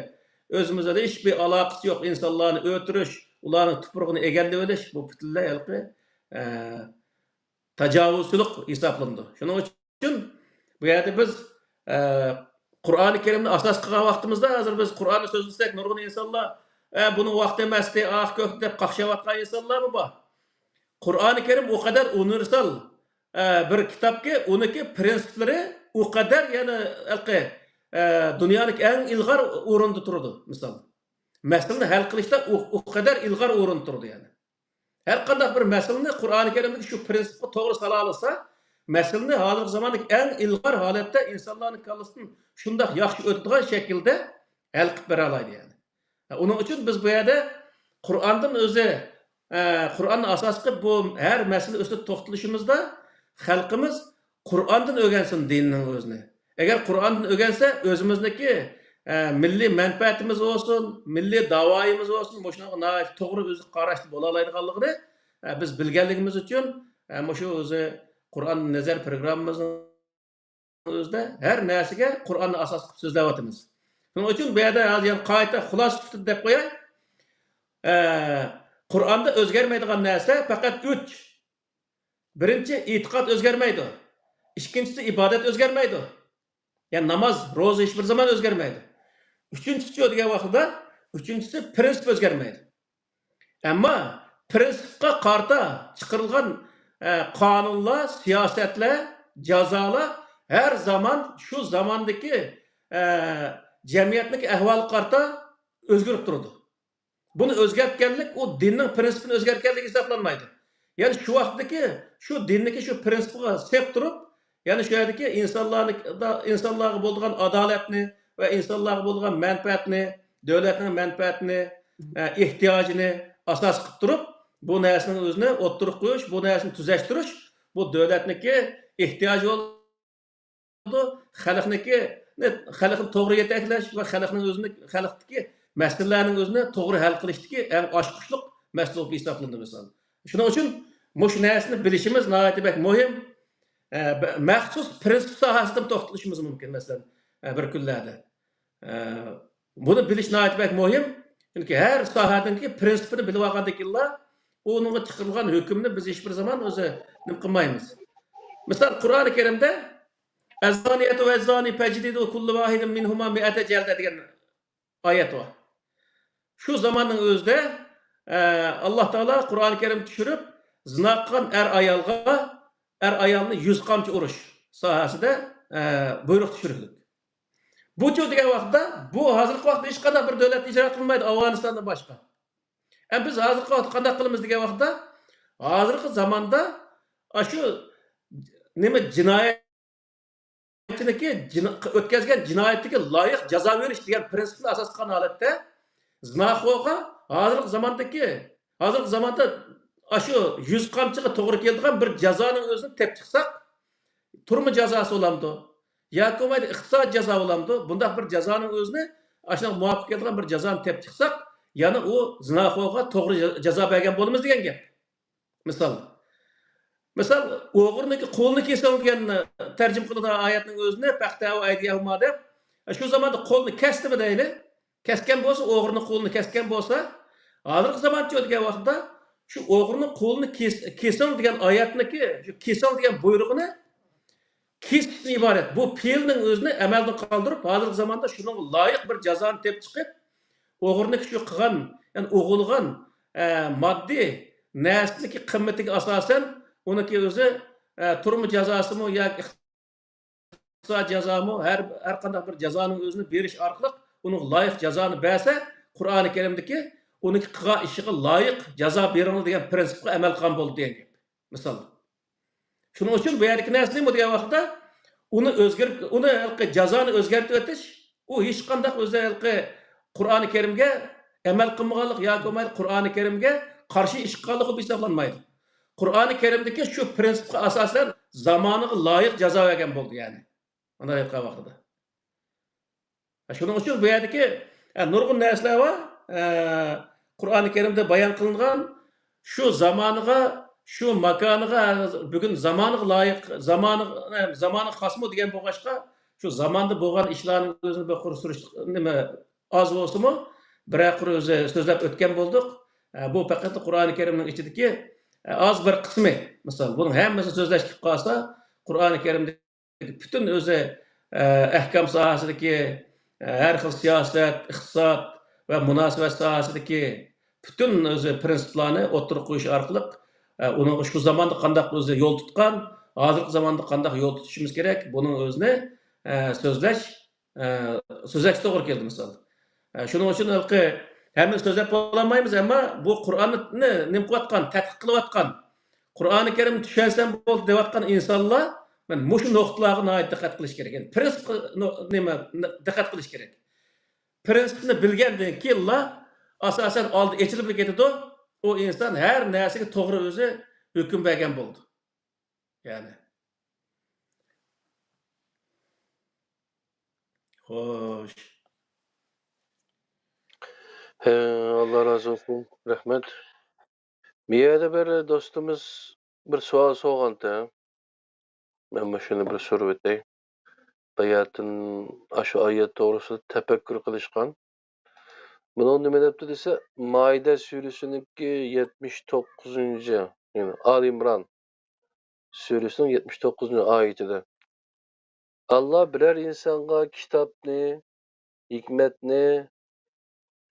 ئۆزىمىز بىلەن ھېچبىر ئالاقىسى يوق ئىنسانلارنى ئۆلتۈرۈش، ئۇلارنىڭ تۇپرىقىنى ئىگىلىۋېلىش، بۇ پۈتۈنلەي ھېلىقى، ئە، تاجاۋۇزچىلىق ھېسابلىنىدۇ. شۇنىڭ ئۈچۈن بۇ يەردە بىز، ئە، قۇرئانى كەرىمنى ئاساس قىلغان ۋاقتىمىزدا، ھازىر بىز قۇرئاننى سۆزلىسەك، نۇرغۇن ئىنسانلار، ئە، بۇنىڭ ۋاقتى ئەمەستى، ئاھ، كۆك دەپ قاقشاۋاتقان ئىنسانلارمۇ بار. قۇرئانى كەرىم ئۇ قەدەر ئۇنىۋېرسال، ئە، بىر كىتابكى، ئۇنىڭكى پرىنسىپلىرى ئۇ قەدەر، يەنى، ھېلىقى، ئە، دۇنيانىڭ ئەڭ ئىلغار ئورۇندا تۇرىدۇ، مىسال. مەسىلىنى ھەل قىلىشتا ئۇ، ئۇ قەدەر ئىلغار ئورۇندا تۇرىدۇ، يەنى. ھەر قانداق بىر مەسىلىنى قۇرئانى كەرىمدىكى شۇ پرىنسىپقا توغرا سالالىسا، مەسىلىنى ھازىرقى زاماندىكى ئەڭ ئىلغار ھالەتتە ئىنسانلارنىڭ كاللىسىدىن شۇنداق ياخشى ئۆتىدىغان شەكىلدە ھەل قىلىپ بېرەلايدۇ، يەنى. ئۇنىڭ ئۈچۈن بىز بۇ يەردە قۇرئاندىن ئۆزى، ئە، قۇرئاننى ئاساس قىلىپ بۇ ھەر مەسىلە ئۈستىدە توختىلىشىمىزدا خەلقىمىز قۇرئاندىن ئۆگەنسۇن دىننىڭ ئۆزىنى. ئەگەر قۇرئاندىن ئۆگەنسە، ئۆزىمىزنىڭكى، ئە، مىللىي مەنپەئەتىمىز بولسۇن، مىللىي داۋايىمىز بولسۇن، مۇشۇنىڭغا ناھايىتى توغرا ئۆزى قاراشتا بولالايدىغانلىقىنى، ئە، بىز بىلگەنلىكىمىز ئۈچۈن، ئە، مۇشۇ ئۆزى قۇرئان نەزەر پروگراممىمىزنىڭ ئۆزىدە ھەر نەرسىگە قۇرئاننى ئاساس قىلىپ سۆزلەۋاتىمىز. شۇنىڭ ئۈچۈن بۇ يەردە ھازىر يەنە قايتا خۇلاسە سۈپىتىدە دەپ قوياي. ئە، قۇرئاندا ئۆزگەرمەيدىغان نەرسە پەقەت ئۈچ. بىرىنچى، ئېتىقاد ئۆزگەرمەيدۇ. ئىككىنچىسى، ئىبادەت ئۆزگەرمەيدۇ. يەنى ناماز، روزا ھېچ بىر زامان ئۆزگەرمەيدۇ. ئۈچىنچىسى دېگەن ۋاقتىدا، ئۈچىنچىسى، پرىنسىپ ئۆزگەرمەيدۇ. ئەمما پرىنسىپقا قارىتا چىقىرىلغان، ئە، قانۇنلار، سىياسەتلەر، جازالار ھەر زامان شۇ زاماندىكى، ئە، جەمئىيەتنىڭكى ئەھۋالىغا قارىتا ئۆزگىرىپ تۇرىدۇ. بۇنى ئۆزگەرتكەنلىك ئۇ دىننىڭ پرىنسىپىنى ئۆزگەرتكەنلىك ھېسابلانمايدۇ. يەنى شۇ ۋاقىتتىكى، شۇ دىننىڭكى شۇ پرىنسىپىغا سەپ تۇرۇپ، يەنى شۇ يەردىكى ئىنسانلارنى، ئىنسانلارغا بولىدىغان ئادالەتنى ۋە ئىنسانلارغا بولىدىغان مەنپەئەتنى، دۆلەتنىڭ مەنپەئەتىنى، ئە، ئېھتىياجىنى ئاساس قىلىپ تۇرۇپ، بۇ نەرسىنىڭ ئۆزىنى ئوتتۇرىغا قويۇش، بۇ نەرسىنى تۈزەشتۈرۈش، بۇ دۆلەتنىڭكى ئېھتىياجى بولىدۇ. خەلقنىڭكى، خەلقنى توغرا يېتەكلەش ۋە خەلقنىڭ ئۆزىنى، خەلقتىكى مەسىلىلەرنىڭ ئۆزىنى توغرا ھەل قىلىشتىكى ئەڭ ئاچقۇچلۇق مەسىلە بولۇپ ھېسابلىنىدۇ، مىسال. شۇنىڭ ئۈچۈن مۇشۇ نەرسىنى بىلىشىمىز ناھايىتى بەك مۇھىم. ئە، بە-، مەخسۇس پىرىنسىپ ساھەسىدىمۇ توختىلىشىمىز مۇمكىن، مەسىلەن، ئە، بىر كۈنلەردە. ئە، بۇنى بىلىش ناھايىتى بەك مۇھىم. چۈنكى ھەر ساھەنىڭكى پىرىنسىپىنى بىلىۋالغاندىن كېيىنلا، ئۇنىڭغا چىقىرىلغان ھۆكۈمنى بىز ھېچبىر زامان ئۆزى نېمە قىلمايمىز. مىسال، قۇرئانى كەرىمدە، «ئەززانىيەتۇ ۋەززانى فەجلىدۇ كۇللۇ ۋاھىدىن مىنھۇما مىئەتە جەلدە» دېگەن ئايەت بار. شۇ زاماننىڭ ئۆزىدە، ئە، ئاللا تائالا قۇرئانى كەرىم چۈشۈرۈپ، زىنا قىلغان ئەر ئايالغا، ئەر ئايالنى يۈز قامچا ئۇرۇش ساھەسىدە، ئە، بۇيرۇق چۈشۈرگەن. بۇچۇ دېگەن ۋاقىتتا، بۇ ھازىرقى ۋاقىتتا ھېچقانداق بىر دۆلەت ئىجرا قىلمايدۇ، ئافغانىستاندىن باشقا. ئە، بىز ھازىرقى ۋاقىتتا قانداق قىلىمىز دېگەن ۋاقىتتا، ھازىرقى زاماندا ئاشۇ نېمە جىنايەتچىنىڭكى جىنا-، ئۆتكەزگەن جىنايىتىگە لايىق جازا بېرىش دېگەن پىرىنسىپنى ئاساس قىلغان ھالەتتە زىناخورغا ھازىرقى زاماندىكى، ھازىرقى زاماندا ئاشۇ يۈز قامچىغا توغرا كېلىدىغان بىر جازانىڭ ئۆزىنى تېپىپ چىقساق، تۈرمە جازاسى بولامدۇ؟ ياكى بولمايدۇ ئىقتىساد جازا بولامدۇ؟ بۇنداق بىر جازانىڭ ئۆزىنى، ئاشۇنىڭغا مۇۋاپىق كېلىدىغان بىر جازانى تېپىپ چىقساق، يەنە ئۇ زىناخورغا توغرا جا-، جازا بەرگەن بولىمىز دېگەن گەپ. مىسال. مىسال، «ئوغرىنىڭكى قولىنى كېسىڭ» دېگەن تەرجىمە قىلىدىغان ئايەتنىڭ ئۆزىنى، «فەقتەئۇ ئەيدىيەھۇما» دەپ، شۇ زاماندا قولنى كەستىمۇ دەيلى. كەسكەن بولسا، ئوغرىنىڭ قولىنى كەسكەن بولسا، ھازىرقى زامانچە دېگەن ۋاقىتتا شۇ «ئوغرىنىڭ قولىنى كېس-، كېسىڭ» دېگەن ئايەتنىڭكى، شۇ «كېسىڭ» دېگەن بۇيرۇقىنى كېسىشتىن ئىبارەت. بۇ پېئىلنىڭ ئۆزىنى ئەمەلدىن قالدۇرۇپ، ھازىرقى زاماندا شۇنىڭغا لايىق بىر جازانى تېپىپ چىقىپ، ئوغرىنىڭكى شۇ قىلغان، يەنى ئوغرىلىغان، ئە، ماددىي نەرسىنىڭكى قىممىتىگە ئاساسەن، ئۇنىڭكى ئۆزى، ئە، تۈرمە جازاسىمۇ ياكى ئىقتىساد جازامۇ، ھەر، ھەر قانداق بىر جازانىڭ ئۆزىنى بېرىش ئارقىلىق ئۇنىڭغا لايىق جازانى بەرسە، قۇرئانى كەرىمدىكى «ئۇنىڭكى قىلغان ئىشىغا لايىق جازا بېرىڭلار» دېگەن پىرىنسىپقا ئەمەل قىلغان بولدى دېگەن گەپ. مىسال. شۇنىڭ ئۈچۈن بۇ يەردىكى نەرسە نېمە دېگەن ۋاقىتتا، ئۇنى ئۆزگەرت-، ئۇنى ھېلىقى جازانى ئۆزگەرتىۋېتىش، ئۇ ھېچقانداق ئۆزى ھېلىقى قۇرئانى كەرىمگە ئەمەل قىلمىغانلىق ياكى بولمايدۇ قۇرئانى كەرىمگە قارشى ئىش قىلغانلىق بولۇپ ھېسابلانمايدۇ. قۇرئانى كەرىمدىكى شۇ پىرىنسىپقا ئاساسەن زامانىغا لايىق جازا بەرگەن بولدى، يەنى. ئۇنداق ئېيتقان ۋاقتىدا. شۇنىڭ ئۈچۈن بۇ يەردىكى، ئە، نۇرغۇن نەرسىلەر بار. ئە، قۇرئانى كەرىمدە بايان قىلىنغان شۇ زامانىغا، شۇ ماكانىغا، بۈگۈن زامانىغا لايىق، زامانىغا، ئە، زامانىغا خاسمۇ دېگەن بولغاچقا، شۇ زاماندا بولغان ئىشلارنىڭ ئۆزىنى بىر قۇر سۈرۈشتۈرۈپ، نېمە، ئاز بولسىمۇ، بىرەر قۇر ئۆزى سۆزلەپ ئۆتكەن بولدۇق. ئە، بۇ پەقەت قۇرئانى كەرىمنىڭ ئىچىدىكى، ئە، ئاز بىر قىسمى. مىسال، بۇنىڭ ھەممىسىنى سۆزلەش كېلىپ قالسا، قۇرئانى كەرىمدە پۈتۈن ئۆزى، ئە، ئەھكام ساھەسىدىكى، ئە، ھەر خىل سىياسەت، ئىقتىساد ۋە مۇناسىۋەت ساھەسىدىكى پۈتۈن ئۆزى پىرىنسىپلارنى ئوتتۇرىغا قويۇش ئارقىلىق، ئە، ئۇنىڭغا شۇ زاماندا قانداق ئۆزى يول تۇتقان، ھازىرقى زاماندا قانداق يول تۇتۇشىمىز كېرەك، بۇنىڭ ئۆزىنى، ئە، سۆزلەش، ئە، سۆزلەشكە توغرا كېلىدۇ، مىسال. ئە، شۇنىڭ ئۈچۈن ھېلىقى ھەممىنى سۆزلەپ بولالمايمىز، ئەمما بۇ قۇرئاننى نېمە قىلىۋاتقان، تەتقىق قىلىۋاتقان، قۇرئانى كەرىمنى چۈشەنسەم بولدى دەۋاتقان ئىنسانلار مانا مۇشۇ نۇقتىلارغا ناھايىتى دىققەت قىلىش كېرەك. يەنى پىرىنسىپقا نو-، نېمە، دىققەت قىلىش كېرەك. پىرىنسىپنى بىلگەندىن كېيىنلا، ئاساسەن، ئالدى ئېچىلىپ كېتىدۇ. ئۇ ئىنسان ھەر نەرسىگە توغرا ئۆزى ھۆكۈم بەرگەن بولىدۇ. يەنى. خوش. ھە، ئاللا رازى بولسۇن. رەھمەت. بۇ يەردە بىر دوستىمىز بىر سوئال سورىغانتى. مەن مۇشۇنى بىر سورىۋېتەي. باياتىن ئاشۇ ئايەت توغرىسىدا تەپەككۇر قىلىشقان. بۇنىڭ نېمە دەپتۇ دېسە، مائىدە سۈرىسىنىڭكى يەتمىش توققۇزىنچى، يەنى ئالى ئىمران سۈرىسىنىڭ يەتمىش توققۇزىنچى ئايىتىدە، ئاللا بىرەر ئىنسانغا كىتابنى، ھېكمەتنى،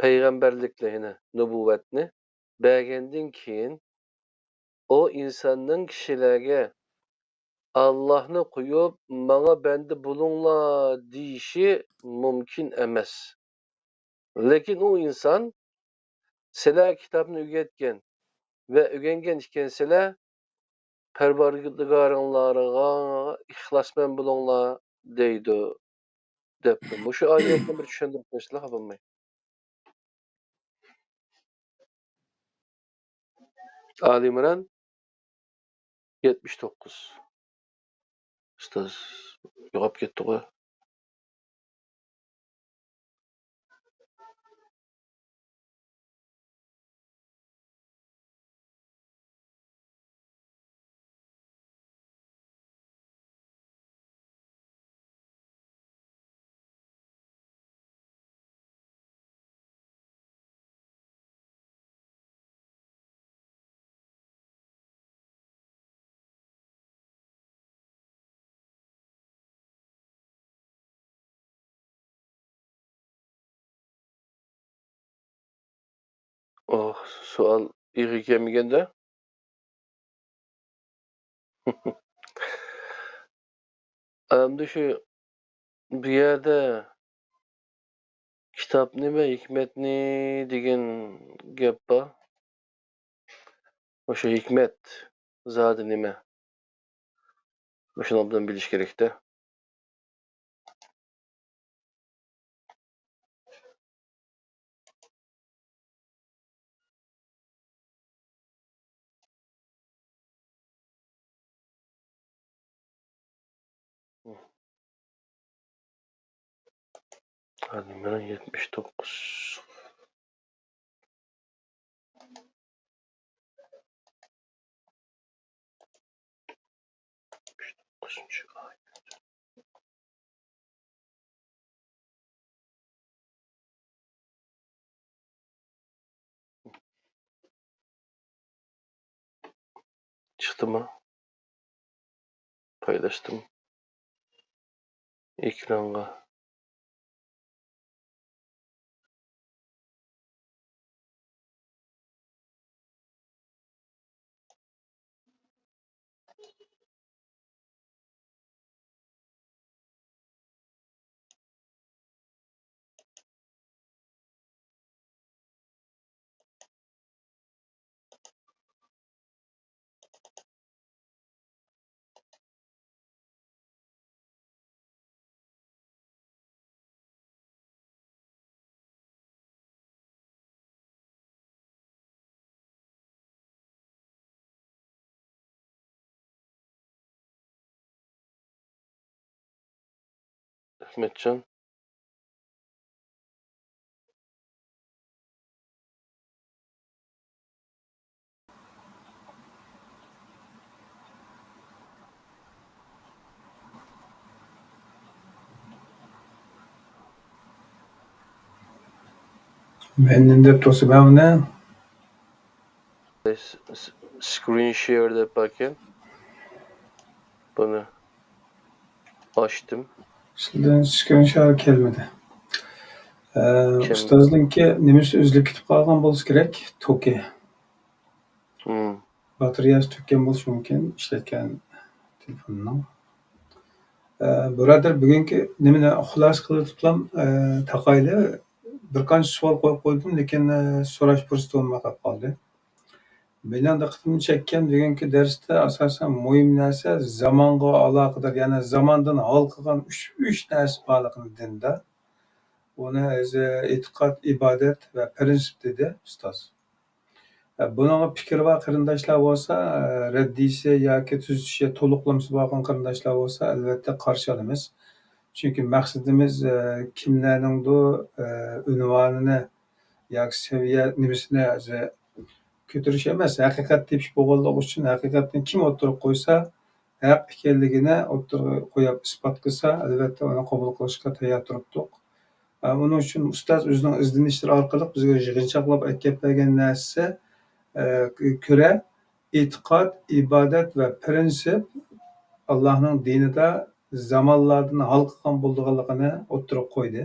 پەيغەمبەرلىكنى، يەنى نۇبۇۋۋەتنى بەرگەندىن كېيىن، ئۇ ئىنساننىڭ كىشىلەرگە «ئاللاھنى قويۇپ، ماڭا بەندە بولۇڭلار» دېيىشى مۇمكىن ئەمەس. لېكىن ئۇ ئىنسان، «سىلەر كىتابنى ئۆگەتكەن ۋە ئۆگەنگەن ئىكەنسىلەر، پەرۋەردىگارىڭلارغا ئىخلاسمەن بولۇڭلار» دەيدۇ، دەپتۇ. مۇشۇ ئايەتنى بىر چۈشەندۈرۈپ بەرسىلە، خاپا بولماي. ئالىمىران يەتمىش توققۇز. ئۇستاز يوقاپ كەتتىغۇ. ئوھ، سوئال ئېغىر كەلمىگەندە؟ ئەمدى شۇ بۇ يەردە «كىتاب نېمە، ھېكمەت نېمە» دېگەن گەپ بار. مۇشۇ ھېكمەت زادى نېمە؟ مۇشۇنىڭ بىلەن بىلىش كېرەكتە. ھازىر مېنىڭ يەتمىش توققۇز. يەتمىش توققۇزىنچى ئايەت. چىقتىمۇ؟ پايلاشتىم. ئېكرانغا. ئەخمەتجان. مەن نېمە دەپ تۇرسا مەن ئۇنى؟ س-، س-، سكرىن شېر دەپ باركەن. بۇنى ئاچتىم. سىلدىن سكرىن شېر كەلمىدى. ئە، كەلمىدى. ئۇستازنىڭكى نېمىسى ئۈزۈلۈپ كېتىپ قالغان بولسا كېرەك، توكى. مم. باتارېيەسى تۈگىگەن بولۇشى مۇمكىن، ئىشلەتكەن تېلېفوننىڭ. ئە، بۇرادەر، بۈگۈنكى نېمىنى خۇلاسە قىلىۋېتىپلام، ئە، تاقايلى. بىر قانچە سوئال قويۇپ قويدۇم، لېكىن، ئە، سوراش پۇرسىتى بولماي قېلىپ قالدى. مېنىڭ دىققىتىمنى چەككەن بۈگۈنكى دەرستە ئاساسەن مۇھىم نەرسە زامانغا ئالاقىدار، يەنى زاماندىن ھالقىغان ئۈچ، ئۈچ نەرسە بارلىقىنى دىندا. ئۇنى ئۆزى ئېتىقاد، ئىبادەت ۋە پىرىنسىپ دېدى ئۇستاز. بۇنىڭغا پىكرى بار قېرىنداشلار بولسا، رەددىيىسى ياكى تۈزىتىشى، تولۇقلىمىسى بولغان قېرىنداشلار بولسا، ئەلۋەتتە قارشى ئالىمىز. چۈنكى مەقسىتىمىز، كىملەرنىڭدۇر، ئۇنۋانىنى ياكى سەۋىيە نېمىسىنى كۆتۈرۈش ئەمەس، ھەقىقەت تېپىش بولغانلىقى ئۈچۈن، ھەقىقەتنى كىم ئوتتۇرىغا قويسا، ھەق ئىكەنلىكىنى ئوتتۇرىغا قويۇپ ئىسپات قىلسا، ئەلۋەتتە ئۇنى قوبۇل قىلىشقا تەييار تۇرۇپتۇق. ئە، ئۇنىڭ ئۈچۈن ئۇستاز ئۆزىنىڭ ئىزدىنىشلىرى ئارقىلىق بىزگە يىغىنچاقلاپ ئەكەپ بەرگەن نەرسىسى، ئە، كۆرە ئېتىقاد، ئىبادەت ۋە پىرىنسىپ ئاللاھنىڭ دىنىدا زامانلاردىن ھالقىغان بولىدىغانلىقىنى ئوتتۇرىغا قويدى.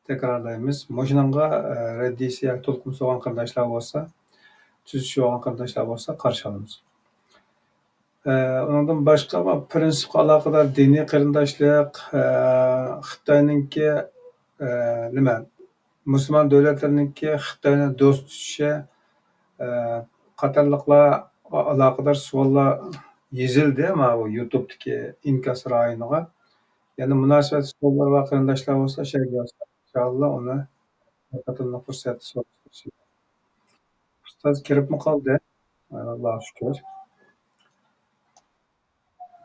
تەكرارلايمىز. مۇشۇنىڭغا، ئە، رەددىيىسى ياكى تولۇقلىمىسى بولغان قېرىنداشلار بولسا، تۈزىتىشى بولغان قېرىنداشلار بولسا قارشى ئالىمىز. ئە، ئۇنىڭدىن باشقا، ما، پىرىنسىپقا ئالاقىدار دىنىي قېرىنداشلىق، ئە، خىتاينىڭكى، ئە، نېمە، مۇسۇلمان دۆلەتلىرىنىڭكى خىتاينى دوست تۇتۇشى، ئە، قاتارلىقلارغا ئالاقىدار سوئاللار يېزىلدى، ماۋۇ يۇتۇبتىكى ئىنكاس رايونىغا. يەنە مۇناسىۋەتلىك سوئاللار بار قېرىنداشلار بولسا، شەرگە يازسا، ئىنشائاللا ئۇنى بىر قېتىملىق پۇرسەتتە سوراپ بېرىشى. ئۇستاز كىرىپمۇ قالدى؟ ئاللاھقا شۈكۈر.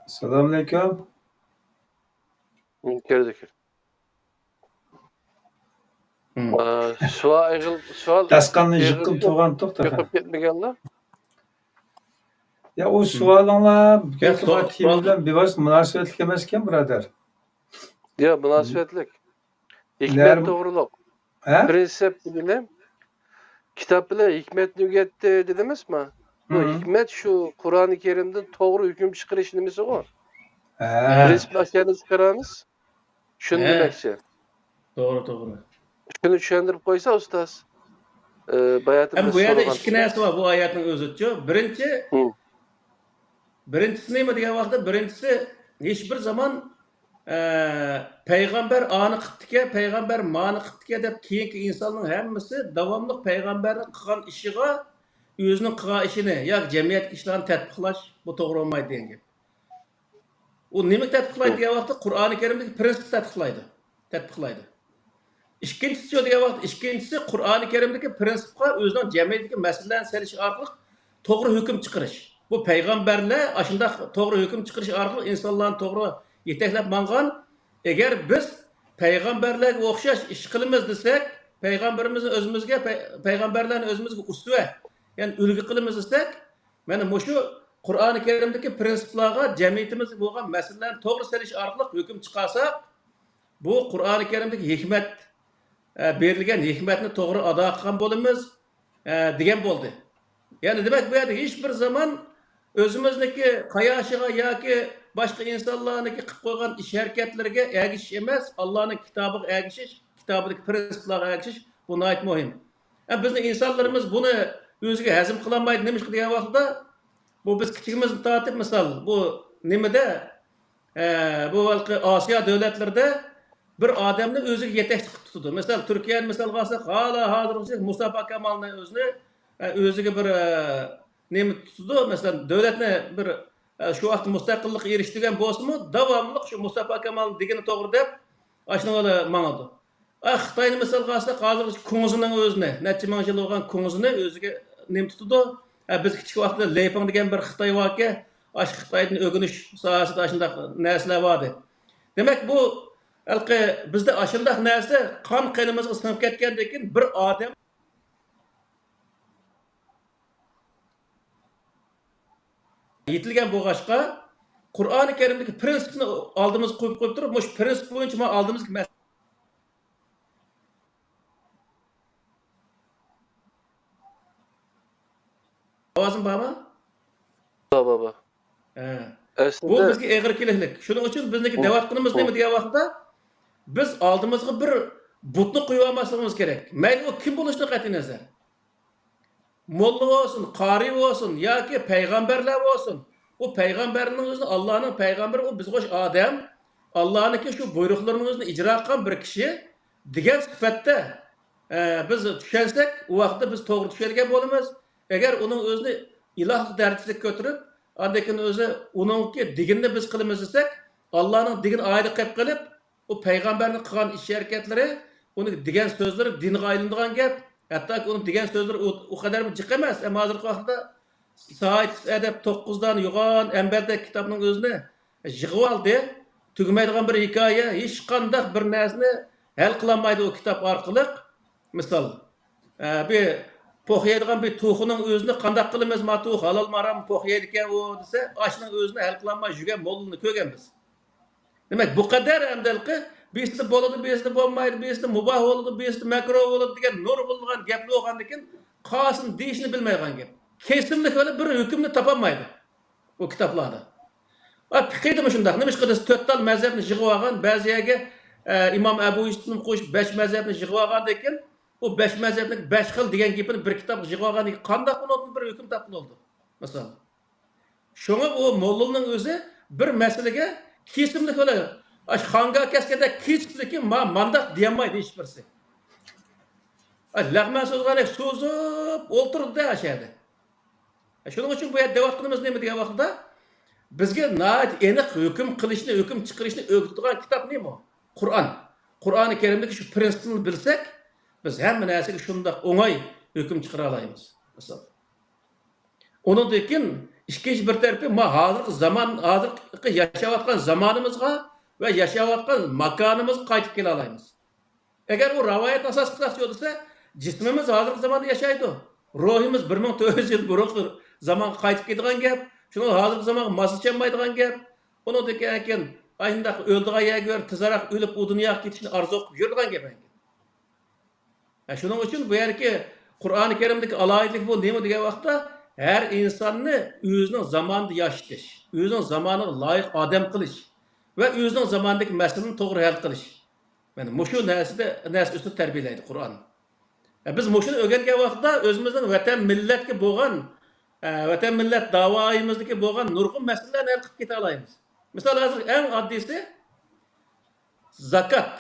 ئەسسالامۇئەلەيكۇم. كىردى، كىردى. ئە، سوئال ئېغىل، سوئال داستىخاننى ئېغىل يىققىن يوق، تۇرغان توختاپ. يوقاپ كەتمىگەنلا. يا، ئۇ سوئالىڭلار بىلەن بىۋاسىتە مۇناسىۋەتلىك ئەمەسكەن، بۇرادەر. يا، مۇناسىۋەتلىك. ھېكمەت توغرۇلۇق. ھە؟ پىرىنسىپ بىلىمى، كىتاب بىلەن ھېكمەتنى ئۆگەتتى دېدىڭىزمۇ؟ بۇ ھېكمەت شۇ قۇرئانى كەرىمدىن توغرا ھۆكۈم چىقىرىش نېمىسىغۇ؟ ھە. پىرىنسىپنى ئاشۇ يەردىن چىقىرىمىز. شۇنى دېمەكچى. توغرا، توغرا. شۇنى چۈشەندۈرۈپ قويسا، ئۇستاز. ئە، باياتىن ھەم بۇ يەردە ئىككى نەرسە بار بۇ ئايەتنىڭ ئۆزىچۇ. بىرىنچى، بىرىنچىسى نېمە دېگەن ۋاقىتتا، بىرىنچىسى، ھېچ بىر زامان، ئە، پەيغەمبەر ئانى قىپتىكەن، پەيغەمبەر مانى قىپتىكەن دەپ كېيىنكى ئىنساننىڭ ھەممىسى داۋاملىق پەيغەمبەرنىڭ قىلغان ئىشىغا ئۆزىنىڭ قىلغان ئىشىنى ياكى جەمئىيەتتىكى ئىشلارنى تەتبىقلاش، بۇ توغرا بولمايدۇ دېگەن گەپ. ئۇ نېمە تەتبىقلايدۇ دېگەن ۋاقىتتا، قۇرئانى كەرىمدىكى پىرىنسىپ تەتبىقلايدۇ. تەتبىقلايدۇ. ئىككىنچىسى دېگەن ۋاقىت، ئىككىنچىسى قۇرئانى كەرىمدىكى پىرىنسىپقا ئۆزىنىڭ جەمئىيەتتىكى مەسىلىلەرنى سېلىش ئارقىلىق توغرا ھۆكۈم چىقىرىش. بۇ پەيغەمبەرلەر ئاشۇنداق توغرا ھۆكۈم چىقىرىش ئارقىلىق ئىنسانلارنى توغرا يېتەكلەپ ماڭغان. ئەگەر بىز پەيغەمبەرلەرگە ئوخشاش ئىش قىلىمىز دېسەك، پەيغەمبىرىمىزنى ئۆزىمىزگە، پەي-، پەيغەمبەرلەرنى ئۆزىمىزگە ئۇسۋە، يەنى ئۈلگە قىلىمىز دېسەك، مانا مۇشۇ قۇرئانى كەرىمدىكى پىرىنسىپلارغا جەمئىيىتىمىزدە بولغان مەسىلىلەرنى توغرا سېلىش ئارقىلىق ھۆكۈم چىقارساق، بۇ قۇرئانى كەرىمدىكى ھېكمەت، ئە، بېرىلگەن ھېكمەتنى توغرا ئادا قىلغان بولىمىز، ئە، دېگەن بولدى. يەنى دېمەك، بۇ يەردە ھېچ بىر زامان ئۆزىمىزنىڭكى قاياشىغا ياكى باشقا ئىنسانلارنىڭكى قىلىپ قويغان ئىش ھەرىكەتلىرىگە ئەگىشىش ئەمەس، ئاللانىڭ كىتابىغا ئەگىشىش، كىتابىدىكى پىرىنسىپلارغا ئەگىشىش، بۇ ناھايىتى مۇھىم. ئە، بىزنىڭ ئىنسانلىرىمىز بۇنى ئۆزىگە ھەزىم قىلالمايدۇ. نېمىشقا دېگەن ۋاقتىدا، بۇ بىز كىچىكىمىزدىن تارتىپ، مىسال، بۇ نېمىدە، ئە، بۇ ھېلىقى ئاسىيا دۆلەتلىرىدە بىر ئادەمنى ئۆزىگە يېتەكچى قىلىپ تۇتىدۇ. مىسال، تۈركىيەنى مىسالغا ئالساق، ھالا ھازىرغىچە مۇستافا كامالنى ئۆزىنى، ئە، ئۆزىگە بىر، ئە، نېمە تۇتىدۇ. مەسىلەن، دۆلەتنى بىر، ئە، شۇ ۋاقىتتا مۇستەقىللىققا ئېرىشتۈرگەن بولسىمۇ، داۋاملىق شۇ مۇستافا كامالنىڭ دېگىنى توغرا دەپ، ئاشۇنىڭ بىلەن ماڭىدۇ. ئا، خىتاينى مىسالغا ئالساق، ھازىرغىچە كۇڭزىنىڭ ئۆزىنى، نەچچە مىڭ يىل بولغان كۇڭزىنى ئۆزىگە نېمە تۇتىدۇ؟ ھە، بىز كىچىك ۋاقتىدا لېيپىڭ دېگەن بىر خىتاي باركەن، ئاشۇ خىتايدىن ئۆگىنىش ساھەسىدە ئاشۇنداق نەرسىلەر باردى. دېمەك، بۇ ھېلىقى بىزدە ئاشۇنداق نەرسە قان قېنىمىزغا سىڭىپ كەتكەندىن كېيىن بىر ئادەم يېتىلگەن بولغاچقا، قۇرئانى كەرىمدىكى پىرىنسىپنى ئالدىمىزغا قويۇپ، قويۇپ تۇرۇپ، مۇشۇ پىرىنسىپ بويىچە مانا ئالدىمىزدىكى مەسىلە. ئاۋازىم بارمۇ؟ بار، بار، بار. ھە. بۇ ئەسلىدە بىزگە ئېغىر كېلىكلىك. شۇنىڭ ئۈچۈن بىزنىڭكى دەۋاتقىنىمىز نېمە دېگەن ۋاقىتتا، بىز ئالدىمىزغا بىر بۇتنى قويۇۋالماسلىقىمىز كېرەك. مەيلى ئۇ كىم بولۇشىدىن قەتئىينەزەر. موللا بولسۇن، قارىي بولسۇن ياكى پەيغەمبەرلەر بولسۇن. ئۇ پەيغەمبەرنىڭ ئۆزى، ئاللانىڭ پەيغەمبىرى، ئۇ بىزگە ئوخشاش ئادەم. ئاللانىڭكى شۇ بۇيرۇقلىرىنىڭ ئۆزىنى ئىجرا قىلغان بىر كىشى دېگەن سۈپەتتە، ئە، بىز چۈشەنسەك، ئۇ ۋاقىتتا بىز توغرا چۈشەنگەن بولىمىز. ئەگەر ئۇنىڭ ئۆزىنى ئىلاھلىق دەرىجىسىگە كۆتۈرۈپ، ئاندىن كېيىن ئۆزى ئۇنىڭكى دېگىنىنى بىز قىلىمىز دېسەك، ئاللانىڭ دېگىنى ئايرى قېلىپ قېلىپ، ئۇ پەيغەمبەرنىڭ قىلغان ئىش-ھەرىكەتلىرى، ئۇنىڭ دېگەن سۆزلىرى دىنغا ئايلىنىدىغان گەپ. ھەتتاكى ئۇنىڭ دېگەن سۆزلىرى ئۇ، ئۇ قەدەرمۇ جىق ئەمەس. ئەمما ھازىرقى ۋاقىتتا ساھىتىس ئەدەپ توققۇز دانە يوغان ئەمبەردەك كىتابنىڭ ئۆزىنى يىغىۋالدى. تۈگىمەيدىغان بىر ھېكايە، ھېچقانداق بىر نەرسىنى ھەل قىلالمايدۇ ئۇ كىتاب ئارقىلىق. مىسال، ئە، بىر پوق يەيدىغان بىر توخۇنىڭ ئۆزىنى قانداق قىلىمىز، ما توخۇ ھالالمۇ ھاراممۇ پوق يەيدىكەن ئۇ دېسە، ئاشۇنىڭ ئۆزىنى ھەل قىلالماي يۈرگەن موللىنى كۆرگەنمىز. دېمەك، بۇ قەدەر ئەمدى ھېلىقى بىرسىدە بولىدۇ، بىرسىدە بولمايدۇ، بىرسىدە مۇباھ بولىدۇ، بىرسىدە مەكرۇھ بولىدۇ دېگەن نۇرغۇنلىغان گەپلەر بولغاندىكىن، قالسۇن دېيىشنى بىلمەيدىغان گەپ. كېسىملىك بىلەن بىر ھۆكۈمنى تاپالمايدۇ ئۇ كىتابلاردا. ئا، پىقىدىمۇ شۇنداق. نېمىشقا دېسە، تۆت تال مەزھەپنى يىغىۋالغان، بەزى يەرگە، ئە، ئىمام ئەبۇ يۈسۈپنى قوشۇپ، بەش مەزھەپنى يىغىۋالغاندىن كېيىن، ئۇ بەش مەزھەپنىڭ بەش خىل دېگەن گېپىنى بىر كىتابقا يىغىۋالغاندىن كېيىن، قانداق ئۇنىڭدىن بىر ھۆكۈم تاپقىلى بولىدۇ؟ مىسال. شۇڭا ئۇ موللىنىڭ ئۆزى بىر مەسىلىگە كېسىملىك بىلەن، ئاشۇ خانگا كەسكەندەك كېسىملىكى ما-، مانداق دېيەلمەيدۇ ھېچبىرسى. ئا، لەغمەن سوزغاندەك سوزۇپ ئولتۇرىدۇ-دە ئاشۇ يەردە. شۇنىڭ ئۈچۈن بۇ يەردە دەۋاتقىنىمىز نېمە دېگەن ۋاقىتتا، بىزگە ناھايىتى ئېنىق ھۆكۈم قىلىشنى، ھۆكۈم چىقىرىشنى ئۆگىتىدىغان كىتاب نېمە؟ قۇرئان. قۇرئانى كەرىمدىكى شۇ پىرىنسىپنى بىلسەك، بىز ھەممە نەرسىگە شۇنداق ئوڭاي ھۆكۈم چىقىرالايمىز. مىسال. ئۇنىڭدىن كېيىن ئىككىنچى بىر تەرىپى، ما ھازىرقى زامان، ھازىرقى ياشاۋاتقان زامانىمىزغا ۋە ياشاۋاتقان ماكانىمىزغا قايتىپ كېلەلەيمىز. ئەگەر ئۇ رىۋايەتنى ئاساس قىلساق دېسە، جىسمىمىز ھازىرقى زاماندا ياشايدۇ. روھىمىز بىر مىڭ تۆت يۈز يىل بۇرۇنقى زامانغا قايتىپ كېتىدىغان گەپ. شۇنىڭ ھازىرقى زامانغا ماسلىشالمايدىغان گەپ. ئۇنىڭدىن كېيىن ئاشۇنداق ئۆلىدىغان يەرگە بېرىپ، تېزراق ئۆلۈپ، ئۇ دۇنياغا كېتىشنى ئارزۇ قىلىپ يۈرىدىغان گەپ ئەمەسكەن. ھە، شۇنىڭ ئۈچۈن بۇ يەردىكى قۇرئانى كەرىمدىكى ئالاھىدىلىك بۇ نېمە دېگەن ۋاقىتتا، ھەر ئىنساننى ئۆزىنىڭ زامانىدا ياشىتىش، ئۆزىنىڭ زامانىغا لايىق ئادەم قىلىش ۋە ئۆزىنىڭ زامانىدىكى مەسىلىنى توغرا ھەل قىلىش. مانا مۇشۇ نەرسىدە، نەرسە ئۈستىدە تەربىيەلەيدۇ قۇرئان. ھە، بىز مۇشۇنى ئۆگەنگەن ۋاقىتتا ئۆزىمىزنىڭ ۋەتەن مىللەتكە بولغان، ھە، ۋەتەن مىللەت داۋايىمىزدىكى بولغان نۇرغۇن مەسىلىلەرنى ھەل قىلىپ كېتەلەيمىز. مىسال، ھازىر ئەڭ ئاددىيسى، زاكات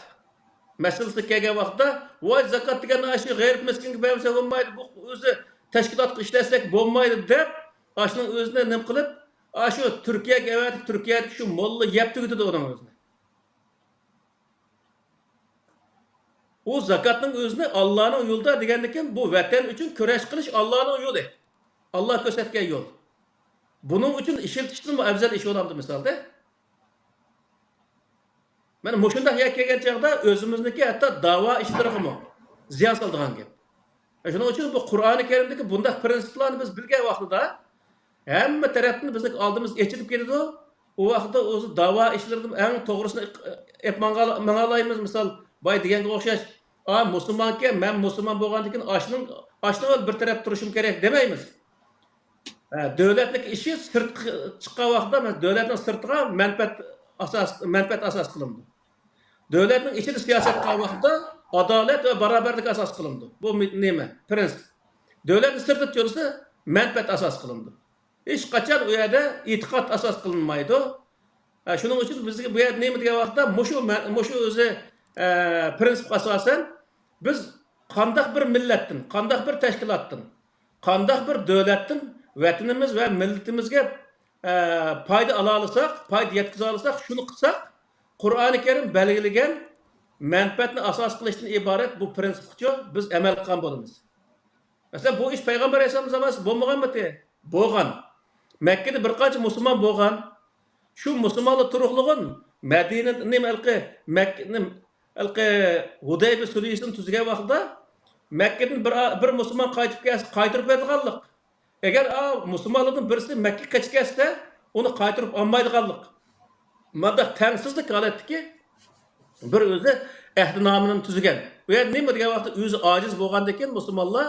مەسىلىسىگە كەلگەن ۋاقىتتا، ۋاي، زاكات دېگەننى ئاشۇ غېرىب مىسكىنگە بەرمىسە بولمايدۇ، بۇ ئۆزى تەشكىلاتقا ئىشلەتسەك بولمايدۇ دەپ، ئاشۇنىڭ ئۆزىنى نېمە قىلىپ، ئاشۇ تۈركىيەگە ئەۋەتىپ، تۈركىيەدىكى شۇ موللا يەپ تۈگىتىدۇ ئۇنىڭ ئۆزىنى. ئۇ زاكاتنىڭ ئۆزىنى ئاللانىڭ يولىدا دېگەندىكىن، بۇ ۋەتەن ئۈچۈن كۈرەش قىلىش ئاللانىڭ يولى. ئاللا كۆرسەتكەن يول. بۇنىڭ ئۈچۈن ئىشلىتىشتىنمۇ ئەۋزەل ئىش بولامدۇ مىسالدا؟ مانا مۇشۇنداق يەرگە كەلگەن چاغدا ئۆزىمىزنىڭكى ھەتتا داۋا ئىشلىرىغىمۇ زىيان سالىدىغان گەپ. شۇنىڭ ئۈچۈن بۇ قۇرئانى كەرىمدىكى بۇنداق پىرىنسىپلارنى بىز بىلگەن ۋاقتىدا، ھەممە تەرەپتىن بىزنىڭ ئالدىمىز ئېچىلىپ كېتىدۇ. ئۇ ۋاقىتتا ئۆزى داۋا ئىشلىرىدىن ئەڭ توغرىسىنى ئېپ ماڭالايمىز. مىسال، باي دېگەنگە ئوخشاش، ئا، مۇسۇلمانكەن، مەن مۇسۇلمان بولغاندىن كېيىن ئاشنىڭ، ئاشنىڭ بىر تەرەپ تۇرۇشۇم كېرەك دېمەيمىز. ھە، دۆلەتنىڭ ئىشى سىرتقا چىققان ۋاقىتتا، مەسىلەن، دۆلەتنىڭ سىرتىغا مەنپەئەت ئاساس، مەنپەئەت ئاساس قىلىنىدۇ. دۆلەتنىڭ ئىچىدە سىياسەت قىلغان ۋاقىتتا ئادالەت ۋە باراۋەرلىك ئاساس قىلىنىدۇ. بۇ مې-، نېمە؟ پىرىنسىپ. دۆلەتنى سىرتىدا تۇرسا مەنپەئەت ئاساس قىلىنىدۇ. ھېچقاچان ئۇ يەردە ئېتىقاد ئاساس قىلىنمايدۇ. ھە، شۇنىڭ ئۈچۈن بىزگە بۇ يەردە نېمە دېگەن ۋاقىتتا مۇشۇ مە-، مۇشۇ ئۆزى، ئە، پىرىنسىپقا ئاساسەن بىز قانداق بىر مىللەتتىن، قانداق بىر تەشكىلاتتىن، قانداق بىر دۆلەتتىن ۋەتىنىمىز ۋە مىللىتىمىزگە، ئە، پايدا ئالالىساق، پايدا يەتكۈزەلىسەك، شۇنى قىلساق، قۇرئانى كەرىم بەلگىلىگەن مەنپەئەتنى ئاساس قىلىشتىن ئىبارەت بۇ پىرىنسىپقىچە بىز ئەمەل قىلغان بولىمىز. مەسىلەن، بۇ ئىش پەيغەمبەر ئەلەيھىسسالام زامانىسىدا بولمىغانمىدى؟ بولغان. مەككىدە بىر قانچە مۇسۇلمان بولغان. شۇ مۇسۇلمانلار تۇرۇقلۇغۇن مەدىنە، نېمە، ھېلىقى مەك-، نېمە، ھېلىقى ھۇدەيبىيە سۈلھىسىنى تۈزگەن ۋاقتىدا مەككىدىن بىر، بىر مۇسۇلمان قايتىپ كەلسە، قايتۇرۇپ بېرىدىغانلىق. ئەگەر ئا، مۇسۇلمانلاردىن بىرسى مەككىگە قېچىپ كەتسە، ئۇنى قايتۇرۇپ ئالمايدىغانلىق. مانداق تەڭسىزلىك ھالەتتىكى بىر ئۆزى ئەھدىنامىنى تۈزگەن. بۇ يەردە نېمە دېگەن ۋاقىتتا ئۆزى ئاجىز بولغاندىن كېيىن مۇسۇلمانلار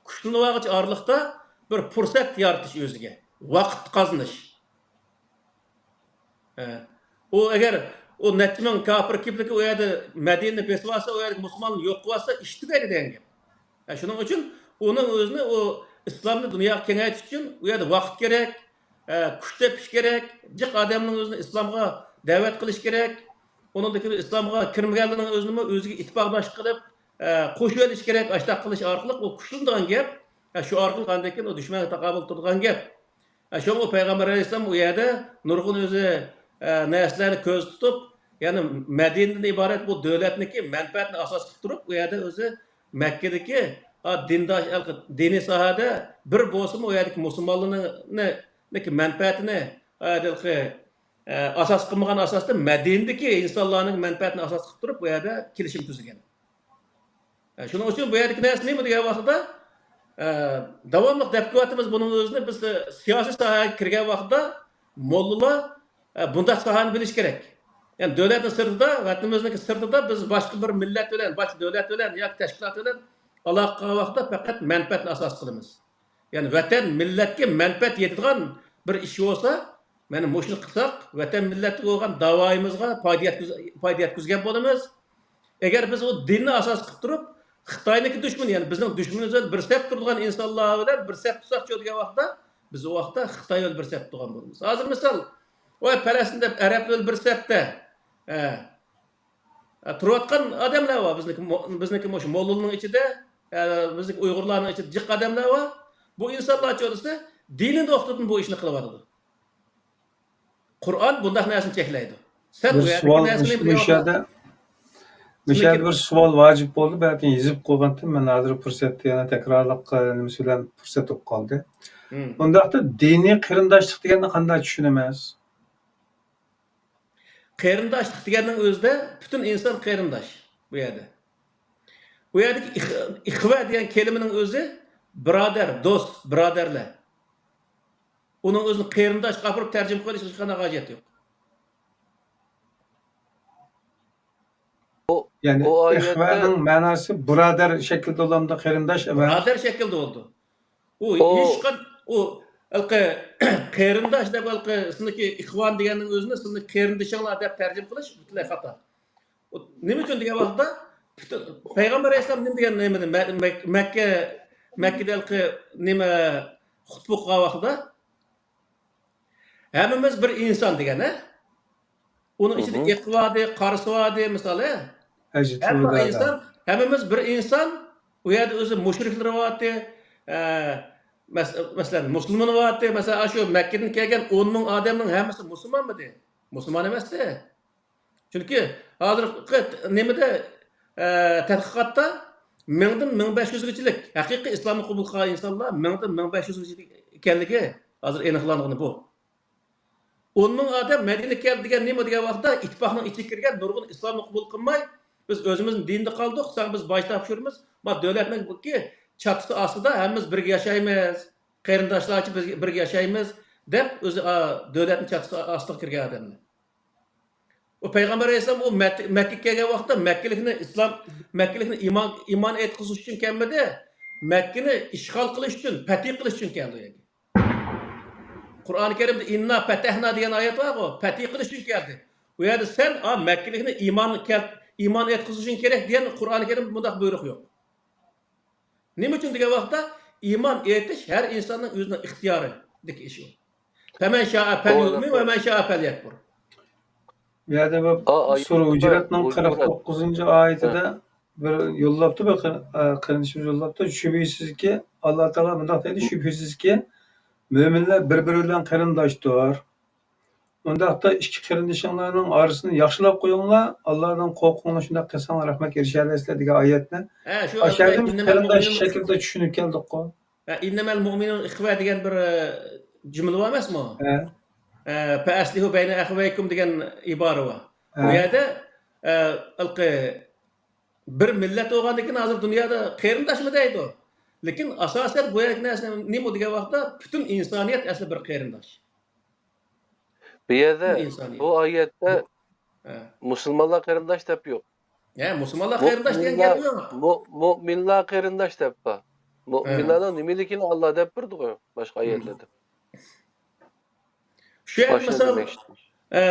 كۈچلىنىۋالغۇچە ئارىلىقتا بىر پۇرسەت يارىتىش ئۆزىگە، ۋاقىت قازىنىش. ھە. ئۇ ئەگەر ئۇ نەچچە مىڭ كاپىر كېلىپلا ئۇ يەردە مەدىنىنى بېسىۋالسا، ئۇ يەردىكى مۇسۇلمانلارنى يوق قىلىۋالسا، ئىش تۈگەيدۇ دېگەن گەپ. ھە، شۇنىڭ ئۈچۈن ئۇنىڭ ئۆزىنى، ئۇ ئىسلامنى دۇنياغا كېڭەيتىش ئۈچۈن ئۇ يەردە ۋاقىت كېرەك، ھە، كۈچ تېپىش كېرەك، جىق ئادەمنىڭ ئۆزىنى ئىسلامغا دەۋەت قىلىش كېرەك. ئۇنىڭدىن كېيىن ئىسلامغا كىرمىگەنلەرنىڭ ئۆزىنىمۇ ئۆزىگە ئىتتىپاقداش قىلىپ، ئە، قوشۇۋېلىش كېرەك. ئاشۇنداق قىلىش ئارقىلىق ئۇ كۈچلىنىدىغان گەپ. ئە، شۇ ئارقىلىق ئاندىن كېيىن ئۇ دۈشمەنگە تاقابىل تۇرىدىغان گەپ. ئە، شۇڭا ئۇ پەيغەمبەر ئەلەيھىسسالام ئۇ يەردە نۇرغۇن ئۆزى، ئە، نەرسىلەرنى كۆزدە تۇتۇپ، يەنى مەدىنىدىن ئىبارەت بۇ دۆلەتنىكى مەنپەئەتىنى ئاساس قىلىپ تۇرۇپ، ئۇ يەردە ئۆزى مەككىدىكى، ئا، دىنداش، دىنىي ساھەدە بىر بولسىمۇ ئۇ يەردىكى مۇسۇلمانلارنىڭ، نىكى مەنپەئەتىنى، ئا، ھېلىقى ئە، ئاساس قىلمىغان ئاساستا مەدىنىدىكى ئىنسانلارنىڭ مەنپەئەتىنى ئاساس قىلىپ تۇرۇپ، بۇ يەردە كېلىشىم تۈزگەن. ئە، شۇنىڭ ئۈچۈن بۇ يەردىكى نەرسە نېمە دېگەن ۋاقتىدا، ئە، داۋاملىق دەپ كېلىۋاتىمىز بۇنىڭ ئۆزىنى، بىز، ئە، سىياسىي ساھەگە كىرگەن ۋاقتىدا موللىلار، ئە، بۇنداق ساھەنى بىلىشى كېرەك. يەنى دۆلەتنىڭ سىرتىدا، ۋەتىنىمىزنىڭ سىرتىدا بىز باشقا بىر مىللەت بىلەن، باشقا دۆلەت بىلەن ياكى تەشكىلات بىلەن ئالاقە قىلغان ۋاقىتتا پەقەت مەنپەئەتنى ئاساس قىلىمىز. يەنى ۋەتەن، مىللەتكە مەنپەئەت يېتىدىغان بىر ئىش بولسا، مانا مۇشۇنى قىلساق، ۋەتەن، مىللەتكە بولغان داۋايىمىزغا پايدا يەتكۈز-، پايدا يەتكۈزگەن بولىمىز. ئەگەر بىز ئۇ دىننى ئاساس قىلىپ تۇرۇپ، خىتاينىڭكى دۈشمىنى، يەنى بىزنىڭ دۈشمىنىمىز بىلەن بىر سەپ تۇرىدىغان ئىنسانلار بىلەن بىر سەپ تۇتساقچۇ دېگەن ۋاقىتتا، بىز ئۇ ۋاقىتتا خىتاي بىلەن بىر سەپ تۇرغان بولىمىز. ھازىر مىسال، ۋاي پەلەستىن دەپ ئەرەبلەر بىلەن بىر سەپتە. ھە. ئە، تۇرۇۋاتقان ئادەملەر بار. بىزنىڭكى مو-، بىزنىڭكى مۇشۇ موللىنىڭ ئىچىدە، ئە، بىزنىڭكى ئۇيغۇرلارنىڭ ئىچىدە جىق ئادەملەر بار. بۇ ئىنسانلارچۇ دېسە، دىنىي نۇقتىدىن بۇ ئىشنى قىلىۋاتىدۇ. قۇرئان بۇنداق نەرسىنى چەكلەيدۇ. سەن بىر ئۇ يەردىكى سوئال نەرسىنى مۇش-، بىلىۋاتىدۇ. مۇشۇ يەردە، مۇشۇ يەردە بىر سوئال ۋاجىپ بولدى. بەلكى يېزىپ قويغانتىم. مەن ھازىر پۇرسەتتە يەنە تەكرارلىق، ئە، نېمىسى بىلەن پۇرسەت بولۇپ قالدى. مم. ئۇنداقتا دىنىي قېرىنداشلىق دېگەننى قانداق چۈشىنىمىز؟ قېرىنداشلىق دېگەننىڭ ئۆزىدە پۈتۈن ئىنسان قېرىنداش بۇ يەردە. بۇ يەردىكى ئىخ-، ئىخۋە دېگەن كەلىمىنىڭ ئۆزى بۇرادەر، دوست، بۇرادەرلەر. ئۇنىڭ ئۆزىنى قېرىنداشقا ئاپىرىپ تەرجىمە قىلىش ھېچقانداق ھاجەت يوق. ئۇ، يەنى ئۇ ئايەتتە ئىخۋەنىڭ مەناسى بۇرادەر شەكلىدە بولامدۇ، قېرىنداش ئەمەس؟ بۇرادەر شەكلىدە بولىدۇ. ئۇ ئۇ ھېچقان-، ئۇ ھېلىقى قېرىنداش دەپ، ھېلىقى سىلىكى ئىخۋان دېگەننىڭ ئۆزىنى سىلىكى قېرىندىشىڭلار دەپ تەرجىمە قىلىش پۈتۈنلەي خاتا. ئۇ نېمە ئۈچۈن دېگەن ۋاقىتتا، پۈتۈن پەيغەمبەر ئەلەيھىسسالام نېمە دېگەن، نېمىدە، مە-، مەك-، مەككە، مەككىدە ھېلىقى نېمە خۇتبە ئوقۇغان ۋاقتىدا، ھەممىمىز بىر ئىنسان دېگەن، ھە؟ ئۇنىڭ ئىچىدە مھم. ئېقى بار ئىدى، قارىسى بار ئىدى، مىسال، ھە؟ ھەممە ئىنسان، ھەممىمىز بىر ئىنسان. ئۇ يەردە ئۆزى مۇشرىكلىرى بار ئىدى. ئە، مەس-، مەسىلەن، مۇسۇلمىنى بار ئىدى. مەسىلەن، ئاشۇ مەككىدىن كەلگەن ئون مىڭ ئادەمنىڭ ھەممىسى مۇسۇلمانمىدى؟ مۇسۇلمان ئەمەستى. چۈنكى ھازىرقى نېمىدە، ئە، تەتقىقاتتا مىڭدىن مىڭ بەش يۈزگىچىلىك ھەقىقىي ئىسلامنى قوبۇل قىلغان ئىنسانلار مىڭدىن مىڭ بەش يۈزگىچىلىك ئىكەنلىكى ھازىر ئېنىقلانغىنى بۇ. ئون مىڭ ئادەم مەدىنىگە كەلدى دېگەن نېمە دېگەن ۋاقىتتا، ئىتتىپاقنىڭ ئىچىگە كىرگەن نۇرغۇن ئىسلامنى قوبۇل قىلماي، بىز ئۆزىمىزنىڭ دىنىدا قالدۇق، ساڭا بىز باج تاپشۇرىمىز، ما دۆلەتنىڭكى چاتىسى ئاستىدا ھەممىمىز بىرگە ياشايمىز، قېرىنداشلارچە بىز بىرگە ياشايمىز دەپ ئۆزى، ئا، دۆلەتنىڭ چاتىسى ئاستىغا كىرگەن ئادەملەر. ئۇ پەيغەمبەر ئەلەيھىسسالام ئۇ مەت-، مەككىگە كەلگەن ۋاقىتتا مەككىلىكنى ئىسلام، مەككىلىكنى ئىمان، ئىمان ئېيتقۇزۇش ئۈچۈن كەلمىدى، مەككىنى ئىشغال قىلىش ئۈچۈن، پەتھى قىلىش ئۈچۈن كەلدى ئۇ يەرگە. قۇرئانى كەرىمدە «ئىننا پەتەھنا» دېگەن ئايەت بارغۇ، پەتھى قىلىش ئۈچۈن كەلدى. ئۇ يەردە سەن، ئا، مەككىلىكنى ئىمان كەل-، ئىمان ئېيتقۇزۇشۇڭ كېرەك دېگەن قۇرئانى كەرىمدە بۇنداق بۇيرۇق يوق. نېمە ئۈچۈن دېگەن ۋاقىتتا، ئىمان ئېيتىش ھەر ئىنساننىڭ ئۆزىنىڭ ئىختىيارىدىكى ئىشى ئۇ. «فمن شاء فليؤمن ومن شاء فليكفر». بۇ يەردە بۇ ئا، ئايەت سۈرە بار، ھۇجراتنىڭ ھۇجرات. قىرىق توققۇزىنچى ئايىتىدە ھە. بىر يوللاپتۇ، بىر قېر-، ئە، قېرىندىشىمىز يوللاپتۇ. شۈبھىسىزكى، ئاللا تائالا مۇنداق دەيدۇ، شۈبھىسىزكى، مۆمىنلەر بىر-بىرى بىلەن قېرىنداشتۇر. ئۇنداقتا ئىككى قېرىندىشىڭلارنىڭ ئارىسىنى ياخشىلاپ قويۇڭلار، ئاللادىن قورقۇڭلار، شۇنداق قىلساڭلار رەھمەتكە ئېرىشەلەيسىلەر دېگەن ئايەتنى ھە، شۇ ئاشۇ يەردىن ئىننەمەل قېرىنداش مۇئمىنۇن شەكلىدە چۈشىنىپ كەلدۇققۇ. ھە، «ئىننەمەل مۇئمىنۇن ئىخۋە» دېگەن بىر، ئە، جۈملە بار ئەمەسمۇ؟ ھە. ئە، «فەئەسلىھۇ بەينە ئەخەۋەيكۇم» دېگەن ئىبارە بار. ھە. بۇ يەردە، ئە، ھېلىقى بىر مىللەت بولغاندىن كېيىن ھازىر دۇنيادا قېرىنداشمۇ دەيدۇ. لېكىن ئاساسەن بۇ يەردىكى نەرسە نېمە دېگەن ۋاقىتتا، پۈتۈن ئىنسانىيەت ئەسلى بىر قېرىنداش. بۇ يەردە، پۈتۈن ئىنسانىيەت. بۇ ئايەتتە ھە. مۇسۇلمانلار قېرىنداش دەپ يوق. ھە، مۇسۇلمانلار قېرىنداش دېگەن گەپ يوق. مۇ-، مۇئمىنلار قېرىنداش دەپ بار. ھە. مۇئمىنلارنىڭ نېمىلىكىنى ئاللا دەپ بېرىدىغۇ باشقا ھە. ئايەتلەردە. شۇ يەردە مىسال، ئە،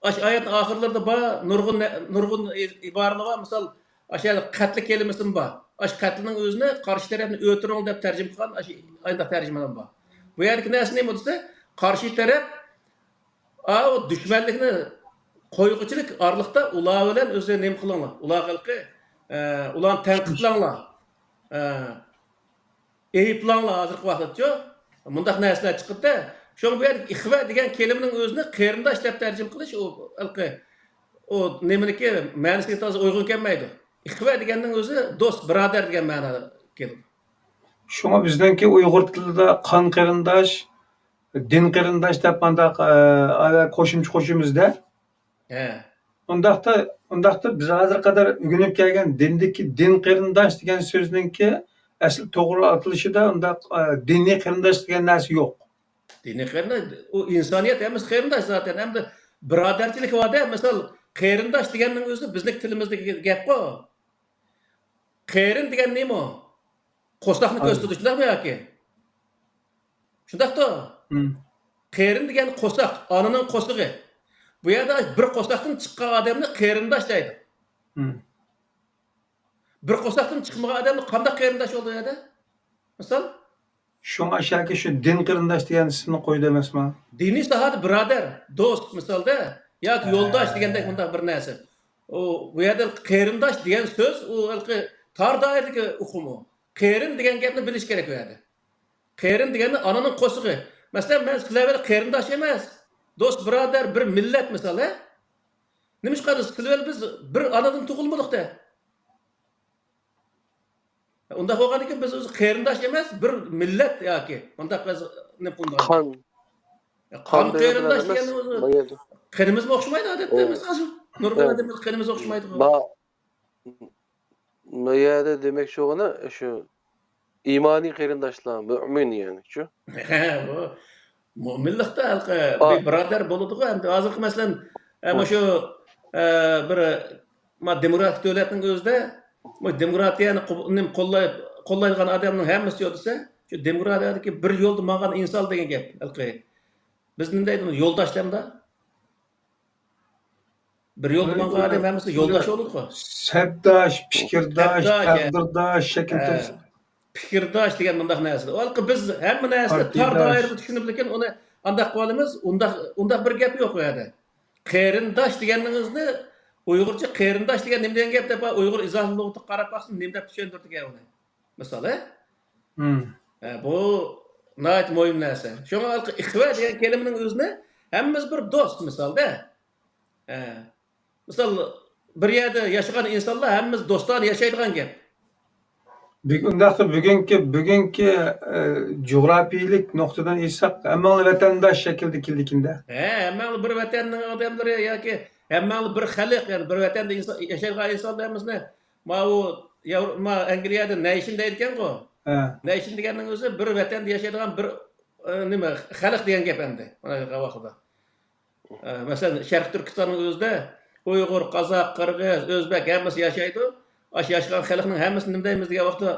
ئاشۇ ئايەتنىڭ ئاخىرلىرىدا بار، نۇرغۇن نە-، نۇرغۇن ئى-، ئىبارىلەر بار. مىسال، ئاشۇ يەردە قەتل كەلىمىسىمۇ بار. ئاشۇ قەتلنىڭ ئۆزىنى قارشى تەرەپنى ئۆلتۈرۈڭ دەپ تەرجىمە قىلغان، ئاشۇ ئايەتلەر تەرجىمىلەر بار. بۇ يەردىكى نەرسە نېمە دېسە، قارشى تەرەپ، ئا، ئۇ دۈشمەنلىكنى قويغۇچىلىك ئارىلىقتا ئۇلار بىلەن ئۆزى نېمە قىلىڭلار. ئۇلار خەلقى، ئە، ئۇلارنى تەنقىدلەڭلار. ئە، ئەيىبلەڭلار ھازىرقى ۋاقىتتىچۇ؟ مۇنداق نەرسىلەر چىقىدىدە. شۇڭا بۇ يەردە ئىخۋە دېگەن كېلىمىنىڭ ئۆزىنى قېرىنداش دەپ تەرجىمە قىلىش، ئۇ، ھېلىقى، ئۇ نېمىنىڭكى مەنىسىگە تازا ئۇيغۇن كەلمەيدۇ. ئىخۋە دېگەننىڭ ئۆزى دوست، بۇرادەر دېگەن مەنادا كېلىدۇ. شۇڭا بىزنىڭكى ئۇيغۇر تىلىدا قان قېرىنداش، دىن قېرىنداش دەپ مانداق، ئە، قوشۇمچە قوشىمىزدە. ھە. ئۇنداقتا، ئۇنداقتا بىز ھازىرغا قەدەر ئۆگىنىپ كەلگەن دىندىكى دىن قېرىنداش دېگەن سۆزنىڭكى ئەسلى توغرا ئاتىلىشىدا ئۇنداق، ئە، دىنىي قېرىنداش دېگەن نەرسە يوق. دىنىي قېرىنداش، ئۇ ئىنسانىيەت ھەممىسى قېرىنداش زاتەن. ھەمدە بۇرادەرچىلىك بار-دە، مىسال، قېرىنداش دېگەننىڭ ئۆزى بىزنىڭ تىلىمىزدىكى گەپقۇ. قېرىن دېگەن نېمە؟ قورساقنى كۆرسىتىدۇ، شۇنداقمۇ ياكى؟ شۇنداقتۇ؟ مم. قېرىن دېگەن قورساق، ئانىنىڭ قورسىقى. بۇ يەردە بىر قورساقتىن چىققان ئادەمنى قېرىنداش دەيدۇ. مم. بىر قورساقتىن چىقمىغان ئادەمنى قانداق قېرىنداش بولىدۇ ئۇ يەردە؟ مىسال؟ شۇڭا ئاشۇ شۇ دىن قېرىنداش دېگەن ئىسىمنى قويدى ئەمەسمۇ؟ دىنىي ساھەدە بۇرادەر، دوست مىسالدا ياكى ھە. يولداش دېگەندەك مۇنداق بىر نەرسە. ئۇ، بۇ يەردە قېرىنداش دېگەن سۆز، ئۇ ھېلىقى تار دائىرىدىكى ئۇقۇم ئۇ. قېرىن دېگەن گەپنى بىلىش كېرەك ئۇ يەردە. قېرىن دېگەندە ئانىنىڭ قورسىقى. مەسىلەن، مەن سىلەر بىلەن قېرىنداش ئەمەس، دوست، بۇرادەر، بىر مىللەت مىسال، ھە؟ نېمىشقا دېسە، سىلەر بىلەن بىز بىر ئانىدىن تۇغۇلمىدۇق-دە. ئۇنداق بولغاندىكىن بىز ئۆزى قېرىنداش ئەمەس، بىر مىللەت ياكى مۇنداق بىز نېمە قىلىدىغان. قان، قان قېرىنداش دېگەن ئۆزى قېنىمىزمۇ ئوخشىمايدۇ ئادەتتە. مەسىلەن، نۇرغۇن ئادەملەر قېنىمىز ئوخشىمايدىغۇ. ما يەردە دېمەكچى بولغىنى شۇ ئىمانىي قېرىنداشلار، مۆمىن يەنى شۇ. بۇ مۆمىنلىقتا ھېلىقى بىر بۇرادەر بولىدىغۇ. ئەمدى ھازىرقى مەسىلەن، ئە، مۇشۇ، ئە، بىر، ما، دېموكراتىك دۆلەتنىڭ ئۆزىدە، بۇ دېموكراتىيەنى قوب-، نېمە، قوللاي-، قوللايدىغان ئادەمنىڭ ھەممىسى يوق دېسە، شۇ دېموكراتىيەدىكى بىر يولدا ماڭغان ئىنسان دېگەن گەپ. ھېلىقى بىز نېمە دەيدۇ، يولداش دەيمىز. بىر يولدا ماڭغان ئادەم ھەممىسى يولداش بولىدىغۇ. سەپداش، پىكىرداش، سەپداش، تەقدىرداش، شەكىلداش. پىكىرداش دېگەن مۇنداق نەرسە. ھېلىقى بىز ھەممە نەرسىنى تار دائىرىدە چۈشىنىپ، لېكىن ئۇنى ئانداق قىلىۋالىمىز. ئۇنداق، ئۇنداق بىر گەپ يوق ئۇ يەردە. قېرىنداش دېگەنلىرىڭىزنى ئۇيغۇرچە قېرىنداش دېگەن نېمە دېگەن گەپ دەپ، ئۇيغۇر ئىزاھ لۇغىتىغا قاراپ باقسۇن، نېمە دەپ چۈشەندۈرىدىكەن ئۇنى. مىسال، ھە؟ ھە، بۇ ناھايىتى مۇھىم نەرسە. شۇڭا ھېلىقى ئىخۋە دېگەن كەلىمىنىڭ ئۆزىنى ھەممىمىز بىر دوست، مىسالدا. ھە. مىسال، بىر يەردە ياشىغان ئىنسانلار ھەممىمىز دوستانە ياشايدىغان گەپ. بۈگ-، ئۇنداقتا بۈگۈنكى، بۈگۈنكى، ئە، جۇغراپىيىلىك نۇقتىدىن ئېيتساق، ھەممىڭلار ۋەتەنداش شەكلىدە كېلىدىكىن-دە. ھە، ھەممىڭلار بىر ۋەتەننىڭ ئادەملىرى ياكى ھەممىڭلار بىر خەلق، يەنى بىر ۋەتەندە ئىنسان، ياشايدىغان ئىنسانلار ھەممىسىنى ماۋۇ ياۋرو-، ما ئەنگلىيەدە نەيشن دەيدىكەنغۇ. ھە. نەيشن دېگەننىڭ ئۆزى بىر ۋەتەندە ياشايدىغان بىر، ئە، نېمە، خەلق دېگەن گەپ ئەمدى. مانا ۋاقىتتا. ئە، مەسىلەن، شەرقىي تۈركىستاننىڭ ئۆزىدە ئۇيغۇر، قازاق، قىرغىز، ئۆزبەك ھەممىسى ياشايدۇ. ئاشۇ ياشىغان خەلقنىڭ ھەممىسىنى نېمە دەيمىز دېگەن ۋاقىتتا،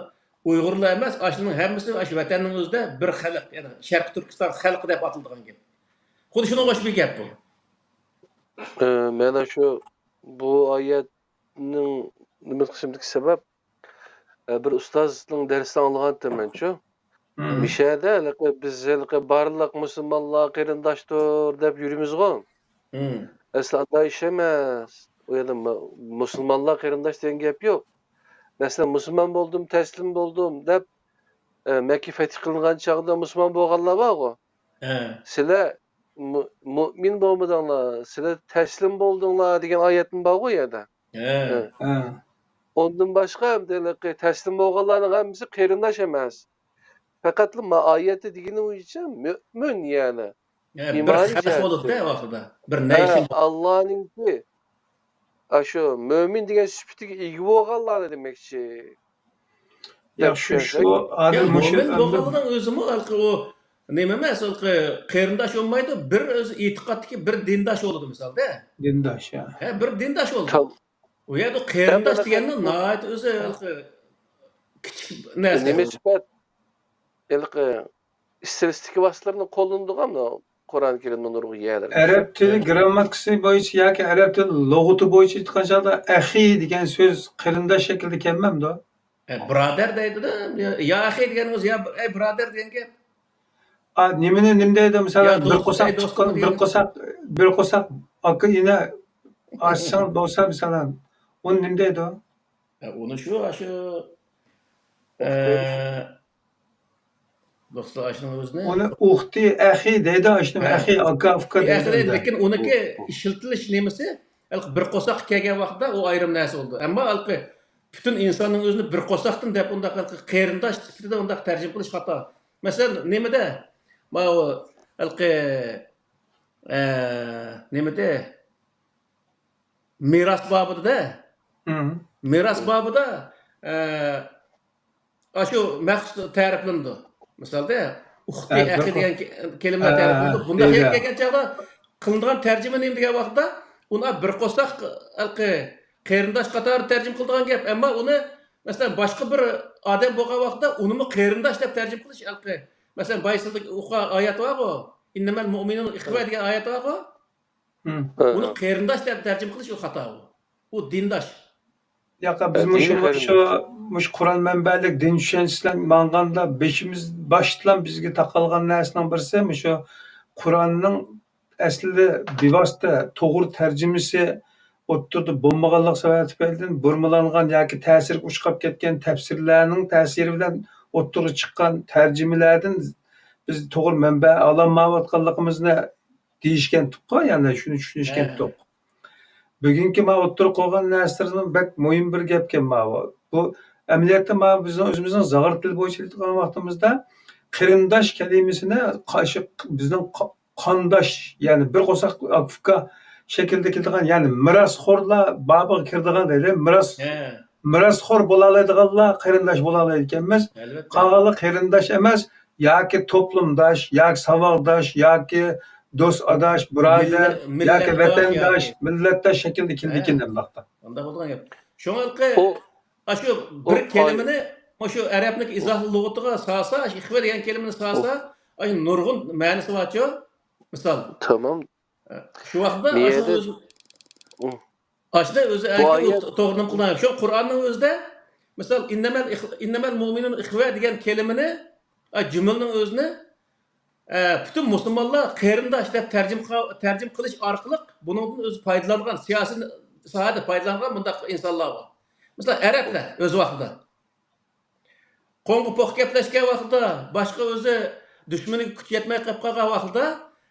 ئۇيغۇرلا ئەمەس، ئاشۇنىڭ ھەممىسى ئاشۇ ۋەتەننىڭ ئۆزىدە بىر خەلق، يەنى شەرقىي تۈركىستان خەلقى دەپ ئاتىلىدىغان گەپ. خۇددى شۇنىڭغا ئوخشاش بىر گەپ بۇ. ئە، مانا شۇ، بۇ ئايەتنىڭ نېمە قىلىشىمدىكى سەۋەب، ئە، بىر ئۇستازنىڭ دەرسىنى ئاڭلىغانتىمەنچۇ. مم. مىشەدە ھېلىقى بىز ھېلىقى بارلىق مۇسۇلمانلار قېرىنداشتۇر دەپ يۈرىمىزغۇ. مم. ئەسلى ئانداق ئىش ئەمەس. ئۇ يەردە مۇ-، مۇسۇلمانلار قېرىنداش دېگەن گەپ يوق. مەسىلەن، مۇسۇلمان بولدۇم، تەسلىم بولدۇم دەپ، ئە، مەككە فەتھ قىلىنغان چاغدا مۇسۇلمان بولغانلار بارغۇ. ھە. سىلەر مۇ-، مۇئمىن بولمىدىڭلار، سىلەر تەسلىم بولدۇڭلار دېگەن ئايەتمۇ بارغۇ ئۇ يەردە. ھە. ھە. ھە. ئۇندىن باشقا، ھېلىقى تەسلىم بولغانلارنىڭ ھەممىسى قېرىنداش ئەمەس. پەقەتلا ما ئايەتتە دېگىنى بويىچە مۆمىن، يەنى. ھە، بىر ئىمانىي خەلق جەھەتتە. بولىدۇ-دە ۋاقتىدا. بىر ھە، نەيشن. ئاللانىڭكى، ئاشۇ مۆمىن دېگەن سۈپىتىگە ئىگە بولغانلارنى دېمەكچى. ياق، دەپ شۇ، چۈشەنسەك. شۇ، ھازىر يا، مۇشۇ مۆمىن ئەمدى بولغانلىقنىڭ ئۆزىمۇ ھېلىقى ئۇ نېمە ئەمەس، ھېلىقى قېرىنداش بولمايدۇ، بىر ئۆزى ئېتىقادتىكى بىر دىنداش بولىدۇ مىسالدا. دىنداش، يا. ھە، بىر دىنداش بولدى. تام-، ئۇ يەردە قېرىنداش دېگەننىڭ ناھايىتى ئۆزى ھېلىقى كىچىك نەرسە. نېمە سۈپەت؟ ھېلىقى ئىستىلىستىكا ۋاسىتىلىرىنى قوللىنىدىغان قۇرئان كەرىمنىڭ نۇرغۇن يەرلىرى. ئەرەب تىلى گىرامماتىكىسى بويىچە ياكى ئەرەب تىلى لۇغىتى بويىچە ئېيتقان چاغدا ئەخى دېگەن سۆز قېرىنداش شەكلىدە كەلمەمدۇ؟ ئە، بۇرادەر دەيدۇ-دە. يا، يا ئەخى دېگەنىڭىز يا، ئەي بۇرادەر دېگەن گەپ. ئا، نېمىنى، نېمە دەيدۇ؟ مىسالەن، يا بىر دوست، قورساق ئەي دوستۇم تۇغقان، بىر دېگەن. قورساق، بىر قورساق ئاكا ئىنى ئاچساڭ بولسا، مىسالەن، ئۇنى نېمە دەيدۇ؟ ئە، ئۇنى شۇ، ئاشۇ، ئە، دوستلار، ئاشۇنىڭ ئۆزىنى ئۇنى ئۇختى، ئەخى دەيدۇ، ئاشۇنى ھە. ئەخى، ئاكا، ئۇكا ئەخى دەيدۇ دەيدۇ، ئەمدى. لېكىن ئۇنىڭكى ئىشلىتىلىش نېمىسى، ھېلىقى بىر قورساققا كەلگەن ۋاقىتتا ئۇ ئايرىم نەرسە بولىدۇ. ئەمما ھېلىقى پۈتۈن ئىنساننىڭ ئۆزىنى بىر قورساقتىن دەپ ئۇنداق ھېلىقى قېرىنداش سۈپىتىدە ئۇنداق تەرجىمە قىلىش خاتا. مەسىلەن، نېمىدە؟ ماۋۇ ھېلىقى، ئە، نېمىدى؟ مىراس بابىدا-دە. مم. مىراس بابىدا، ئە، ئاشۇ مەخسۇس تەرىپلىنىدۇ. مىسالدا، ئۇختى، ھە، ئەخى دېگەن كە-، كەلىمىلەر ھە، تەرىپلىنىدۇ. بۇنداق دەيدۇ. يەرگە كەلگەن چاغدا قىلىنىدىغان تەرجىمە نېمە دېگەن ۋاقىتتا، ئۇنى بىر قورساق ھېلىقى قېرىنداش قاتارىدا تەرجىمە قىلىدىغان گەپ. ئەمما ئۇنى، مەسىلەن، باشقا بىر ئادەم بولغان ۋاقىتتا ئۇنىمۇ قېرىنداش دەپ تەرجىمە قىلىش ھېلىقى. مەسىلەن، بايا سىلەرگە ئوقۇغان ئايەت بارغۇ، «ئىننەمەل مۇئمىنۇنە ئىخۋە» دېگەن ئايەت بارغۇ. مم. ئۇنى قېرىنداش دەپ تەرجىمە قىلىش ئۇ خاتا ئۇ. ئۇ دىنداش. ياق، بىز مۇشۇ، مۇشۇ، مۇشۇ قۇرئان مەنبەلىك دىن چۈشەنچىسى بىلەن ماڭغاندا بېشىمىز، باشتىلا بىزگە تاقالغان نەرسىنىڭ بىرسى مۇشۇ قۇرئاننىڭ ئەسلىدە بىۋاسىتە توغرا تەرجىمىسى ئوتتۇرىدا بولمىغانلىقى سەۋەبى تۈپەيلىدىن بۇرمىلانغان ياكى تەسىرگە ئۇچراپ كەتكەن تەپسىرلەرنىڭ تەسىرى بىلەن ئوتتۇرىغا چىققان تەرجىمىلەردىن بىز توغرا مەنبە ئالالمايۋاتقانلىقىمىزنى دېيىشكەنتۇققۇ، يەنى شۇنى چۈشىنىشكەنتۇق. بۈگۈنكى ماۋۇ ئوتتۇرىغا قويغان نەرسىلىرىمۇ بەك مۇھىم بىر گەپكەن ماۋۇ. بۇ ئەمەلىيەتتە، مانا بىزنىڭ ئۆزىمىزنىڭ زاغرا تىلى بويىچە ئېيتىدىغان ۋاقتىمىزدا، قېرىنداش كەلىمىسىنى قا-، شۇ بىزنىڭ قا-، قانداش، يەنى بىر قورساق ئاكا-ئۇكا شەكلىدە كېلىدىغان، يەنى مىراسخورلار بابىغا كىرىدىغان دەيلى. مىراس-، ھە. مىراسخور بولالايدىغانلار قېرىنداش بولالايدىكەنمىز. ئەلۋەتتە. قالغانلار قېرىنداش ئەمەس، ياكى توپلۇمداش، ياكى ساۋاقداش، ياكى دوست ئاداش، بۇرادەر، مىللەت-، ياكى مىللەتداش ۋەتەنداش، ياكى مىللەتداش شەكلىدە ھە. كېلىدىكەن ئەمدىقتا. ئۇنداق بولىدىغان گەپ. شۇڭا ھېلىقى ئۇ، ئاشۇ بىر ئۇ كەلىمىنى، مۇشۇ ئەرەبنىڭ ئىزاھ لۇغىتىغا سالسا، ئاشۇ ئىخۋە دېگەن كەلىمىنى سالسا، ئۇ ئاشۇ نۇرغۇن مەنىسى بارچۇ؟ مىسال. تامام. شۇ ۋاقىتتا ئاشۇنىڭ مىيەدە ئۆزى، ئۇ. ئاشۇنى ئۆزى بۇ ئەركىن ئايەت تو-، توغرا نېمە قىلىدىغان. شۇ قۇرئاننىڭ ئۆزىدە، مىسال، «ئىننەمەل ئىخ-، ئىننەمەل مۇئمىنۇن ئىخۋە» دېگەن كەلىمىنى، ئا، جۈملىنىڭ ئۆزىنى، ئە، پۈتۈن مۇسۇلمانلار قېرىنداش دەپ تەرجىمە قىل-، تەرجىمە قىلىش ئارقىلىق بۇنىڭدىن ئۆزى پايدىلانغان، سىياسىي ساھەدە پايدىلانغان مۇنداق ئىنسانلار بار. مىسال، ئەرەبلەر ئۆز ۋاقتىدا قوڭغا پوق گەپلەشكەن ۋاقتىدا، باشقا ئۆزى دۈشمىنىگە كۈچى يەتمەي قېلىپ قالغان ۋاقتىدا،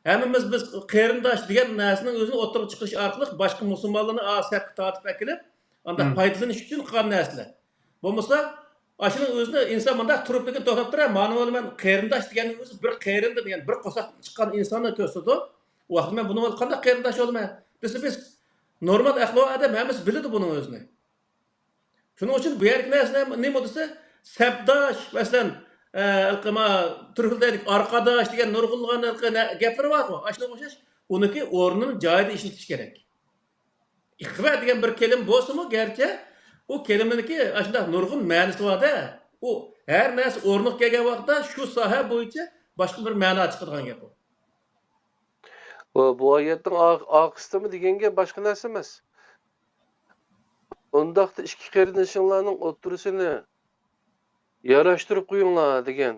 ھەممىمىز بىز قېرىنداش دېگەن نەرسىنىڭ ئۆزىنى ئوتتۇرىغا چىقىرىش ئارقىلىق باشقا مۇسۇلمانلارنى ئا سەپكە تارتىپ ئەكېلىپ، ئانداق مم. پايدىلىنىش ئۈچۈن قىلغان نەرسىلەر. بولمىسا، ئاشۇنىڭ ئۆزىنى ئىنسان مۇنداق تۇرۇپ لېكىن توختاپ تۇرار، مانا مانا مەن قېرىنداش دېگەننىڭ ئۆزى بىر قېرىندىن، يەنى بىر قورساقتىن چىققان ئىنساننى كۆرسىتىدۇ. ئۇ ۋاقىتتا مەن بۇنىڭغا قانداق قېرىنداش بولىمەن دېسە، بىز نورمال ئەقلى بار ئادەم ھەممىسى بىلىدۇ بۇنىڭ ئۆزىنى. شۇنىڭ ئۈچۈن بۇ يەردىكى نەرسە نېمە، نېمە دېسە، سەپداش، مەسىلەن، ئە، ھېلىقى ما تۈركلەردىكى ئارقىداش دېگەن نۇرغۇنلىغان ھېلىقى نە-، گەپلىرى بارغۇ، ئاشۇنىڭغا ئوخشاش، ئۇنىڭكى ئورنىنى جايىدا ئىشلىتىش كېرەك. ئىخۋە دېگەن بىر كەلىمە بولسىمۇ، گەرچە ئۇ كەلىمىنىڭكى ئاشۇنداق نۇرغۇن مەنىسى بار-دە، ئۇ ھەر نەرسە ئورنىغا كەلگەن ۋاقىتتا شۇ ساھە بويىچە باشقا بىر مەنا چىقىدىغان گەپ ئۇ. بۇ، بۇ ئايەتنىڭ ئا-، ئارقىسىدىمۇ دېگەن گەپ باشقا نەرسە ئەمەس. ئۇنداقتا ئىككى قېرىندىشىڭلارنىڭ ئوتتۇرىسىنى ياراشتۇرۇپ قويۇڭلار دېگەن.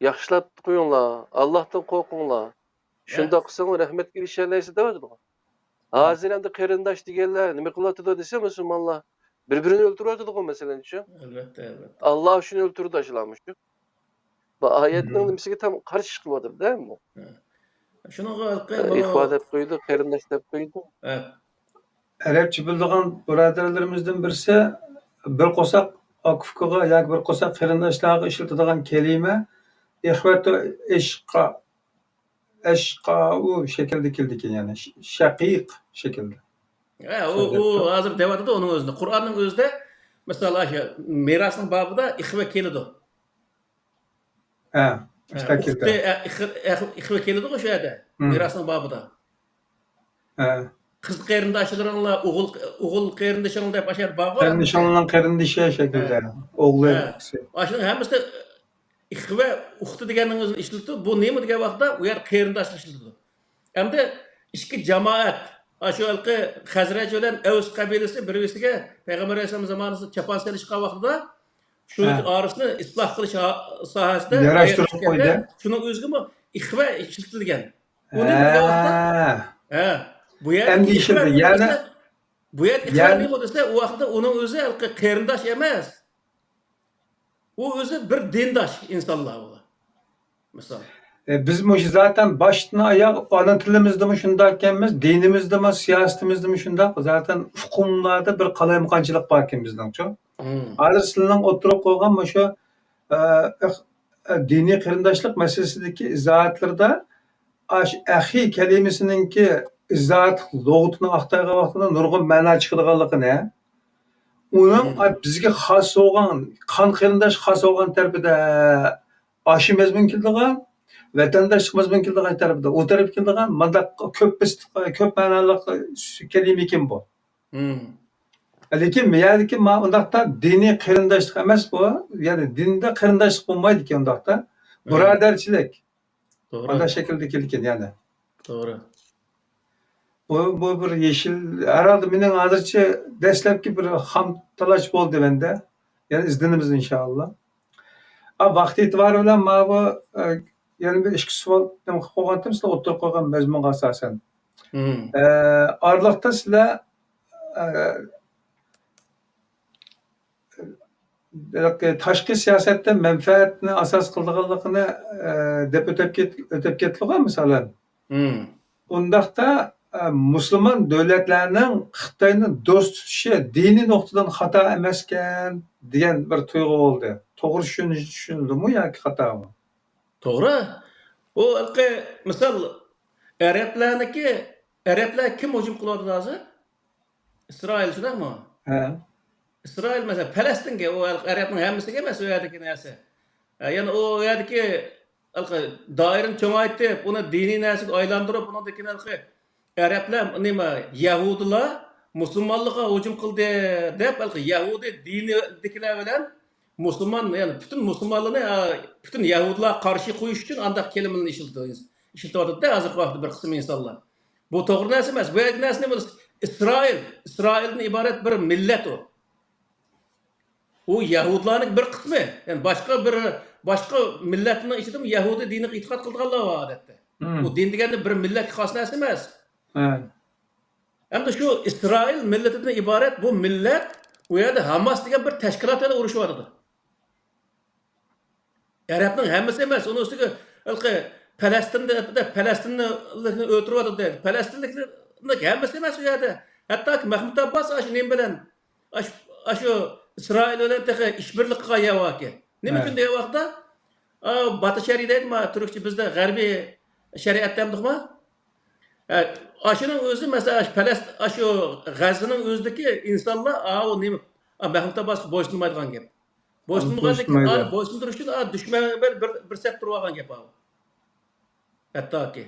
ياخشىلاپ قويۇڭلار، ئاللاھتىن قورقۇڭلار. ھە. شۇنداق قىلساڭلار رەھمەتكە ئېرىشەلەيسىز دەۋاتىدىغۇ. ھازىر ئەمدى قېرىنداش دېگەنلەر نېمە قىلىۋاتىدۇ دېسە، مۇسۇلمانلار بىر-بىرىنى ئۆلتۈرۈۋاتىدىغۇ، مەسىلەن، شۇ. ئەلۋەتتە، ئەلۋەتتە. ئاللا ئۈچۈن ئۆلتۈرىدۇ ئاشۇلارمۇ شۇ. بۇ ئايەتنىڭ مم. نېمىسىگە تام قارشى چىقىۋاتىدۇ-دە ئەمدى. ھە. شۇنىڭغا ھېلىقى ئىخۋا دەپ قويىدۇ، قېرىنداش دەپ قويىدۇ. ھە. ئەرەبچە بىلىدىغان بۇرادەرلىرىمىزدىن بىرسى بىر قورساق ئاكا-ئۇكىغا ياكى بىر قورساق قېرىنداشلارغا ئىشلىتىدىغان كەلىمە ئىخۋەتۇ ئىشقا، ئەشقاۋۇ شەكلىدە كېلىدىكەن، يەنى ش-، شەقىق شەكلىدە. ھە، ئۇ، ئۇ ھازىر دەۋاتىدۇ ئۇنىڭ ئۆزىنى. قۇرئاننىڭ ئۆزىدە، مىسال، ئاشۇ مىراسنىڭ بابىدا ئىخۋە كېلىدۇ. ھە، ھە، ئىختا ئۇختى، كېلىدۇ. ئە، ئىخ-، ئە، ئىخۋە كېلىدىغۇ شۇ يەردە، مم. مىراسنىڭ بابىدا. ھە. قىز قېرىنداشلىرىڭلار، ئوغۇل، ئوغۇل قېرىندىشىڭ دەپ ئاشۇ يەردە بارغۇ. قېرىندىشىڭنىڭ قېرىندىشى شەكلىدە. ھە. ئوغلى، ھە. ئۇكىسى. ئاشۇنىڭ ھەممىسىدە ئىخۋە، ئۇختى دېگەننىڭ ئۆزىنى ئىشلىتىدۇ. بۇ نېمە دېگەن ۋاقىتتا، ئۇ يەردە قېرىنداشنى ئىشلىتىدۇ. ئەمدى ئىككى جامائەت، ئاشۇ ھېلىقى خەزرەج بىلەن ئەۋس قەبىلىسى بىر-بىرسىگە پەيغەمبەر ئەلەيھىسسالام زامانىسىدا چاپان سېلىشقان ۋاقتىدا، شۇ ھە. ئارىسىنى ئىسلاھ قىلىش ھا-، ساھەسىدە ياراشتۇرۇپ قويدى. شۇنىڭ ئۆزىگىمۇ ئىخۋە ئىشلىتىلگەن. ئۇنى ھە. بىلگەن ۋاقىتتا، ھە، بۇ يەردە ئەندىشىدە، ئىخۋە نېمە يەنى دېسە، بۇ يەردە ئىخۋە يەنى نېمە دېسە، ئۇ ۋاقىتتا ئۇنىڭ ئۆزى ھېلىقى قېرىنداش ئەمەس. ئۇ ئۆزى بىر دىنداش ئىنسانلار ئۇلار. مىسال. ئە، بىز مۇشۇ زاتەن باشتىن ئاياغ ئانا تىلىمىزدىمۇ شۇنداق ئىكەنمىز، دىنىمىزدىمۇ، سىياسىتىمىزدىمۇ شۇنداق. زاتەن ئۇقۇملاردا بىر قالايمىقانچىلىق بار ئىكەن بىزنىڭچۇ. مم. ھازىر سىلەرنىڭ ئوتتۇرىغا قويغان مۇشۇ، ئە، ئىخ-، ئە، دىنىي قېرىنداشلىق مەسىلىسىدىكى ئىزاھاتلىرىدا ئاش-، ئەخى كەلىمىسىنىڭكى ئىزاھات لۇغىتىنى ئاختارغان ۋاقتىدا نۇرغۇن مەنا چىقىدىغانلىقىنى، ئۇنىڭ مم. بىزگە خاس بولغان، قان قېرىنداش خاس بولغان تەرىپىدە ئاشۇ مەزمۇن كېلىدىغان، ۋەتەنداشلىق مەزمۇن كېلىدىغان تەرىپىدە، ئۇ تەرەپ كېلىدىغان، مۇنداق كۆپ بىس-، كۆپ مەنالىق كەلىمىكەن بۇ. مم. لېكىن بۇ يەردىكى ما-، ئۇنداقتا دىنىي قېرىنداشلىق ئەمەس بۇ. يەنى دىندا قېرىنداشلىق بولمايدىكەن ئۇنداقتا. مم. بۇرادەرچىلىك. توغرا. ئانداق شەكىلدە كېلىدىكەن يەنە. توغرا. بۇ، بۇ بىر يېشىل، ھەرھالدا مېنىڭ ھازىرچە دەسلەپكى بىر خام تالاش بولدى مەندە. يەنە ئىزدىنىمىز ئىنشائاللا. ئا، ۋاقىت ئېتىبارى بىلەن ماۋۇ، ئە، يەنە بىر ئىككى سوئال نېمە قىلىپ قويغانتىم، سىلەر ئوتتۇرىغا قويغان مەزمۇنغا ئاساسەن. مم. ئە، ئارىلىقتا سىلەر، ئە، ھېلىقى تاشقى سىياسەتتە مەنپەئەتنى ئاساس قىلىدىغانلىقىنى، ئە، دەپ ئۆتۈپ كەت-، ئۆتۈپ كەتتىلىغۇ، مىسالەن. مم. ئۇنداقتا، ئە، مۇسۇلمان دۆلەتلەرنىڭ خىتاينى دوست تۇتۇشى دىنىي نۇقتىدىن خاتا ئەمەسكەن دېگەن بىر تۇيغۇ بولدى. توغرا چۈشىنىش-، چۈشىنىلدىمۇ ياكى خاتامۇ؟ توغرا. ئۇ ھېلىقى مىسال، ئەرەبلەرنىڭكى، ئەرەبلەر كىم ھۇجۇم قىلىۋاتىدۇ ھازىر؟ ئىسرائىل، شۇنداقمۇ؟ ھە. ئىسرائىل، مەسىلەن، پەلەستىنگە، ئۇ ھېلىقى ئەرەبنىڭ ھەممىسىگە ئەمەس ئۇ يەردىكى نەرسە. ھە، يەنى ئۇ يەردىكى ھېلىقى دائىرىنى چوڭايتىپ، ئۇنى دىنىي نەرسىگە ئايلاندۇرۇپ، ئۇنىڭدىن كېيىن ھېلىقى ئەرەبلەر، نېمە، يەھۇدىيلار مۇسۇلمانلارغا ھۇجۇم قىلدى دەپ، ھېلىقى يەھۇدىي دىنىدىكىلەر بىلەن مۇسۇلمان، يەنى پۈتۈن مۇسۇلمانلارنى، ئا، پۈتۈن يەھۇدىيلارغا قارشى قويۇش ئۈچۈن ئانداق كېلىمىنى ئىشلىتىۋاتىدۇ، ئىشلىتىۋاتىدۇ-دە، ھازىرقى ۋاقىتتا بىر قىسىم ئىنسانلار. بۇ توغرا نەرسە ئەمەس. بۇ يەردىكى نەرسە نېمە بولسا، ئىسرائىل، ئىسرائىلدىن ئىبارەت بىر مىللەت ئۇ. ئۇ يەھۇدىيلارنىڭ بىر قىسمى. يەنى باشقا بىر، باشقا مىللەتنىڭ ئىچىدىمۇ يەھۇدىي دىنىغا ئېتىقاد قىلىدىغانلار بار ئادەتتە. مم. ئۇ دىن دېگەننى بىر مىللەتكە خاس نەرسە ئەمەس. ھە. ئەمدى شۇ ئىسرائىل مىللىتىدىن ئىبارەت بۇ مىللەت، ئۇ يەردە ھاماس دېگەن بىر تەشكىلات بىلەن ئۇرۇشۇۋاتىدۇ. ئەرەبنىڭ ھەممىسى ئەمەس، ئۇنىڭ ئۈستىگە ھېلىقى پەلەستىندە، پەلەستىنلىكنى ئۆلتۈرۈۋاتىدۇ دەيدۇ. پەلەستىنلىكنىڭ ھەممىسى ئەمەس ئۇ يەردە. ھەتتاكى مەھمۇد ئابباس ئاشۇ نېمە بىلەن، ئاشۇ، ئاشۇ ئىسرائىل بىلەن تېخى ئىشبىرلىك قىلغان يەر باركەن. نېمە ئۈچۈن دېگەن ۋاقىتتا، ئا، باتى شەرئى دەيدۇ، ما، تۈركچە بىزدە غەربىي شەرىئەت دەمدۇقما؟ ئە، ئاشۇنىڭ ئۆزى، مەسىلەن، ئاشۇ پەلەست-، ئاشۇ غەززىنىڭ ئۆزىدىكى ئىنسانلار، ئاۋۇ نېمە، ئا، مەھمۇد ئابباسقا بويسۇنمايدىغان گەپ. بويسۇنمىغاندىن كېيىن، بويسۇنمايدۇ. ئا، بويسۇندۇرۇش ئۈچۈن، ئا، دۈشمەن بىر، بىر، بىر سەپ تۇرۇۋالغان گەپ ئاۋۇ. ھەتتاكى.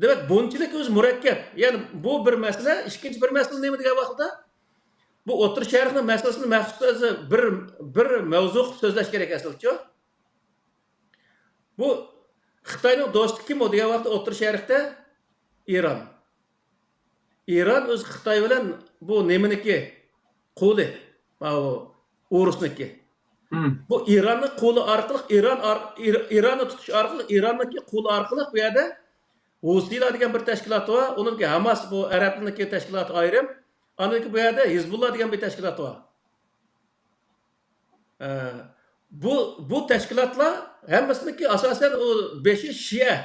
دېمەك، بۇنچىلىك ئۆزى مۇرەككەپ. يەنى بۇ بىر مەسىلە، ئىككىنچى بىر مەسىلە نېمە دېگەن ۋاقىتتا، بۇ ئوتتۇرا شەرقنىڭ مەسىلىسىنى مەخسۇس ئۆزى بىر، بىر مەۋزۇ قىلىپ سۆزلەش كېرەك ئەسلىچۇ. بۇ خىتاينىڭ دوستى كىم ئۇ دېگەن ۋاقىتتا ئوتتۇرا شەرقتە ئىران. ئىران ئۆزى خىتاي بىلەن بۇ نېمىنىكى؟ قۇلى. ماۋۇ ئورۇسنىكى. مم. بۇ ئىراننىڭ قۇلى ئارقىلىق ئىران ئار-، ئىر-، ئىراننى تۇتۇش ئارقىلىق، ئىراننىڭكى قۇلى ئارقىلىق بۇ يەردە ھۇسىيلار دېگەن بىر تەشكىلات بار. ئۇنىڭكى ھاماس، بۇ ئەرەبلەرنىڭكى تەشكىلاتى ئايرىم. ئاندىن كېيىن بۇ يەردە ھىزبۇللا دېگەن بىر تەشكىلات بار. ئە، بۇ، بۇ تەشكىلاتلار ھەممىسىنىڭكى ئاساسەن ئۇ بېشى شىئە.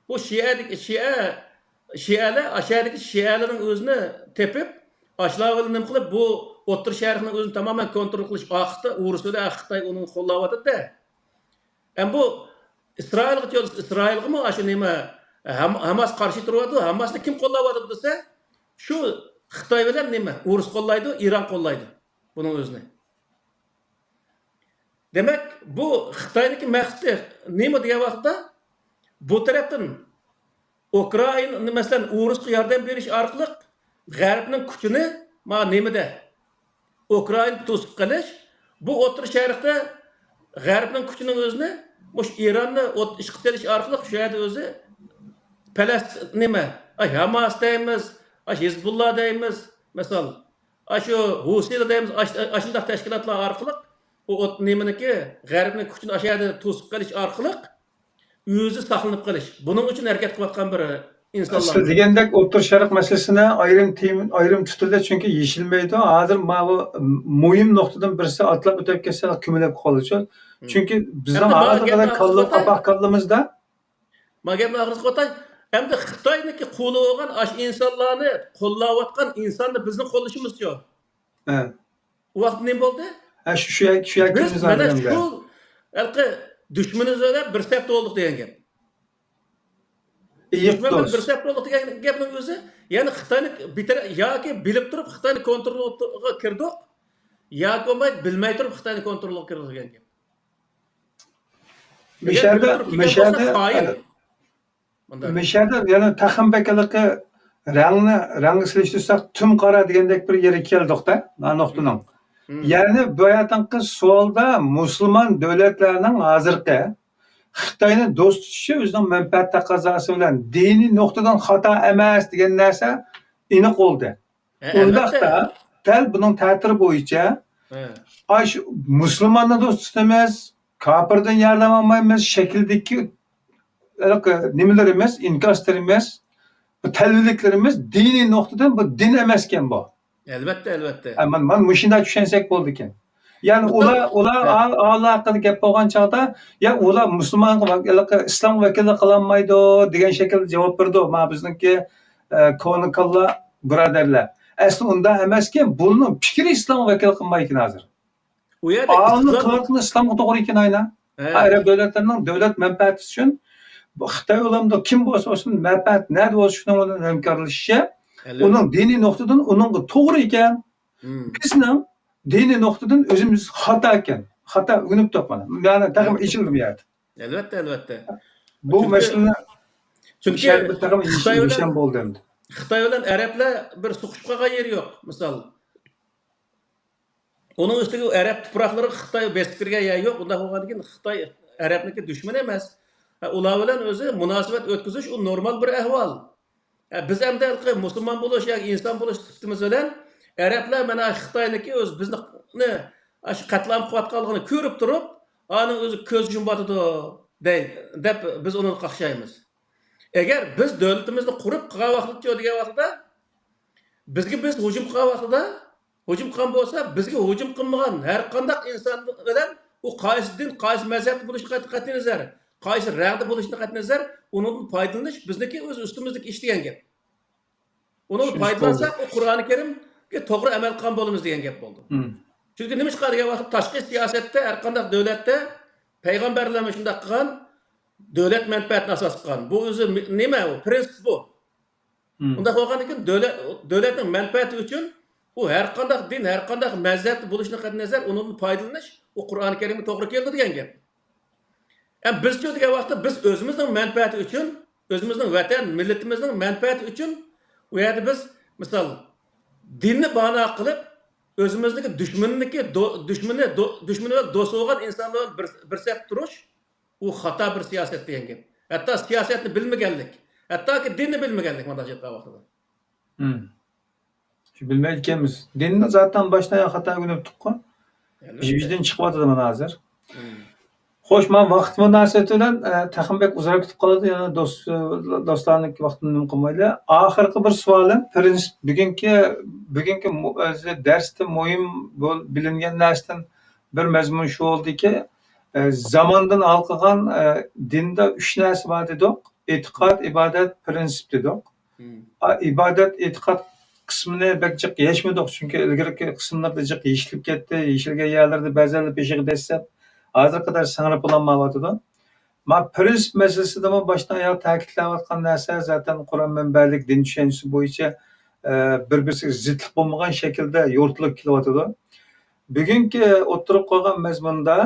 بۇ شىئەدىكى، شىئە، شىئەلەر، ئاشۇ يەردىكى شىئەلەرنىڭ ئۆزىنى تېپىپ، ئاشۇلار بىلەن نېمە قىلىپ، بۇ ئوتتۇرا شەرقنىڭ ئۆزىنى تامامەن كونترول قىلىش ئاقىسىدا ئۇرۇس بىلەن خىتاي ئۇنى قوللاۋاتىدۇ-دە. ئەم بۇ ئىسرائىلغا كەلسە، ئىسرائىلغىمۇ ئاشۇ نېمە، ھام-، ھاماس قارشى تۇرۇۋاتىدۇ. ھاماسنى كىم قوللاۋاتىدۇ دېسە، شۇ خىتاي بىلەن نېمە، ئۇرۇس قوللايدۇ، ئىران قوللايدۇ بۇنىڭ ئۆزىنى. دېمەك، بۇ خىتاينىڭكى مەقسىتى نېمە دېگەن ۋاقىتتا، بۇ تەرەپتىن ئۇكرائىنا، مەسىلەن، ئۇرۇسقا ياردەم بېرىش ئارقىلىق غەربنىڭ كۈچىنى، مانا نېمىدە، ئۇكرائىنا توسۇپ قېلىش، بۇ ئوتتۇرا شەرقتە غەربنىڭ كۈچىنىڭ ئۆزىنى مۇشۇ ئىراننى ئوت ئىشقا سېلىش ئارقىلىق شۇ يەردە ئۆزى پەلەست-، نېمە، ئاي، ھاماس دەيمىز، ئاي، ھىزبۇللا دەيمىز، مىسال، ئاشۇ ھۇسىيلار دەيمىز، ئاش-، ئاشۇنداق تەشكىلاتلار ئارقىلىق بۇ ئوت-، نېمىنىكى، غەربنىڭ كۈچىنى ئاشۇ يەردە توسۇپ قېلىش ئارقىلىق ئۆزى ساقلىنىپ قېلىش. بۇنىڭ ئۈچۈن ھەرىكەت قىلىۋاتقان بىر ئىنسانلار. سىز دېگەندەك ئوتتۇرا شەرق مەسىلىسىنى ئايرىم تېما، ئايرىم تۇتۇلدى، چۈنكى يېشىلمەيدۇ. ھازىر ماۋۇ مۇھىم نۇقتىدىن بىرسى ئاتلاپ ئۆتۈپ كەتسە كۆمۈلۈپ قالىدۇ. چۈنكى بىزنىڭ ھازىرغىدەك كاللا، قاپاق كاللىمىزدا. ما گەپنى ئاخىرىغا قوتاي. ئەمدى خىتاينىڭكى قۇلى بولغان ئاشۇ ئىنسانلارنى قوللاۋاتقان ئىنساننى بىزنىڭ قوللىشىمىزچۇ؟ ھە. ئۇ ۋاقىت نېمە بولدى؟ ھە، شۇ، شۇ، شۇ بىز مانا شۇ ھېلىقى دۈشمىنىمىز بىلەن بىر سەپتە بولدۇق دېگەن گەپ. دۈشمەن بىلەن بىر سەپتە بولدۇق دېگەن گەپنىڭ ئۆزى، يەنى خىتاينى بىتەر-، ياكى بىلىپ تۇرۇپ خىتاينى كونترولغا كىردۇق، ياكى بولماي بىلمەي تۇرۇپ خىتاينى كونترولغا كىردۇق دېگەن گەپ. مىشەدە، مىشەدە، مۇنداق. مىشەدە يەنە تېخىمۇ بەك ھېلىقى رەڭنى، رەڭگە سېلىشتۇرساق تۈم قارا دېگەندەك بىر يەرگە كەلدۇق-دە، مانا نۇقتىنىڭ. مم. يەنى بۇ يەردىكى سوئالدا مۇسۇلمان دۆلەتلەرنىڭ ھازىرقى خىتاينى دوست تۇتۇشى ئۆزىنىڭ مەنپەئەت تەقەززاسى بىلەن دىنىي نۇقتىدىن خاتا ئەمەس دېگەن نەرسە ئېنىق بولدى. ھە، ئۇنداقتا ئەلۋەتتە. دەل بۇنىڭ تەتۈرى بويىچە، ھە. ئاي، شۇ مۇسۇلماننى دوست تۇتىمىز، كاپىردىن ياردەم ئالمايمىز، شەكىلدىكى ھېلىقى نېمىلىرىمىز، ئىنكاسلىرىمىز، بۇ تەلۋىلىكلىرىمىز دىنىي نۇقتىدىن بۇ دىن ئەمەسكەن بۇ. ئەلۋەتتە، ئەلۋەتتە. ھە، مانا، مانا مۇشۇنداق چۈشەنسەك بولىدىكەن. يەنى ئۇلار، ئۇلار ھە. ئا-، ئالاقىدا گەپ بولغان چاغدا، يا ئۇلار مۇسۇلمانغا ۋەك-، ھېلىقى ئىسلامغا ۋەكىللىك قىلالمايدۇ دېگەن شەكىلدە جاۋاب بېرىدۇ. مانا بىزنىڭكى ئە، كونا كاللا بۇرادەرلەر. ئەسلى ئۇنداق ئەمەسكەن، بۇنىڭ پىكرى ئىسلامغا ۋەكىللىك قىلمايدىكەن ھازىر. ئۇ يەردە ئالىمنىڭ ئىسلام قىلىۋاتقىنى ئىسلامغا توغرا ئىكەن، ئاينا. ھە. ئەرەب دۆلەتلىرىنىڭ دۆلەت مەنپەئەتى ئۈچۈن، بۇ خىتاي بولامدۇ، كىم بولسا بولسۇن، مەنپەئەت نەدە بولسا شۇنىڭ بىلەن ھەمكارلىشىشى، ئەلۋەتتە. ئۇنىڭ دىنىي نۇقتىدىن ئۇنىڭغا توغرا ئىكەن. مم. بىزنىڭ دىنىي نۇقتىدىن ئۆزىمىز خاتا ئىكەن. خاتا ئۆگىنىپ تۇرۇپمەن. يەنى تېخىمۇ ئېچىلدىم يەردە. ئەلۋەتتە، ئەلۋەتتە. بۇ چۈنكى، مەسىلىنى چۈنكى شەربەت تېخىمۇ خىتاي بىلەن، يېشىلگەن بولدى ئەمدى. خىتاي بىلەن ئەرەبلەر بىر سوقۇشۇپ قالغان يېرى يوق، مىسال. ئۇنىڭ ئۈستىگە ئەرەب تۇپراقلىرىغا خىتاي بېسىپ كىرگەن يەر يوق. ئۇنداق بولغاندىكىن خىتاي ئەرەبنىڭكى دۈشمىنى ئەمەس. ئۇلار بىلەن ئۆزى مۇناسىۋەت ئۆتكۈزۈش ئۇ نورمال بىر ئەھۋال. ئە، بىز ئەمدى ھېلىقى مۇسۇلمان بولۇش ياكى ئىنسان بولۇش سۈپىتىمىز بىلەن ئەرەبلەر مانا خىتاينىڭكى ئۆز بىزنى، ئاشۇ قەتلىئام قىلىۋاتقانلىقىنى كۆرۈپ تۇرۇپ، ئانىڭ ئۆزى كۆز يۇمۇۋاتىدۇ دەي-، دەپ بىز ئۇنى قاقشايمىز. ئەگەر بىز دۆلىتىمىزنى قۇرۇپ قىلغان ۋاقىتچۇ دېگەن ۋاقتىدا، بىزگە بىز ھۇجۇم قىلغان ۋاقتىدا، ھۇجۇم قىلغان بولسا، بىزگە ھۇجۇم قىلمىغان ھەر قانداق ئىنسان بىلەن ئۇ قايسى دىن، قايسى مەزھەپتە بولۇشىدىن قەتئىينەزەر، قايسى رەڭدە بولۇشىدىن قەتئىينەزەر، ئۇنىڭدىن پايدىلىنىش بىزنىڭكى ئۆز ئۈستىمىزدىكى ئىش دېگەن گەپ. ئۇنىڭغا چۈشىنىش پايدىلانساق، بولدى. ئۇ قۇرئانى كەرىمگە توغرا ئەمەل قىلغان بولىمىز دېگەن گەپ بولدى. مم. چۈنكى نېمىشقا دېگەن ۋاقىتتا تاشقى سىياسەتتە ھەر قانداق دۆلەتتە پەيغەمبەرلەرمۇ شۇنداق قىلغان، دۆلەت مەنپەئەتىنى ئاساس قىلغان. بۇ ئۆزى مى-، نېمە ئۇ؟ پرىنسىپ بۇ. مم. ئۇنداق بولغاندىكىن دۆلەت، دۆلەتنىڭ مەنپەئەتى ئۈچۈن ئۇ ھەر قانداق دىن، ھەر قانداق مەزھەپتە بولۇشىدىن قەتئىينەزەر، ئۇنىڭدىن پايدىلىنىش ئۇ قۇرئانى كەرىمگە توغرا كېلىدۇ دېگەن گەپ. ئەمما بىزچۇ دېگەن ۋاقىتتا بىز ئۆزىمىزنىڭ مەنپەئەتى ئۈچۈن، ئۆزىمىزنىڭ ۋەتەن، مىللىتىمىزنىڭ مەنپەئەتى ئۈچۈن ئۇ يەردە بىز، مىسال، دىننى بانا قىلىپ، ئۆزىمىزنىڭكى دۈشمىنىنىڭكى دو-، دۈشمىنى، دو-، دۈشمىنى بىلەن دوست بولغان ئىنسانلار بىلەن بىر، بىر سەپتە تۇرۇش، ئۇ خاتا بىر سىياسەت دېگەن گەپ. ھەتتا سىياسەتنى بىلمىگەنلىك، ھەتتاكى دىننى بىلمىگەنلىك مۇنداق ئېيتقان ۋاقتىدا. مم. شۇ بىلمەيدىكەنمىز. دىننى زاتەن باشتىن ئاياغ خاتا ئۆگىنىپتۇققۇ. ئەلۋەتتە. ئىچىمىزدىن چىقىۋاتىدۇ مانا ھازىر. مم. خوش، مانا ۋاقىت مۇناسىۋىتى بىلەن، ئە، تېخىمۇ بەك ئۇزاراپ كېتىپ قالىدۇ. يەنە دوست، دوستلارنىڭكى ۋاقتىنى نېمە قىلمايلى. ئاخىرقى بىر سوئالىم، پرىنسىپ، بۈگۈنكى، بۈگۈنكى مۇ-، ئۆزى دەرستە مۇھىم بول-، بىلىنگەن نەرسىدىن بىر مەزمۇن شۇ بولدىكى، ئە، زاماندىن ھالقىغان، ئە، دىندا ئۈچ نەرسە بار دېدۇق. ئېتىقاد، ئىبادەت، پرىنسىپ دېدۇق. مم. ئا، ئىبادەت، ئېتىقاد قىسمىنى بەك جىق يەشمىدۇق، چۈنكى ئىلگىرىكى قىسىملىرىدا جىق يېشىلىپ كەتتى، يېشىلگەن يەرلىرىدە بەزەنلەر بېشىغا دەسسەپ، ھازىرغا قەدەر سىڭىرىپ بولالمايۋاتىدۇ. مانا پرىنسىپ مەسىلىسىدىمۇ باشتىن ئاياغ تەكىتلەۋاتقان نەرسە زاتەن قۇرئان مەنبەلىك دىن چۈشەنچىسى بويىچە، ئە، بىر-بىرسىگە زىتلىق بولمىغان شەكىلدە يورۇتۇلۇپ كېلىۋاتىدۇ. بۈگۈنكى ئوتتۇرىغا قويغان مەزمۇندا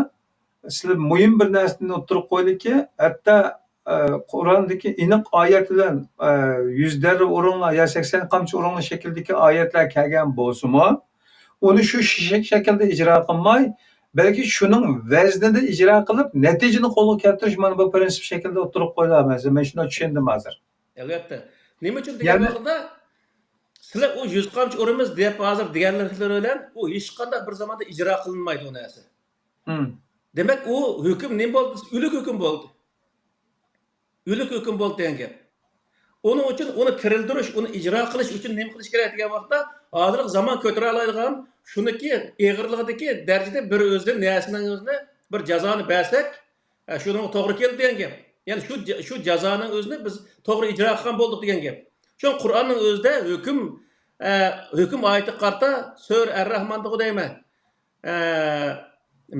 سىلەر مۇھىم بىر نەرسىنى ئوتتۇرىغا قويدىكى، ھەتتا، ئە، قۇرئاندىكى ئېنىق ئايەت بىلەن، ئە، يۈز دەررە ئورۇنلار يا سەكسەن قامچا ئورۇنلار شەكلىدىكى ئايەتلەر كەلگەن بولسىمۇ، ئۇنى شۇ شەك-، شەكىلدە ئىجرا قىلماي، بەلكى شۇنىڭ ۋەزنىدە ئىجرا قىلىپ، نەتىجىنى قولغا كەلتۈرۈش، مانا بۇ پرىنسىپ شەكلىدە ئوتتۇرىغا قويۇلۇۋاتىدۇ. مەن شۇنداق چۈشەندىم ھازىر. ئەلۋەتتە. نېمە ئۈچۈن دېگەن يەنى ۋاقىتتا، سىلەر ئۇ يۈز قامچا ئۇرىمىز دەپ ھازىر دېگەنلىرىڭلار بىلەن، ئۇ ھېچقانداق بىر زاماندا ئىجرا قىلىنمايدۇ ئۇ نەرسە. مم. دېمەك، ئۇ ھۆكۈم نېمە بولدى؟ ئۆلۈك ھۆكۈم بولدى. ئۆلۈك ھۆكۈم بولدى دېگەن گەپ. ئۇنىڭ ئۈچۈن ئۇنى تىرىلدۈرۈش، ئۇنى ئىجرا قىلىش ئۈچۈن نېمە قىلىش كېرەك دېگەن ۋاقىتتا، ھازىرقى زامان كۆتۈرەلەيدىغان، شۇنىڭكى ئېغىرلىقىدىكى دەرىجىدە بىر ئۆزى نەرسىنىڭ ئۆزىنى بىر جازانى بەرسەك، ئە، شۇنىڭغا توغرا كېلىدۇ دېگەن گەپ. يەنى شۇ جا-، شۇ جازانىڭ ئۆزىنى بىز توغرا ئىجرا قىلغان بولدۇق دېگەن گەپ. شۇڭا قۇرئاننىڭ ئۆزىدە ھۆكۈم، ئە، ھۆكۈم ئايىتىگە قارىتا سۈرە ئەر-راھماندىغۇ دەيمەن. ئە،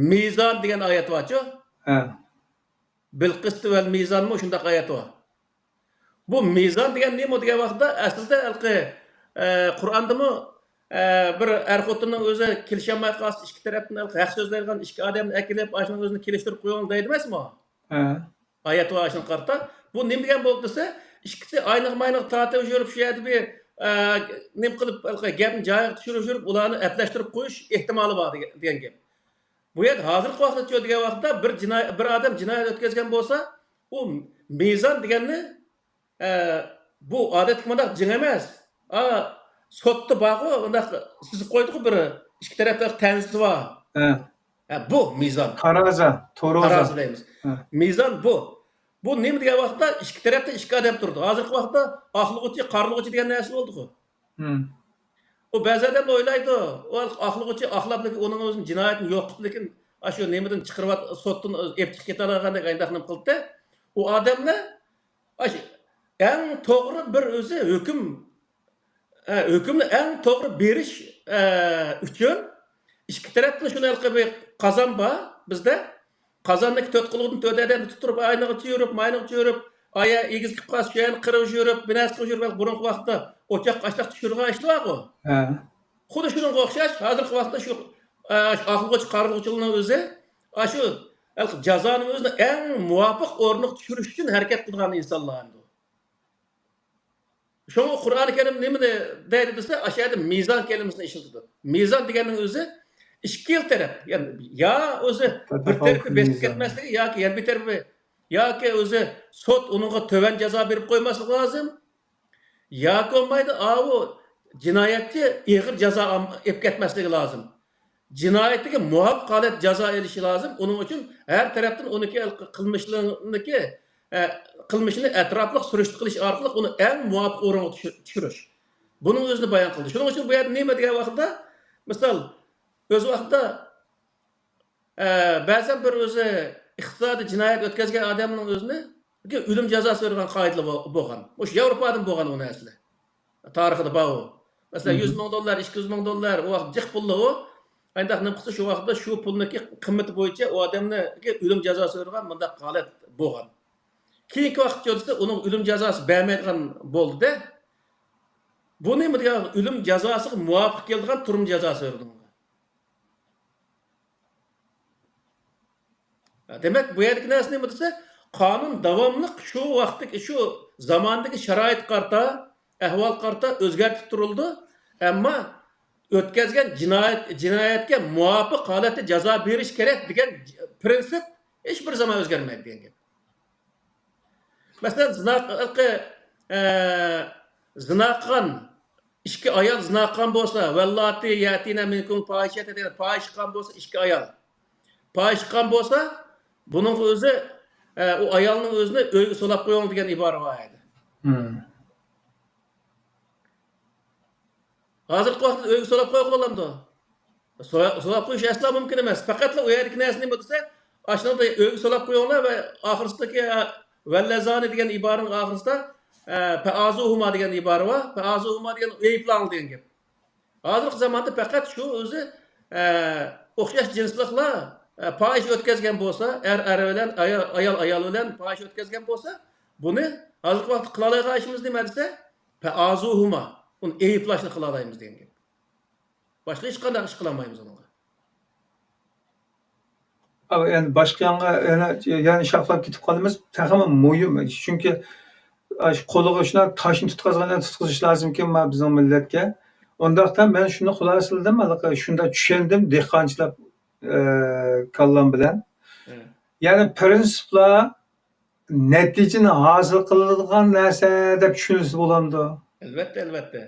مىزان دېگەن ئايەت بارچۇ؟ ھە. بىلقىستى ۋەل مىزانمۇ شۇنداق ئايەت بار. بۇ مىزان دېگەن نېمە دېگەن ۋاقىتتا، ئەسلىدە ھېلىقى، ئە، قۇرئاندىمۇ، ئە، بىر ئەر-خوتۇننىڭ ئۆزى كېلىشەلمەي قالسا، ئىككى تەرەپتىن ھېلىقى ھەق سۆزلەيدىغان ئىككى ئادەمنى ئەكېلىپ، ئاشۇنىڭ ئۆزىنى كېلىشتۈرۈپ قويۇڭ دەيدۇ ئەمەسمۇ؟ ھە. ئايەت بار ئاشۇنىڭغا قارىتا. بۇ نېمە دېگەن بولدى دېسە، ئىككىسى ئاينىغا-ماينىغا تارتىۋېرىپ، شۇ يەردە بىر، ئە، نېمە قىلىپ، ھېلىقى گەپنى جايىغا چۈشۈرۈپ يۈرۈپ، ئۇلارنى ئەپلەشتۈرۈپ قويۇش ئېھتىمالى بار دېگەن، دېگەن گەپ. بۇ يەردە ھازىرقى ۋاقىتتا چۈ دېگەن ۋاقىتتا بىر جىناي-، بىر ئادەم جىنايەت ئۆتكۈزگەن بولسا، ئۇ مىزان دېگەننى، ئە، بۇ ئادەتتىكى مۇنداق جىڭ ئەمەس. ئا، سوتتا بارغۇ، ئۇنداق سىزىپ قويدىغۇ بىر ئىككى تەرەپتە تەنزىسى بار. ھە. ھە، بۇ مىزان. تارازا، تورازا. تارازا دەيمىز. ھە. مىزان بۇ. بۇ نېمە دېگەن ۋاقىتتا ئىككى تەرەپتە ئىككى ئادەم تۇرىدۇ. ھازىرقى ۋاقىتتا ئاقلىغۇچى، قارىلىغۇچى دېگەن نەرسە بولدىغۇ. ھىم. ئۇ بەزى ئادەملەر ئويلايدۇ، ئۇ ئاقلىغۇچى ئاقلاپ، لېكىن ئۇنىڭ ئۆزىنى جىنايەتنى يوق قىلىپ، لېكىن ئاشۇ نېمىدىن چىقىرىۋات-، سوتتىن ئېلىپ چىقىپ كېتەلىگەندەك ئاينداق نېمە قىلدى. ئۇ ئادەملەر ئاشۇ ئەڭ توغرا بىر ئۆزى ھۆكۈم، ئە، ھۆكۈمنى ئەڭ توغرا بېرىش، ئە، ئۈچۈن ئىككى تەرەپتىن شۇنى ھېلىقى بىر قازان بار بىزدە. قازاننىڭ تۆت قۇلىقىدىن تۆت ئادەم تۇتۇپ تۇرۇپ، ئاينىغا چۆرۈپ، ماينىغا چۆرۈپ، ئايا ئېگىز كېلىپ قالسا، شۇ يەرنى قىرىغا چۆرۈپ، بىر نەرسە قىلىپ يۈرۈپ، بۇرۇنقى ۋاقىتتا ئوچاق ئاشلىق چۈشۈرىدىغان ئىشلار بارغۇ. ھە. خۇددى شۇنىڭغا ئوخشاش، ھازىرقى ۋاقىتتا شۇ، ئە، شۇ ئاقلىغۇچى، قارىغۇچىلارنىڭ ئۆزى، ئە، شۇ ھېلىقى جازانىڭ ئۆزىنى ئەڭ مۇۋاپىق ئورنىغا چۈشۈرۈش ئۈچۈن ھەرىكەت قىلىدىغان ئىنسانلار ئەمدى. شۇڭا قۇرئانى كەرىم نېمىنى دەيدۇ دېسە، ئاشۇ يەردە مىزان كەلىمىسىنى ئىشلىتىدۇ. مىزان دېگەننىڭ ئۆزى ئىككىلا تەرەپ، يەنى يا ئۆزى بىر تەرىپى بېسىپ كەتمەسلىكى ياكى يەنە بىر تەرىپى، ياكى ئۆزى سوت ئۇنىڭغا تۆۋەن جازا بېرىپ قويماسلىقى لازىم، ياكى بولمايدۇ، ئاۋۇ جىنايەتچى ئېغىر جازا ئام-، ئېلىپ كەتمەسلىكى لازىم. جىنايىتىگە مۇۋاپىق ھالەت جازا ئېلىشى لازىم. ئۇنىڭ ئۈچۈن ھەر تەرەپتىن ئۇنىڭكى قىلمىشلىرىنىڭكى، ئە، قىلمىشىنى ئەتراپلىق سۈرۈشتە قىلىش ئارقىلىق ئۇنى ئەڭ مۇۋاپىق ئورۇنغا چۈشۈر-، چۈشۈرۈش. بۇنىڭ ئۆزىنى بايان قىلدى. شۇنىڭ ئۈچۈن بۇ يەردە نېمە دېگەن ۋاقىتتا، مىسال، ئۆز ۋاقتىدا، ئە، بەزەن بىر ئۆزى ئىقتىسادىي جىنايەت ئۆتكەزگەن ئادەمنىڭ ئۆزىنى ئۆلۈم جازاسى بېرىدىغان قائىدىلەر بو-، بولغان. مۇشۇ ياۋروپادىن بولغان ئۇ نەرسىلەر. تارىخىدا بار ئۇ. مەسىلەن، يۈز مىڭ دوللار، ئىككى يۈز مىڭ دوللار، ئۇ ۋاقىت جىق پۇللار ئۇ. ئانداق نېمە قىلسا، شۇ ۋاقىتتا شۇ پۇلنىڭكى قىممىتى بويىچە ئۇ ئادەمنى ئۆلۈم جازاسى بېرىدىغان مۇنداق ھالەت بولغان. كېيىنكى ۋاقىت كۆرسە، ئۇنىڭ ئۆلۈم جازاسى بەرمەيدىغان بولدى-دە. بۇ نېمە دېگەن؟ ئۆلۈم جازاسىغا مۇۋاپىق كېلىدىغان تۈرمە جازاسى بېرىدۇ. دېمەك، بۇ يەردىكى نەرسە نېمە دېسە، قانۇن داۋاملىق شۇ ۋاقىتتىكى، شۇ زاماندىكى شارائىتقا قارىتا، ئەھۋالغا قارىتا ئۆزگەرتىپ تۇرۇلىدۇ. ئەمما ئۆتكەزگەن جىنايەت، جىنايەتكە مۇۋاپىق ھالەتتە جازا بېرىش كېرەك دېگەن پىرىنسىپ ھېچ بىر زامان ئۆزگەرمەيدۇ دېگەن گەپ. مەسىلەن، زىنا، ئە، زىنا قىلغان ئىككى ئايال زىنا قىلغان بولسا، ۋەللاتى يەتىنە مىنكۇم پاھىشەتە دېگەن پاھىشە قىلغان بولسا ئىككى ئايال. پاھىشە قىلغان بولسا، بۇنىڭغا ئۆزى، ئە، ئۇ ئايالنىڭ ئۆزىنى ئۆيگە سولاپ قويۇڭ دېگەن ئىبارە بار ئىدى. ھازىرقى ۋاقىتتا ئۆيگە سولاپ قويغىلى بولامدۇ؟ سولا-، سولاپ قويۇش ئەسلا مۇمكىن ئەمەس. پەقەتلا ئۇ يەردىكى نەرسە نېمە دېسە، ئاشۇنىڭدا ئۆيگە سولاپ قويۇڭلار ۋە ئاخىرسىدىكى، ئە، ۋەللەزانى دېگەن ئىبارىنىڭ ئاخىرسىدا، ئە، پەئازۇھۇما دېگەن ئىبارە بار. پەئازۇھۇما دېگەن ئەيىبلەڭ دېگەن گەپ. ھازىرقى زاماندا پەقەت شۇ ئۆزى، ئە، ئوخشاش جىنسلىقلار، ئە، پاھىشە ئۆتكەزگەن بولسا، ئەر ئەر بىلەن، ئايال ئايال ئايال بىلەن پاھىشە ئۆتكەزگەن بولسا، بۇنى ھازىرقى ۋاقىتتا قىلالايدىغان ئىشىمىز نېمە دېسە، پەئازۇھۇما، ئۇنى ئەيىبلاشنى قىلالايمىز دېگەن گەپ. باشقا ھېچقانداق ئىش قىلالمايمىز ئۇنىڭغا. ئەمدى باشقا يانغا يەنە، يەنە شاخلاپ كېتىپ قالىمىز. تېخىمۇ مۇھىم، چۈنكى ئاشۇ قولىغا شۇنداق تاشنى تۇتقازغاندەك تۇتقۇزۇش لازىمكەن ما بىزنىڭ مىللەتكە. ئۇنداقتا مەن شۇنى خۇلاسىلىدىم، ھېلىقى شۇنداق چۈشەندىم، دېھقانچىلىق، ئە، كاللام بىلەن. يەنى پىرىنسىپلار نەتىجىنى ھاسىل قىلىدىغان نەرسە دەپ چۈشىنىۋالسا بولامدۇ؟ ئەلۋەتتە، ئەلۋەتتە.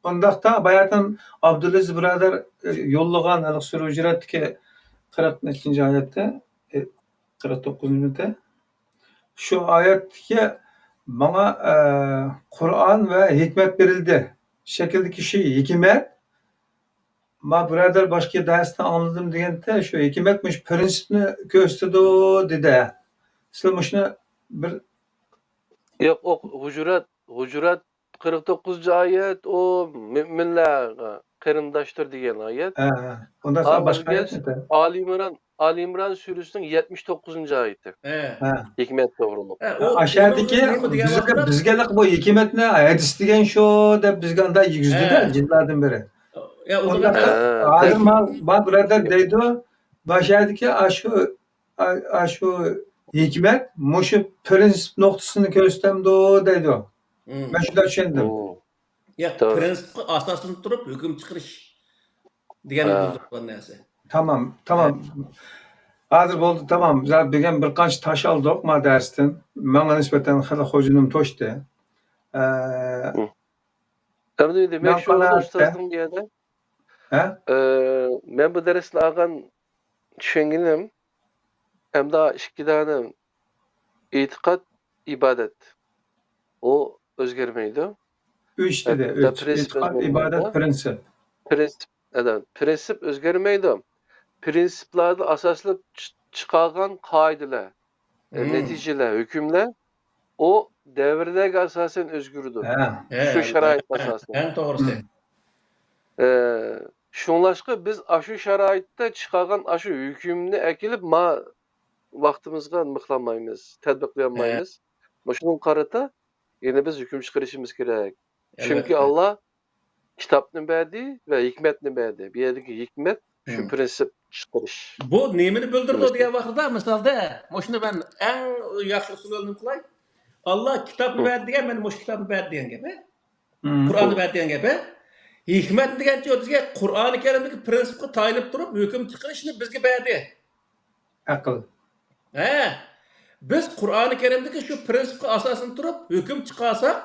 ئۇنداقتا باياتىن ئابدۇلئەزىز بۇرادەر، ئە، يوللىغان ھېلىقى سۈرە ھۇجراتتىكى قىرىق نەچچىنچى ئايەتتە، ئە، قىرىق توققۇزىنچىمىتى؟ شۇ ئايەتتىكى ماڭا، ئە، قۇرئان ۋە ھېكمەت بېرىلدى شەكلىدىكى شۇ ھېكمەت، ما بۇرادەر باشقا دەرستىن ئاڭلىدىم دېگەنتى، شۇ ھېكمەت مۇشۇ پىرىنسىپنى كۆرسىتىدۇ دېدى. سىلەر مۇشۇنى بىر ياق، ئۇ ھۇجرات، ھۇجرات قىرىق توققۇزىنچى ئايەت، ئۇ مۆمىنلەر قېرىنداشتۇر دېگەن ئايەت. ھە، ھە. ئۇنداق باشقا ئايەتمىكى؟ ئالى ئىمران، ئالى ئىمران سۈرىسىنىڭ يەتمىش توققۇزىنچى ئايىتى. ھە. ھە. ھېكمەت توغرۇلۇق. ھە، ئۇ، ئاشۇ يەردىكى ئۇنىڭ ئۆزى نېمە دېگەن بىزگە، ۋاقىتتا؟ بىزگە لىق بۇ ھېكمەتنى ھەدىس دېگەن شۇ دەپ بىزگە ئانداق يېگۈزدى-دە، ھە. يىللاردىن بېرى. يا، ئۇنداق ئۇنداقتا، ھە. ھازىر ما، ما بۇرادەر دەيدۇ، ئاشۇ يەردىكى ئاشۇ ئا-، ئاشۇ ھېكمەت مۇشۇ پىرىنسىپ نۇقتىسىنى كۆرسىتەمدۇ دەيدۇ. مم. مەن شۇنداق چۈشەندىم. مم. ياق، توغرا. پىرىنسىپقا ئاساسلىنىپ تۇرۇپ ھۆكۈم چىقىرىش دېگەننى ھە. بىلدۈرىدىغان نەرسە. تامام، تامام. ھە. ھازىر بولدى، تامام. زادى بۈگۈن بىر قانچە تاش ئالدۇق ما دەرستىن. ماڭا نىسبەتەن خېلى خوجىنىم توشتى. ئە، مم. ئەمدى دېمەك شۇ ئۇستازنىڭ بۇ يەردە، ھە؟ ئە، مەن بۇ دەرسنى ئالغان چۈشەنگىنىم، ئەمدى ئىككى دانە ئېتىقاد، ئىبادەت. ئۇ ئۆزگەرمەيدۇ. ئۈچ دېدى، ھەتتا ئۈچ. پىرىنسىپ ئېتىقاد، ئىبادەت، پىرىنسىپ. پىرىنسىپ، ئەدە، پىرىنسىپ ئۆزگەرمەيدۇ. پىرىنسىپلاردا ئاساسلىنىپ چىقارغان قائىدىلەر، ئە، نەتىجىلەر، ھۆكۈملەر ئۇ دەۋرلەرگە ئاساسەن ئۆزگىرىدۇ. ھە. ھە، شۇ شارائىتقا ھە، ئاساسەن. ئەڭ توغرىسى. ھە. ئە، شۇڭلاشقا بىز ئاشۇ شارائىتتا چىقارغان ئاشۇ ھۆكۈمنى ئەكېلىپ ما ۋاقتىمىزغا مىخلانمايمىز، تەتبىقلىيالمايمىز. ھە. مۇشۇنىڭغا قارىتا يەنە بىز ھۆكۈم چىقىرىشىمىز كېرەك. چۈنكى ئەلۋەتتە. ئاللا كىتابنى بەردى ۋە ھېكمەتنى بەردى. بۇ يەردىكى ھېكمەت شۇ ھىم. پىرىنسىپ چىقىرىش. بۇ نېمىنى بىلدۈرىدۇ پىرىنسىپ. دېگەن ۋاقىتتا، مىسالدا، مۇشۇنى مەن ئەڭ ياخشى ئۇسۇلىنى قىلاي. ئاللا كىتابنى ھىم. بەردى دېگەن، مەن مۇشۇ كىتابنى بەردى دېگەن گەپ، ھە؟ ھىم. قۇرئاننى بەردى دېگەن گەپ، ھە؟ ھېكمەتنى دېگەنچە بىزگە قۇرئانى كەرىمدىكى پىرىنسىپقا تايىنىپ تۇرۇپ ھۆكۈم چىقىرىشنى بىزگە بەردى. ئەقىل. ھە، بىز قۇرئانى كەرىمدىكى شۇ پىرىنسىپقا ئاساسەن تۇرۇپ ھۆكۈم چىقارساق،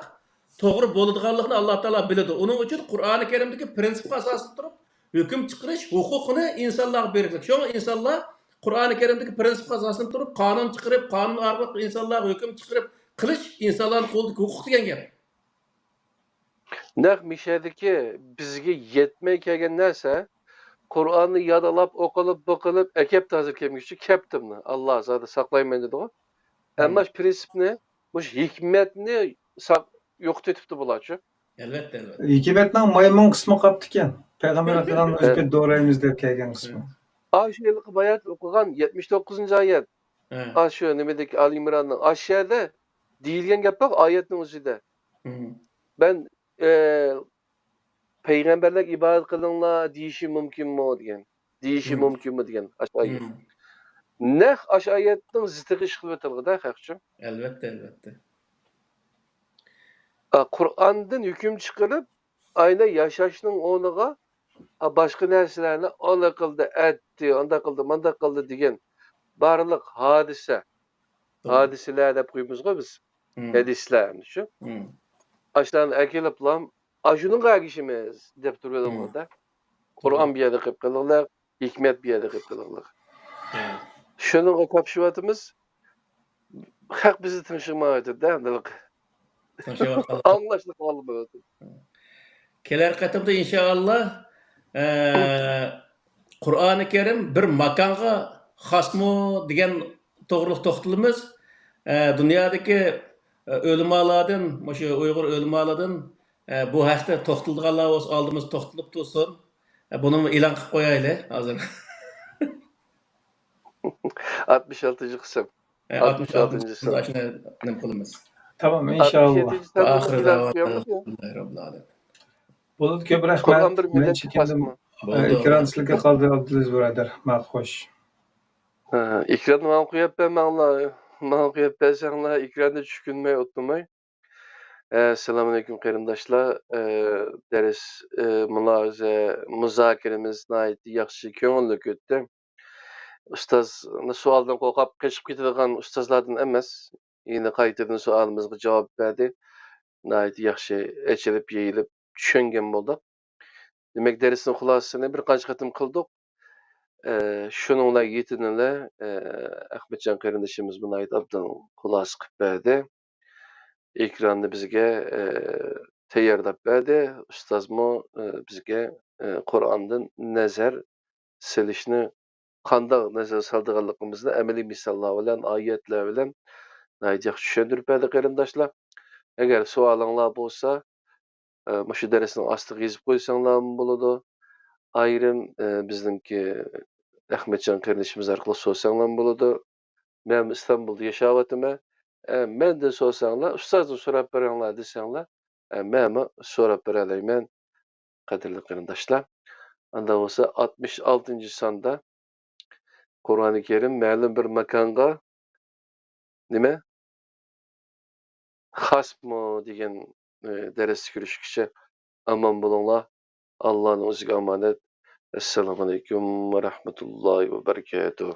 توغرا بولىدىغانلىقىنى ئاللا تائالا بىلىدۇ. ئۇنىڭ ئۈچۈن قۇرئانى كەرىمدىكى پىرىنسىپقا ئاساسەن تۇرۇپ ھۆكۈم چىقىرىش ھوقۇقىنى ئىنسانلارغا بېرىپتۇ. شۇڭا ئىنسانلار قۇرئانى كەرىمدىكى پىرىنسىپقا ئاساسەن تۇرۇپ قانۇن چىقىرىپ، قانۇن ئارقىلىق ئىنسانلارغا ھۆكۈم چىقىرىپ قىلىش ئىنسانلارنىڭ قولىدىكى ھوقۇق دېگەن گەپ. نەق مۇشۇ يەردىكى بىزگە يەتمەي كەلگەن نەرسە، قۇرئاننى يادلاپ، ئوقۇلۇپ، بېقىلىپ، ئەكەپتۇ ھازىر كەلگۈچە، كەپتىمۇ. ئاللا زادى ساقلايمەن دېدىغۇ. ئەمما مم. شۇ پىرىنسىپنى، مۇشۇ ھېكمەتنى ساق-، يوقىتىۋېتىپتۇ بۇلارچۇ. ئەلۋەتتە، ئەلۋەتتە. ھېكمەتنىڭ مايمۇن قىسمى قاپتىكەن. پەيغەمبەر ئەكرەمنى ئۆزگە دورايمىز دەپ كەلگەن قىسمى. ئاشۇ ھېلىقى باياتىن ئوقۇغان يەتمىش توققۇزىنچى ئايەت. ھە. ئاشۇ نېمىدىكى، ئالى ئىمراننىڭ ئاشۇ يەردە دېيىلگەن گەپ بار، ئايەتنىڭ ئۆزىدە. مم. مەن، ئە، پەيغەمبەرلەرگە ئىبادەت قىلىڭلار دېيىشى مۇمكىنمۇ دېگەن. دېيىشى مم. مۇمكىنمۇ دېگەن ئاشۇ ئايەت. مم. نەق ئاشۇ ئايەتنىڭ زىتىغا ئىش قىلىۋېتىلغىدە خەقچۇ. ئەلۋەتتە، ئەلۋەتتە. ئا، قۇرئاندىن ھۆكۈم چىقىرىپ، ئاينى ياشاشنىڭ ئورنىغا، ئا، باشقا نەرسىلەرنى ئانا قىلدى، ئەتتى، ئانداق قىلدى، مانداق قىلدى دېگەن بارلىق ھادىسە، توغرا. ھادىسىلەر دەپ قويىمىزغۇ بىز. مم. ھەدىسلەر، شۇ. مم. ئاشۇلارنى ئەكېلىپلا، ئاشۇنىڭغا ئەگىشىمىز دەپ تۇرۇۋېلىڭلار-دە. مم. قۇرئان توغرا. بۇ يەردە قېلىپ قېلىڭلار، ھېكمەت بۇ يەردە قېلىپ قېلىڭلار. مم. شۇنىڭغا كاپشىۋاتىمىز. خەق بىزنى تىڭشىمايۋاتىدۇ-دە، ئەمدى. تىڭشىۋاتقانلار. ئاڭلاشنى خالىمايۋاتىدۇ. كېلەر قېتىمدا ئىنشائاللا، ئە، قۇرئانى كەرىم بىر ماكانغا خاسمۇ دېگەن توغرۇلۇق توختىلىمىز. ئە، دۇنيادىكى، ئە، ئۆلىمالاردىن، مۇشۇ ئۇيغۇر ئۆلىمالاردىن، ئە، بۇ ھەقتە توختىلىدىغانلار بولسا ئالدىمىزدا توختىلىپ تۇرسۇن. ئە، بۇنىمۇ ئېلان قىلىپ قويايلى ھازىر. ئاتمىش ئالتىنچى قىسىم. ئە، ئاتمىش ئالتىنچى ئاتمىش ئالتىنچى قىسىمدا سان. شۇنى نېمە قىلىمىز. تامام، ئاتمىش ئىنشائاللا. يەتتىنچى سان ئاخىر بىلەن داۋا قىلىمىز. ئەلھەمدۇلىللاھى رەببىل ئالەمىن. بولدى، كۆپ رەھمەت. قۇرئان بىر مەن مىللەت چېكىندىم. خاسمۇ؟ بولدى. ئېكران سىلىگە قالدى، ئابدۇلئەزىز بۇرادەر. ماقۇش. ھە، ئېكراننى ماڭا قويۇپ بەرمەڭلار. ماڭا قويۇپ بەرسەڭلار، ئېكراندا چۈشكۈنمەي ئولتۇرماي. ئەسسالامۇئەلەيكۇم قېرىنداشلار. ئە، دەرس، ئە، مۇنازىرە، مۇزاكىرىمىز ناھايىتى ياخشى، كۆڭۈللۈك ئۆتتى. ئۇستاز سوئالدىن قورقۇپ قېچىپ كېتىدىغان ئۇستازلاردىن ئەمەس. يەنە قايتىدىن سوئالىمىزغا جاۋاب بەردى. ناھايىتى ياخشى ئېچىلىپ، يېيىلىپ چۈشەنگەن بولدۇق. دېمەك، دەرسنىڭ خۇلاسىسىنى بىر قانچە قېتىم قىلدۇق. ئە، شۇنىڭ بىلەن يېتىنىلە، ئە، ئەخمەتجان قېرىندىشىمىز بۇ ناھايىتى ئوبدان خۇلاسە قىلىپ بەردى. ئېكراننى بىزگە، ئە، تەييارلاپ بەردى. ئۇستازمۇ، ئە، بىزگە، ئە، قۇرئاندىن نەزەر سېلىشنى، قانداق نەزەر سالىدىغانلىقىمىزنى ئەمەلىي مىساللار بىلەن، ئايەتلەر بىلەن ناھايىتى ياخشى چۈشەندۈرۈپ بەردى، قېرىنداشلار. ئەگەر سوئالىڭلار بولسا، ئە، مۇشۇ دەرسنىڭ ئاستىغا يېزىپ قويساڭلارمۇ بولىدۇ. ئايرىم، ئە، بىزنىڭكى ئەخمەتجان قېرىندىشىمىز ئارقىلىق سورىساڭلارمۇ بولىدۇ. مەن ئىستانبۇلدا ياشاۋاتىمەن. ئە، مەندىن سورىساڭلار، ئۇستازدىن سوراپ بېرىڭلار دېسەڭلار، ئە، مەنمۇ سوراپ بېرەلەيمەن، قەدىرلىك قېرىنداشلار. ئاندا بولسا ئاتمىش ئالتىنچى ساندا قۇرئانى كەرىم مەلۇم بىر ماكانغا نېمە؟ خاسمۇ دېگەن، ئى، دەرستە كۆرۈشكىچە ئامان بولۇڭلار. ئاللانىڭ ئۆزىگە ئامانەت. ئەسسالامۇئەلەيكۇم ۋە رەھمەتۇللاھى ۋە بەرىكاتۇھ.